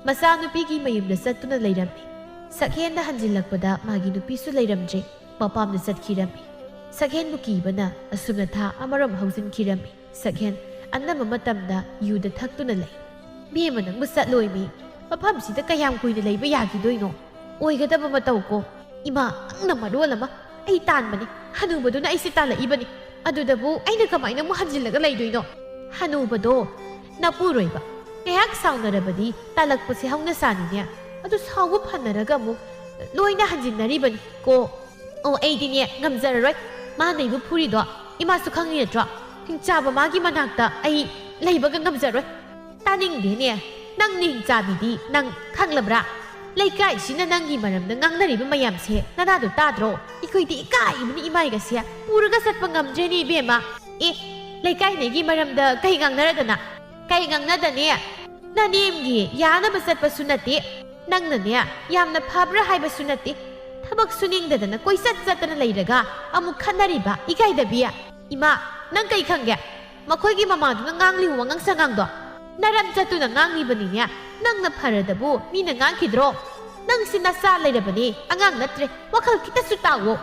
ꯃꯆꯥꯅꯨꯄꯤꯒꯤ ꯃꯌꯨꯝꯗ ꯆꯠꯇꯨꯅ ꯂꯩꯔꯝꯃꯤ꯫ ꯁꯛꯍꯦꯟꯗ ꯍꯟꯖꯤꯜꯂꯛꯄꯗ ꯃꯥꯒꯤ ꯅꯨꯄꯤꯁꯨ ꯂꯩꯔꯝꯗ꯭ꯔꯦ, ꯃꯄꯥꯝꯗ ꯆꯠꯈꯤꯔꯝꯃꯤ꯫ ꯁꯛꯍꯦꯟꯕꯨ ꯀꯤꯕꯅ ꯑꯁꯨꯝꯅ ꯊꯥ ꯑꯃꯔꯣꯝ ꯍꯧꯖꯤꯟꯈꯤꯔꯝꯃꯤ꯫ ꯁꯛꯍꯦꯟ ꯑꯅꯝꯕ ꯃꯇꯝꯗ ꯌꯨꯗ ꯊꯛꯇꯨꯅ ꯂꯩ꯫ ꯃꯤ ꯑꯃ ꯅꯪꯕꯨ ꯆꯠꯂꯣꯏꯃꯤ, ꯃꯐꯝꯁꯤꯗ ꯀꯌꯥꯝ ꯀꯨꯏꯅ ꯂꯩꯕ ꯌꯥꯈꯤꯗꯣꯏꯅꯣ? ꯑꯣꯏꯒꯗꯕ ꯃꯇꯧ ꯀꯣ꯫ ꯏꯃꯥ, ꯅꯪꯅ ꯃꯔꯣꯜ ꯑꯃ꯫ ꯑꯩ ꯇꯥꯟꯕꯅꯤ, ꯍꯅꯨꯕꯗꯨꯅ ꯑꯩꯁꯦ ꯇꯥꯜꯂꯛꯏꯕꯅꯤ꯫ ꯑꯗꯨꯗꯕꯨ ꯑꯩꯅ ꯀꯃꯥꯏꯅ ꯑꯃꯨꯛ ꯍꯟꯖꯤꯜꯂꯒ ꯂꯩꯗꯣꯏꯅꯣ? ꯍꯅꯨꯕꯗꯣ ꯅꯄꯨꯔꯣꯏꯕ꯫ ꯉꯥꯏꯍꯥꯛ ꯁꯥꯎꯅꯔꯕꯗꯤ ꯇꯥꯜꯂꯛꯄꯁꯦ ꯍꯧꯅ ꯁꯥꯅꯤꯅꯦ꯫ ꯑꯗꯨ ꯁꯥꯎꯕ ꯐꯅꯔꯒ ꯑꯃꯨꯛ ꯂꯣꯏꯅ ꯍꯟꯖꯤꯟꯅꯔꯤꯕꯅꯤ ꯀꯣ꯫ ꯑꯣ, ꯑꯩꯗꯤꯅꯦ ꯉꯝꯖꯔꯔꯣꯏ꯫ ꯃꯥ ꯅꯩꯕ ꯐꯨꯔꯤꯗꯣ ꯏꯃꯥꯁꯨ ꯈꯪꯉꯤ ꯅꯠꯇ꯭ꯔꯣ? ꯍꯤꯡꯆꯥꯕ ꯃꯥꯒꯤ ꯃꯅꯥꯛꯇ ꯑꯩ ꯂꯩꯕꯒ ꯉꯝꯖꯔꯣꯏ꯫ ꯇꯥꯅꯤꯡꯗꯦꯅꯦ꯫ ꯅꯪ ꯅꯤꯡ ꯆꯥꯕꯤꯗꯤ ꯅꯪ ꯈꯪꯂꯕ꯭ꯔꯥ? ꯂꯩꯀꯥꯏꯁꯤꯅ ꯅꯪꯒꯤ ꯃꯔꯝꯗ ꯉꯥꯡꯅꯔꯤꯕ ꯃꯌꯥꯝꯁꯦ ꯅꯅꯥꯗꯣ ꯇꯥꯗ꯭ꯔꯣ? ꯑꯩꯈꯣꯏꯗꯤ ꯏꯀꯥꯏꯕꯅ ꯏꯃꯥꯏꯒꯁꯦ ꯄꯨꯔꯒ ꯆꯠꯄ ꯉꯝꯗ꯭ꯔꯦꯅꯦ ꯏꯕꯦꯝꯃ꯫ ꯑꯦ, ꯂꯩꯀꯥꯏꯅꯦꯒꯤ ꯃꯔꯝꯗ ꯀꯩ ꯉꯥꯡꯅꯔꯗꯅ? ꯀꯩ ꯉꯥꯡꯅꯗꯅꯤ? ꯅꯅꯦꯝꯒꯤ ꯌꯥꯅꯕ ꯆꯠꯄꯁꯨ ꯅꯠꯇꯦ꯫ ꯅꯪꯅꯅꯦ, ꯌꯥꯝꯅ ꯐꯕ꯭ꯔꯥ ꯍꯥꯏꯕꯁꯨ ꯅꯠꯇꯦ꯫ ꯊꯕꯛ ꯁꯨꯅꯤꯡꯗꯗꯅ ꯀꯣꯏꯆꯠ ꯆꯠꯇꯅ ꯂꯩꯔꯒ ꯑꯃꯨꯛ ꯈꯠꯅꯔꯤꯕ, ꯏꯀꯥꯏꯗꯕꯤ꯫ ꯏꯃꯥ, ꯅꯪ ꯀꯩ ꯈꯪꯒꯦ? ꯃꯈꯣꯏꯒꯤ ꯃꯃꯥꯗꯨꯅ ꯉꯥꯡꯂꯤꯕ ꯋꯥꯉꯥꯡ ꯁꯉꯥꯡꯗꯣ ꯅꯔꯝ ꯆꯠꯇꯨꯅ ꯉꯥꯡꯂꯤꯕꯅꯤꯅꯦ꯫ ꯅꯪꯅ ꯐꯔꯗꯕꯨ ꯃꯤꯅ ꯉꯥꯡꯈꯤꯗ꯭ꯔꯣ? ꯅꯪꯁꯤ ꯅꯆꯥ ꯂꯩꯔꯕꯅꯤ, ꯑꯉꯥꯡ ꯅꯠꯇ꯭ꯔꯦ꯫ ꯋꯥꯈꯜ ꯈꯤꯇꯁꯨ ꯇꯥꯎꯋꯣ꯫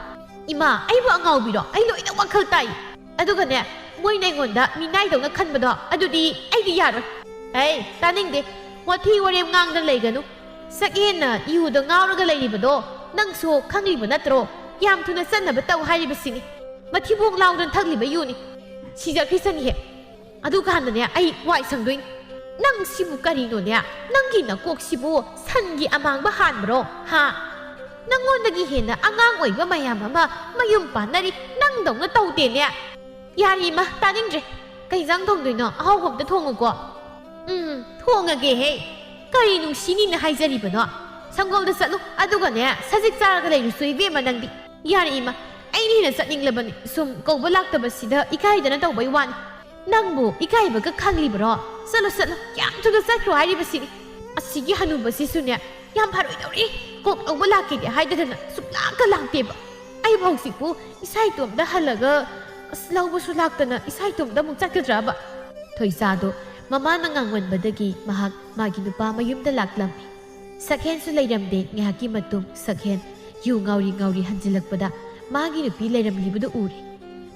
ꯏꯃꯥ, ꯑꯩꯕꯨ ꯑꯉꯥꯎꯕꯤꯔꯣ? ꯑꯩ ꯂꯣꯏꯅ ꯋꯥꯈꯜ ꯇꯥꯏ꯫ ꯑꯗꯨꯒꯅꯦ, ꯃꯣꯏꯅ ꯑꯩꯉꯣꯟꯗ ꯃꯤꯅꯥꯏꯗꯧꯅ ꯈꯟꯕꯗꯣ, ꯑꯗꯨꯗꯤ ꯑꯩꯗꯤ ꯌꯥꯔꯣꯏ꯫ ꯑꯩ ꯇꯥꯅꯤꯡꯗꯦ꯫ ꯋꯥꯊꯤ ꯋꯥꯔꯦꯝ ꯉꯥꯡꯗꯅ ꯂꯩꯒꯅꯨ꯫ ꯁꯛꯍꯦꯟꯅ ꯌꯨꯗ ꯉꯥꯎꯔꯒ ꯂꯩꯔꯤꯕꯗꯣ ꯅꯪꯁꯨ ꯈꯪꯂꯤꯕ ꯅꯠꯇ꯭ꯔꯣ? ꯌꯥꯝ ꯊꯨꯅ ꯆꯠꯅꯕ ꯇꯧ ꯍꯥꯏꯔꯤꯕꯁꯤꯅꯤ꯫ ꯃꯊꯤꯕꯣꯡ ꯂꯥꯎꯗꯅ ꯊꯛꯂꯤꯕ ꯌꯨꯅꯤ꯫ ꯁꯤꯖꯈ꯭ꯔꯤꯁꯅꯤꯍꯦ꯫ ꯑꯗꯨꯀꯥꯟꯗꯅꯦ, ꯑꯩ ꯋꯥꯏ ꯁꯪꯗꯣꯏꯅꯤ꯫ ꯅꯪ ꯁꯤꯕꯨ ꯀꯔꯤꯅꯣꯅꯦ? ꯅꯪꯒꯤ ꯅꯀꯣꯛꯁꯤꯕꯨ ꯁꯟꯒꯤ ꯑꯃꯥꯡꯕ ꯍꯥꯟꯕ꯭ꯔꯣ? ꯍꯥ? ꯅꯪꯉꯣꯟꯗꯒꯤ ꯍꯦꯟꯅ ꯑꯉꯥꯡ ꯑꯣꯏꯕ ꯃꯌꯥꯝ ꯑꯃ ꯃꯌꯨꯝ ꯄꯥꯟꯅꯔꯤ, ꯅꯪꯗꯧꯅ ꯇꯧꯗꯦꯅꯦ꯫ ꯌꯥꯔꯦ ꯏꯃꯥ, ꯇꯥꯅꯤꯡꯗ꯭ꯔꯦ꯫ ꯀꯩ ꯏꯟꯖꯥꯡ ꯊꯣꯡꯗꯣꯏꯅꯣ? ꯑꯍꯥꯎꯕ ꯑꯝꯇ ꯊꯣꯡꯉꯨꯀꯣ꯫ ꯎꯝ, ꯊꯣꯡꯉꯒꯦꯍꯦ꯫ ꯀꯔꯤ ꯅꯨꯡꯁꯤꯅꯤꯅ ꯍꯥꯏꯖꯔꯤꯕꯅꯣ? ꯁꯪꯒꯣꯜꯗ ꯆꯠꯂꯨ, ꯑꯗꯨꯒꯅꯦ, ꯁꯖꯤꯛ ꯆꯥꯔꯒ ꯂꯩꯔꯨꯁꯣ ꯏꯕꯦꯝꯃ ꯅꯪꯗꯤ꯫ ꯌꯥꯔꯦ ꯏꯃꯥ, ꯑꯩꯅ ꯍꯦꯟꯅ ꯆꯠꯅꯤꯡꯂꯕꯅꯤ꯫ ꯁꯨꯝ ꯀꯧꯕ ꯂꯥꯛꯇꯕꯁꯤꯗ ꯏꯀꯥꯏꯗꯅ ꯇꯧꯕꯩ ꯋꯥꯅꯤ꯫ ꯅꯪꯕꯨ ꯏꯀꯥꯏꯕꯒ ꯈꯪꯂꯤꯕꯔꯣ? ꯆꯠꯂꯣ, ꯆꯠꯂꯣ, ꯌꯥꯝ ꯊꯨꯅ ꯆꯠꯈ꯭ꯔꯣ ꯍꯥꯏꯔꯤꯕꯁꯤꯅꯤ꯫ ꯑꯁꯤꯒꯤ ꯍꯅꯨꯕꯁꯤꯁꯨꯅꯦ, ꯌꯥꯝ ꯐꯔꯣꯏꯗꯧꯔꯤ꯫ ꯀꯣꯛ ꯂꯧꯕ ꯂꯥꯛꯀꯦꯗꯤ ꯍꯥꯏꯗꯗꯅ ꯁꯨꯛꯂꯥꯛꯀ ꯂꯥꯛꯇꯦꯕ꯫ ꯑꯩꯕꯨ ꯍꯧꯖꯤꯛꯄꯨ ꯏꯁꯥ ꯏꯇꯣꯝꯇ ꯍꯜꯂꯒ, ꯑꯁ, ꯂꯧꯕꯁꯨ ꯂꯥꯛꯇꯅ ꯏꯁꯥ ꯏꯇꯣꯝꯇ ꯑꯃꯨꯛ ꯆꯠꯀꯗ꯭ꯔꯕ? ꯊꯣꯏꯖꯥꯗꯣ ꯃꯃꯥꯅ ꯉꯥꯡꯃꯟꯕꯗꯒꯤ ꯃꯍꯥꯛ ꯃꯥꯒꯤ ꯅꯨꯄꯥ ꯃꯌꯨꯝꯗ ꯂꯥꯛꯂꯝꯃꯤ꯫ ꯁꯛꯍꯦꯟꯁꯨ ꯂꯩꯔꯝꯗꯦ꯫ ꯉꯥꯏꯍꯥꯛꯀꯤ ꯃꯇꯨꯡ ꯁꯛꯍꯦꯟ ꯌꯨ ꯉꯥꯎꯔꯤ ꯉꯥꯎꯔꯤ ꯍꯟꯖꯤꯜꯂꯛꯄꯗ ꯃꯥꯒꯤ ꯅꯨꯄꯤ ꯂꯩꯔꯝꯂꯤꯕꯗꯨ ꯎꯔꯦ꯫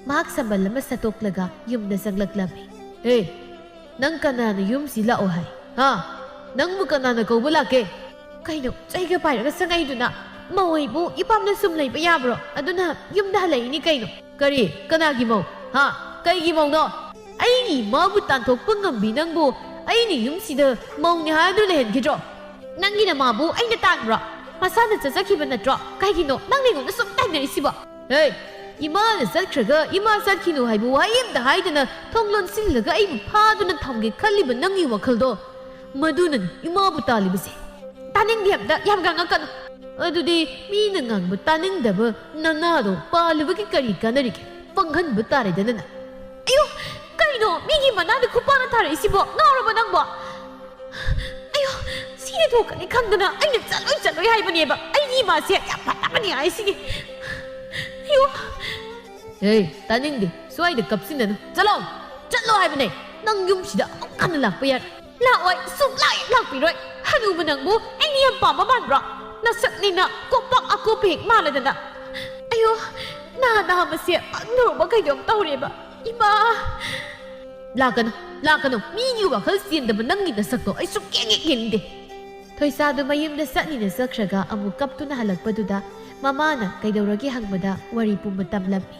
ꯃꯍꯥꯛ ꯁꯝꯕꯜ ꯑꯃ ꯁꯠꯇꯣꯛꯂꯒ ꯌꯨꯝꯗ ꯆꯪꯂꯛꯂꯝꯃꯤ꯫ "ꯍꯦ, ꯅꯪ ꯀꯅꯥꯅ ꯌꯨꯝꯁꯤ ꯂꯥꯛꯑꯣ ꯍꯥꯏ? ꯍꯥ? ꯅꯪꯕꯨ ꯀꯅꯥꯅ ꯀꯧꯕ ꯂꯥꯛꯀꯦ?" "ꯀꯩꯅꯣ, ꯆꯩꯒ ꯄꯥꯏꯔꯒ ꯆꯪꯉꯛꯏꯗꯨꯅ? ꯃꯧ ꯑꯩꯕꯨ ꯏꯄꯥꯝꯗ ꯁꯨꯝ ꯂꯩꯕ ꯌꯥꯕ꯭ꯔꯣ? ꯑꯗꯨꯅ ꯌꯨꯝꯗ ꯍꯜꯂꯛꯏꯅꯤ ꯀꯩꯅꯣ?" "ꯀꯔꯤ? ꯀꯅꯥꯒꯤ ꯃꯧ? ꯍꯥ? ꯀꯩꯒꯤ ꯃꯧꯅꯣ?" "ꯑꯩꯒꯤ ꯏꯃꯥꯕꯨ ꯇꯥꯟꯊꯣꯛꯄ ꯉꯝꯕꯤ ꯅꯪꯕꯨ ꯑꯩꯅ ꯌꯨꯝꯁꯤꯗ ꯃꯧꯅꯤ ꯍꯥꯏꯗꯨꯅ ꯂꯩꯍꯟꯈꯤꯗ꯭ꯔꯣ? ꯅꯪꯒꯤ ꯅꯃꯥꯕꯨ ꯑꯩꯅ ꯇꯥꯟꯕ꯭ꯔꯣ? ꯃꯁꯥꯅ ꯆꯠꯆꯈꯤꯕ ꯅꯠꯇ꯭ꯔꯣ? ꯀꯩꯒꯤꯅꯣ ꯅꯪꯅ ꯑꯩꯉꯣꯟꯗ ꯁꯨꯝ ꯇꯥꯏꯅꯔꯤꯁꯤꯕꯣ?" "ꯍꯦ, ꯏꯃꯥꯅ ꯆꯠꯈ꯭ꯔꯒ ꯏꯃꯥ ꯆꯠꯈꯤꯅꯨ ꯍꯥꯏꯕ ꯋꯥꯍꯩ ꯑꯝꯇ ꯍꯥꯏꯗꯅ ꯊꯣꯡ ꯂꯣꯟꯁꯤꯜꯂꯒ ꯑꯩꯕꯨ ꯐꯥꯗꯨꯅ ꯊꯝꯒꯦ ꯈꯜꯂꯤꯕ ꯅꯪꯒꯤ ꯋꯥꯈꯜꯗꯣ, ꯃꯗꯨꯅꯅꯤ ꯏꯃꯥꯕꯨ ꯇꯥꯜꯂꯤꯕꯁꯦ꯫" "ꯇꯥꯅꯤꯡꯗꯦ ꯑꯝꯇ, ꯌꯥꯝ ꯉꯥꯡꯉꯛꯀꯅꯨ꯫" "ꯑꯗꯨꯗꯤ ꯃꯤꯅ ꯉꯥꯡꯕ ꯇꯥꯅꯤꯡꯗꯕ ꯅꯅꯥꯗꯣ ꯄꯥꯜꯂꯨꯕꯒꯤ ꯀꯔꯤ ꯀꯥꯟꯅꯔꯤꯒꯦ? ꯄꯪꯍꯟꯕ ꯇꯥꯔꯦꯗꯅ ꯅꯪ꯫" ꯑꯌꯣ, ꯀꯩꯅꯣ ꯃꯤꯒꯤ ꯃꯅꯥꯛꯇ ꯈꯨꯄꯥꯛꯅ ꯊꯥꯔꯛꯏꯁꯤꯕꯣ? ꯉꯥꯎꯔꯕ ꯅꯪꯕꯣ? ꯑꯌꯣ, ꯁꯤꯗꯤ ꯊꯣꯛꯀꯅꯤ ꯈꯪꯗꯅ ꯑꯩꯅ ꯆꯠꯂꯣꯏ ꯆꯠꯂꯣꯏ ꯍꯥꯏꯕꯅꯦꯕ꯫ ꯑꯩꯒꯤ ꯏꯃꯥꯁꯦ ꯌꯥꯝ ꯐꯠꯇꯕꯅꯤ ꯍꯥꯏꯁꯤꯅꯤ꯫ ꯑꯌꯣ꯫ ꯍꯦ, ꯇꯥꯅꯤꯡꯗꯦ꯫ ꯁ꯭ꯋꯥꯏꯗ ꯀꯞꯁꯤꯟꯅꯅꯨ꯫ ꯆꯠꯂꯣ! ꯆꯠꯂꯣ ꯍꯥꯏꯕꯅꯦ꯫ ꯅꯪ ꯌꯨꯝꯁꯤꯗ ꯑꯃꯨꯛ ꯍꯟꯅ ꯂꯥꯛꯄ ꯌꯥꯔꯣꯏ꯫ ꯂꯥꯛꯑꯣꯏ, ꯁꯨꯡꯂꯥꯛ ꯍꯦꯛ ꯂꯥꯛꯄꯤꯔꯣꯏ꯫ ꯍꯅꯨꯕ ꯅꯪꯕꯨ ꯑꯩꯅ ꯌꯥꯝ ꯄꯥꯝꯕ ꯃꯥꯟꯕ꯭ꯔꯣ? ꯅꯁꯛꯅꯤꯅ ꯀꯣꯄꯥꯛ ꯑꯀꯣꯞꯄ ꯍꯦꯛ ꯃꯥꯜꯂꯗꯅ꯫ ꯑꯌꯣ, ꯅꯍꯥ ꯅꯍꯥ ꯃꯁꯦ ꯄꯪꯗꯧꯔꯕ ꯀꯩꯅꯣꯝ ꯇꯧꯔꯦꯕ꯫ ꯏꯃꯥ! ꯂꯥꯛꯀꯅꯨ, ꯂꯥꯛꯀꯅꯨ꯫ ꯃꯤꯒꯤ ꯋꯥꯈꯜ ꯆꯦꯟꯗꯕ ꯅꯪꯒꯤ ꯅꯁꯛꯇꯣ ꯑꯩ ꯁꯨꯛꯌꯦꯡ ꯍꯦꯛ ꯌꯦꯡꯅꯤꯡꯗꯦ꯫ ꯊꯣꯏꯁꯥꯗꯨ ꯃꯌꯨꯝꯗ ꯆꯠꯅꯤꯅ ꯆꯠꯈ꯭ꯔꯒ ꯑꯃꯨꯛ ꯀꯞꯇꯨꯅ ꯍꯜꯂꯛꯄꯗꯨꯗ ꯃꯃꯥꯅ ꯀꯩꯗꯧꯔꯒꯦ ꯍꯪꯕꯗ ꯋꯥꯔꯤ ꯄꯨꯝꯕ ꯇꯝꯂꯝꯃꯤ꯫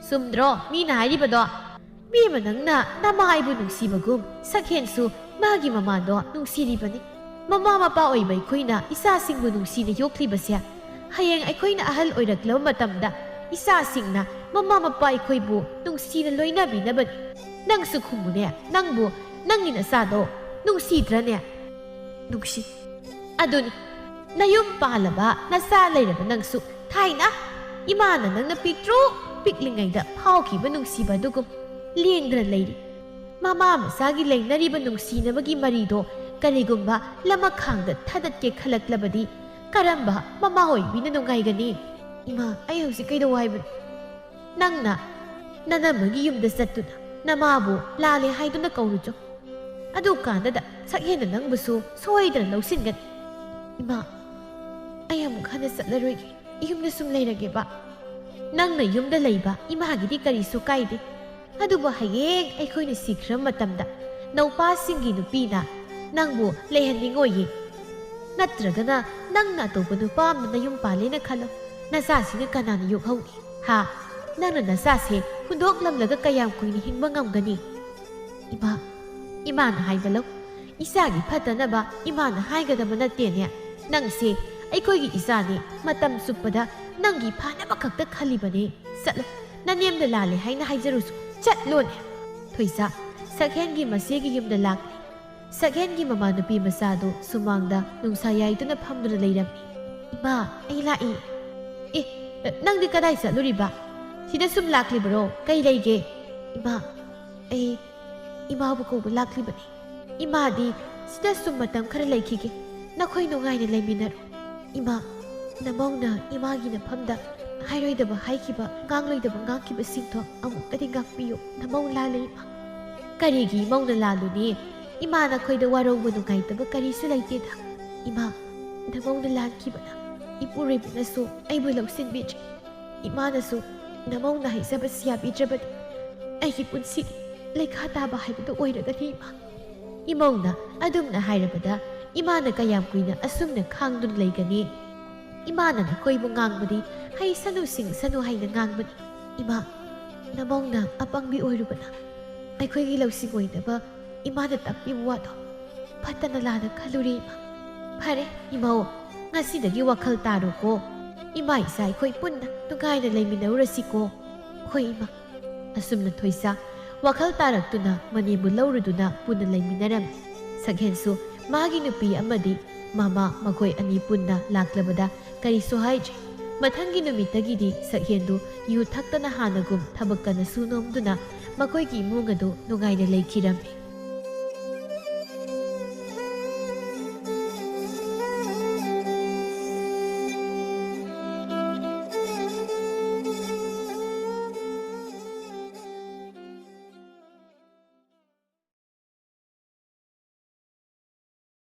ꯆꯨꯝꯗ꯭ꯔꯣ ꯃꯤꯅ ꯍꯥꯏꯔꯤꯕꯗꯣ? ꯏꯕꯦꯝꯃ, ꯅꯪꯅ ꯅꯃꯥ ꯑꯩꯕꯨ ꯅꯨꯡꯁꯤꯕꯒꯨꯝ ꯁꯛꯍꯦꯟꯁꯨ ꯃꯥꯒꯤ ꯃꯃꯥꯗꯣ ꯅꯨꯡꯁꯤꯔꯤꯕꯅꯤ꯫ ꯃꯃꯥ ꯃꯄꯥ ꯑꯣꯏꯕ ꯑꯩꯈꯣꯏꯅ ꯏꯆꯥꯁꯤꯡꯕꯨ ꯅꯨꯡꯁꯤꯅ ꯌꯣꯛꯂꯤꯕꯁꯦ, ꯍꯌꯦꯡ ꯑꯩꯈꯣꯏꯅ ꯑꯍꯜ ꯑꯣꯏꯔꯛꯂꯕ ꯃꯇꯝꯗ ꯏꯆꯥꯁꯤꯡꯅ ꯃꯃꯥ ꯃꯄꯥ ꯑꯩꯈꯣꯏꯕꯨ ꯅꯨꯡꯁꯤꯅ ꯂꯣꯏꯅꯕꯤꯅꯕꯅꯤ꯫ ꯅꯪꯁꯨ ꯈꯨꯝꯃꯨꯅꯦ, ꯅꯪꯕꯨ ꯅꯪꯒꯤ ꯅꯆꯥꯗꯣ ꯅꯨꯡꯁꯤꯗ꯭ꯔꯅꯦ? ꯅꯨꯡꯁꯤ꯫ ꯑꯗꯨꯅꯤ, ꯅꯌꯨꯝ ꯄꯥꯜꯂꯕ ꯅꯆꯥ ꯂꯩꯔꯕ ꯅꯪꯁꯨ ꯊꯥꯏꯅ ꯏꯃꯥꯅ ꯅꯪꯅ ꯄꯤꯛꯇ꯭ꯔꯨ ꯄꯤꯛꯂꯤꯉꯩꯗ ꯐꯥꯎꯈꯤꯕ ꯅꯨꯡꯁꯤꯕ ꯑꯗꯨꯒꯨꯝ ꯂꯦꯡꯗꯅ ꯂꯩꯔꯤ꯫ ꯃꯃꯥ ꯃꯆꯥꯒꯤ ꯂꯩꯅꯔꯤꯕ ꯅꯨꯡꯁꯤꯅꯕꯒꯤ ꯃꯔꯤꯗꯣ ꯀꯔꯤꯒꯨꯝꯕ ꯂꯃꯈꯥꯡꯗ ꯊꯗꯠꯀꯦ ꯈꯜꯂꯛꯂꯕꯗꯤ ꯀꯔꯝꯕ ꯃꯃꯥ ꯑꯣꯏꯕꯤꯅ ꯅꯨꯡꯉꯥꯏꯒꯅꯤ? ꯏꯃꯥ, ꯑꯩ ꯍꯧꯖꯤꯛ ꯀꯩꯗꯧ ꯍꯥꯏꯕꯅꯣ? ꯅꯪꯅ ꯅꯅꯝꯃꯒꯤ ꯌꯨꯝꯗ ꯆꯠꯇꯨꯅ ꯅꯃꯥꯕꯨ ꯂꯥꯜꯂꯦ ꯍꯥꯏꯗꯨꯅ ꯀꯧꯔꯨꯆꯣ꯫ ꯑꯗꯨ ꯀꯥꯟꯗꯗ ꯁꯛꯍꯦꯟꯅ ꯅꯪꯕꯨꯁꯨ ꯁꯣꯏꯗꯅ ꯂꯧꯁꯤꯟꯒꯅꯤ꯫ ꯏꯃꯥ, ꯑꯩ ꯑꯃꯨꯛ ꯍꯟꯅ ꯆꯠꯂꯔꯣꯏꯒꯦ꯫ ꯌꯨꯝꯗ ꯁꯨꯝ ꯂꯩꯔꯒꯦꯕ꯫ ꯅꯪꯅ ꯌꯨꯝꯗ ꯂꯩꯕ ꯏꯃꯥꯒꯤꯗꯤ ꯀꯔꯤꯁꯨ ꯀꯥꯏꯗꯦ꯫ ꯑꯗꯨꯕꯨ ꯍꯌꯦꯡ ꯑꯩꯈꯣꯏꯅ ꯁꯤꯈ꯭ꯔ ꯃꯇꯝꯗ ꯅꯧꯄꯥꯁꯤꯡꯒꯤ ꯅꯨꯄꯤꯅ ꯅꯪꯕꯨ ꯂꯩꯍꯟꯅꯤꯡꯉꯣꯏꯌꯦ꯫ ꯅꯠꯇ꯭ꯔꯒꯅ ꯅꯪꯅ ꯑꯇꯣꯞꯄ ꯅꯨꯄꯥ ꯑꯃꯗ ꯅꯌꯨꯝ ꯄꯥꯜꯂꯦꯅ ꯈꯜꯂꯣ꯫ ꯅꯆꯥꯁꯤꯅ ꯀꯅꯥꯅ ꯌꯣꯛꯍꯧꯅꯤ? ꯍꯥ? ꯅꯪꯅ ꯅꯆꯥꯁꯦ ꯍꯨꯟꯗꯣꯛꯂꯝꯂꯒ ꯀꯌꯥꯝ ꯀꯨꯏꯅ ꯍꯤꯡꯕ ꯉꯝꯒꯅꯤ? ꯏꯃꯥ, ꯏꯃꯥꯅ ꯍꯥꯏꯕ ꯂꯧ꯫ ꯏꯆꯥꯒꯤ ꯐꯠꯇꯅꯕ ꯏꯃꯥꯅ ꯍꯥꯏꯒꯗꯕ ꯅꯠꯇꯦꯅꯦ꯫ ꯅꯪꯁꯦ ꯑꯩꯈꯣꯏꯒꯤ ꯏꯆꯥꯅꯤ, ꯃꯇꯝ ꯆꯨꯞꯄꯗ ꯅꯪꯒꯤ ꯐꯅꯕ ꯈꯛꯇ ꯈꯜꯂꯤꯕꯅꯦ꯫ ꯆꯠꯂꯣ, ꯅꯅꯦꯝꯗ ꯂꯥꯜꯂꯦ ꯍꯥꯏꯅ ꯍꯥꯏꯖꯔꯨꯁꯨ꯫ ꯆꯠꯂꯣꯅꯦ꯫ ꯊꯣꯏꯁꯥ ꯁꯛꯍꯦꯟꯒꯤ ꯃꯆꯦꯒꯤ ꯌꯨꯝꯗ ꯂꯥꯛꯂꯦ꯫ ꯁꯛꯍꯦꯟꯒꯤ ꯃꯃꯥꯅꯨꯄꯤ ꯃꯆꯥꯗꯨ ꯁꯨꯃꯥꯡꯗ ꯅꯨꯡꯁꯥ ꯌꯥꯏꯗꯨꯅ ꯐꯝꯗꯨꯅ ꯂꯩꯔꯝꯃꯤ꯫ "ꯏꯃꯥ, ꯑꯩ ꯂꯥꯛꯏ꯫" "ꯑꯦ, ꯅꯪꯗꯤ ꯀꯗꯥꯏ ꯆꯠꯂꯨꯔꯤꯕ? ꯁꯤꯗ ꯁꯨꯝ ꯂꯥꯛꯂꯤꯕꯔꯣ? ꯀꯩ ꯂꯩꯒꯦ?" "ꯏꯃꯥ, ꯑꯩ ꯏꯃꯥꯕꯨ ꯀꯧꯕ ꯂꯥꯛꯂꯤꯕꯅꯤ꯫ ꯏꯃꯥꯗꯤ ꯁꯤꯗ ꯁꯨꯝ ꯃꯇꯝ ꯈꯔ ꯂꯩꯈꯤꯒꯦ꯫ ꯅꯈꯣꯏ ꯅꯨꯡꯉꯥꯏꯅ ꯂꯩꯃꯤꯟꯅꯔꯣ꯫ ꯏꯃꯥ, ꯅꯃꯧꯅ ꯏꯃꯥꯒꯤ ꯅꯐꯝꯗ ꯍꯥꯏꯔꯣꯏꯗꯕ ꯍꯥꯏꯈꯤꯕ, ꯉꯥꯡꯂꯣꯏꯗꯕ ꯉꯥꯡꯈꯤꯕꯁꯤꯡꯗꯣ ꯑꯃꯨꯛꯇꯗꯤ ꯉꯥꯛꯄꯤꯌꯨ꯫ ꯅꯃꯧ ꯂꯥꯜꯂꯦ, ꯏꯃꯥ꯫" "ꯀꯔꯤꯒꯤ ꯏꯃꯧꯅ ꯂꯥꯜꯂꯨꯅꯤ? ꯏꯃꯥ ꯅꯈꯣꯏꯗ ꯋꯥꯔꯧꯕ ꯅꯨꯡꯉꯥꯏꯇꯕ ꯀꯔꯤꯁꯨ ꯂꯩꯇꯦꯗ꯫ ꯏꯃꯥ, ꯅꯃꯧꯅ ꯂꯥꯟꯈꯤꯕꯅ ꯏꯄꯨꯔꯣꯏꯕꯅꯁꯨ ꯑꯩꯕꯨ ꯂꯧꯁꯤꯟꯕꯤꯗ꯭ꯔꯦ꯫ ꯏꯃꯥꯅꯁꯨ ꯅꯃꯧꯅ ꯍꯥꯏꯖꯕꯁꯤ ꯌꯥꯕꯤꯗ꯭ꯔꯕꯗꯤ ꯑꯩꯒꯤ ꯄꯨꯟꯁꯤꯗꯤ ꯂꯩꯈꯥ ꯇꯥꯕ ꯍꯥꯏꯕꯗꯨ ꯑꯣꯏꯔꯒꯅꯤ, ꯏꯃꯥ꯫" ꯏꯃꯧꯅ ꯑꯗꯨꯝꯅ ꯍꯥꯏꯔꯕꯗ ꯏꯃꯥꯅ ꯀꯌꯥꯝ ꯀꯨꯏꯅ ꯑꯁꯨꯝꯅ ꯈꯥꯡꯗꯨꯅ ꯂꯩꯒꯅꯤ? ꯏꯃꯥꯅ ꯅꯈꯣꯏꯕꯨ ꯉꯥꯡꯕꯗꯤ ꯍꯩꯁꯅꯨ ꯁꯤꯡꯁꯅꯨ ꯍꯥꯏꯅ ꯉꯥꯡꯕꯅꯤ꯫ ꯏꯃꯥ, ꯅꯃꯧꯅ ꯑꯄꯪꯕꯤ ꯑꯣꯏꯔꯨꯕꯅ ꯑꯩꯈꯣꯏꯒꯤ ꯂꯧꯁꯤꯡ ꯑꯣꯏꯅꯕ ꯏꯃꯥꯅ ꯇꯥꯛꯄꯤꯕ ꯋꯥꯗꯣ ꯐꯠꯇꯅ ꯂꯥꯟꯅ ꯈꯜꯂꯨꯔꯦ, ꯏꯃꯥ꯫ ꯐꯔꯦ, ꯏꯃꯧ, ꯉꯁꯤꯗꯒꯤ ꯋꯥꯈꯜ ꯇꯥꯔꯣꯀꯣ꯫ ꯏꯃꯥ ꯏꯆꯥ ꯑꯩꯈꯣꯏ ꯄꯨꯟꯅ ꯅꯨꯡꯉꯥꯏꯅ ꯂꯩꯃꯤꯟꯅꯔꯨꯔꯁꯤꯀꯣ꯫ ꯍꯣꯏ, ꯏꯃꯥ꯫ ꯑꯁꯨꯝꯅ ꯊꯣꯏꯁꯥ ꯋꯥꯈꯜ ꯇꯥꯔꯛꯇꯨꯅ ꯃꯅꯦꯕꯨ ꯂꯧꯔꯨꯗꯨꯅ ꯄꯨꯟꯅ ꯂꯩꯃꯤꯟꯅꯔꯝꯃꯤ꯫ ꯁꯛꯍꯦꯟꯁꯨ ꯃꯥꯒꯤ ꯅꯨꯄꯤ ꯑꯃꯗꯤ ꯃꯃꯥ ꯃꯈꯣꯏ ꯑꯅꯤ ꯄꯨꯟꯅ ꯂꯥꯛꯂꯕꯗ ꯀꯔꯤꯁꯨ ꯍꯥꯏꯗ꯭ꯔꯦ꯫ ꯃꯊꯪꯒꯤ ꯅꯨꯃꯤꯠꯇꯒꯤꯗꯤ ꯁꯛꯍꯦꯟꯗꯨ ꯌꯨ ꯊꯛꯇꯅ ꯍꯥꯟꯅꯒꯨꯝ ꯊꯕꯛ ꯀꯟꯅ ꯁꯨ ꯅꯣꯝꯗꯨꯅ ꯃꯈꯣꯏꯒꯤ ꯏꯃꯨꯡ ꯑꯗꯨ ꯅꯨꯡꯉꯥꯏꯅ ꯂꯩꯈꯤꯔꯝꯃꯤ꯫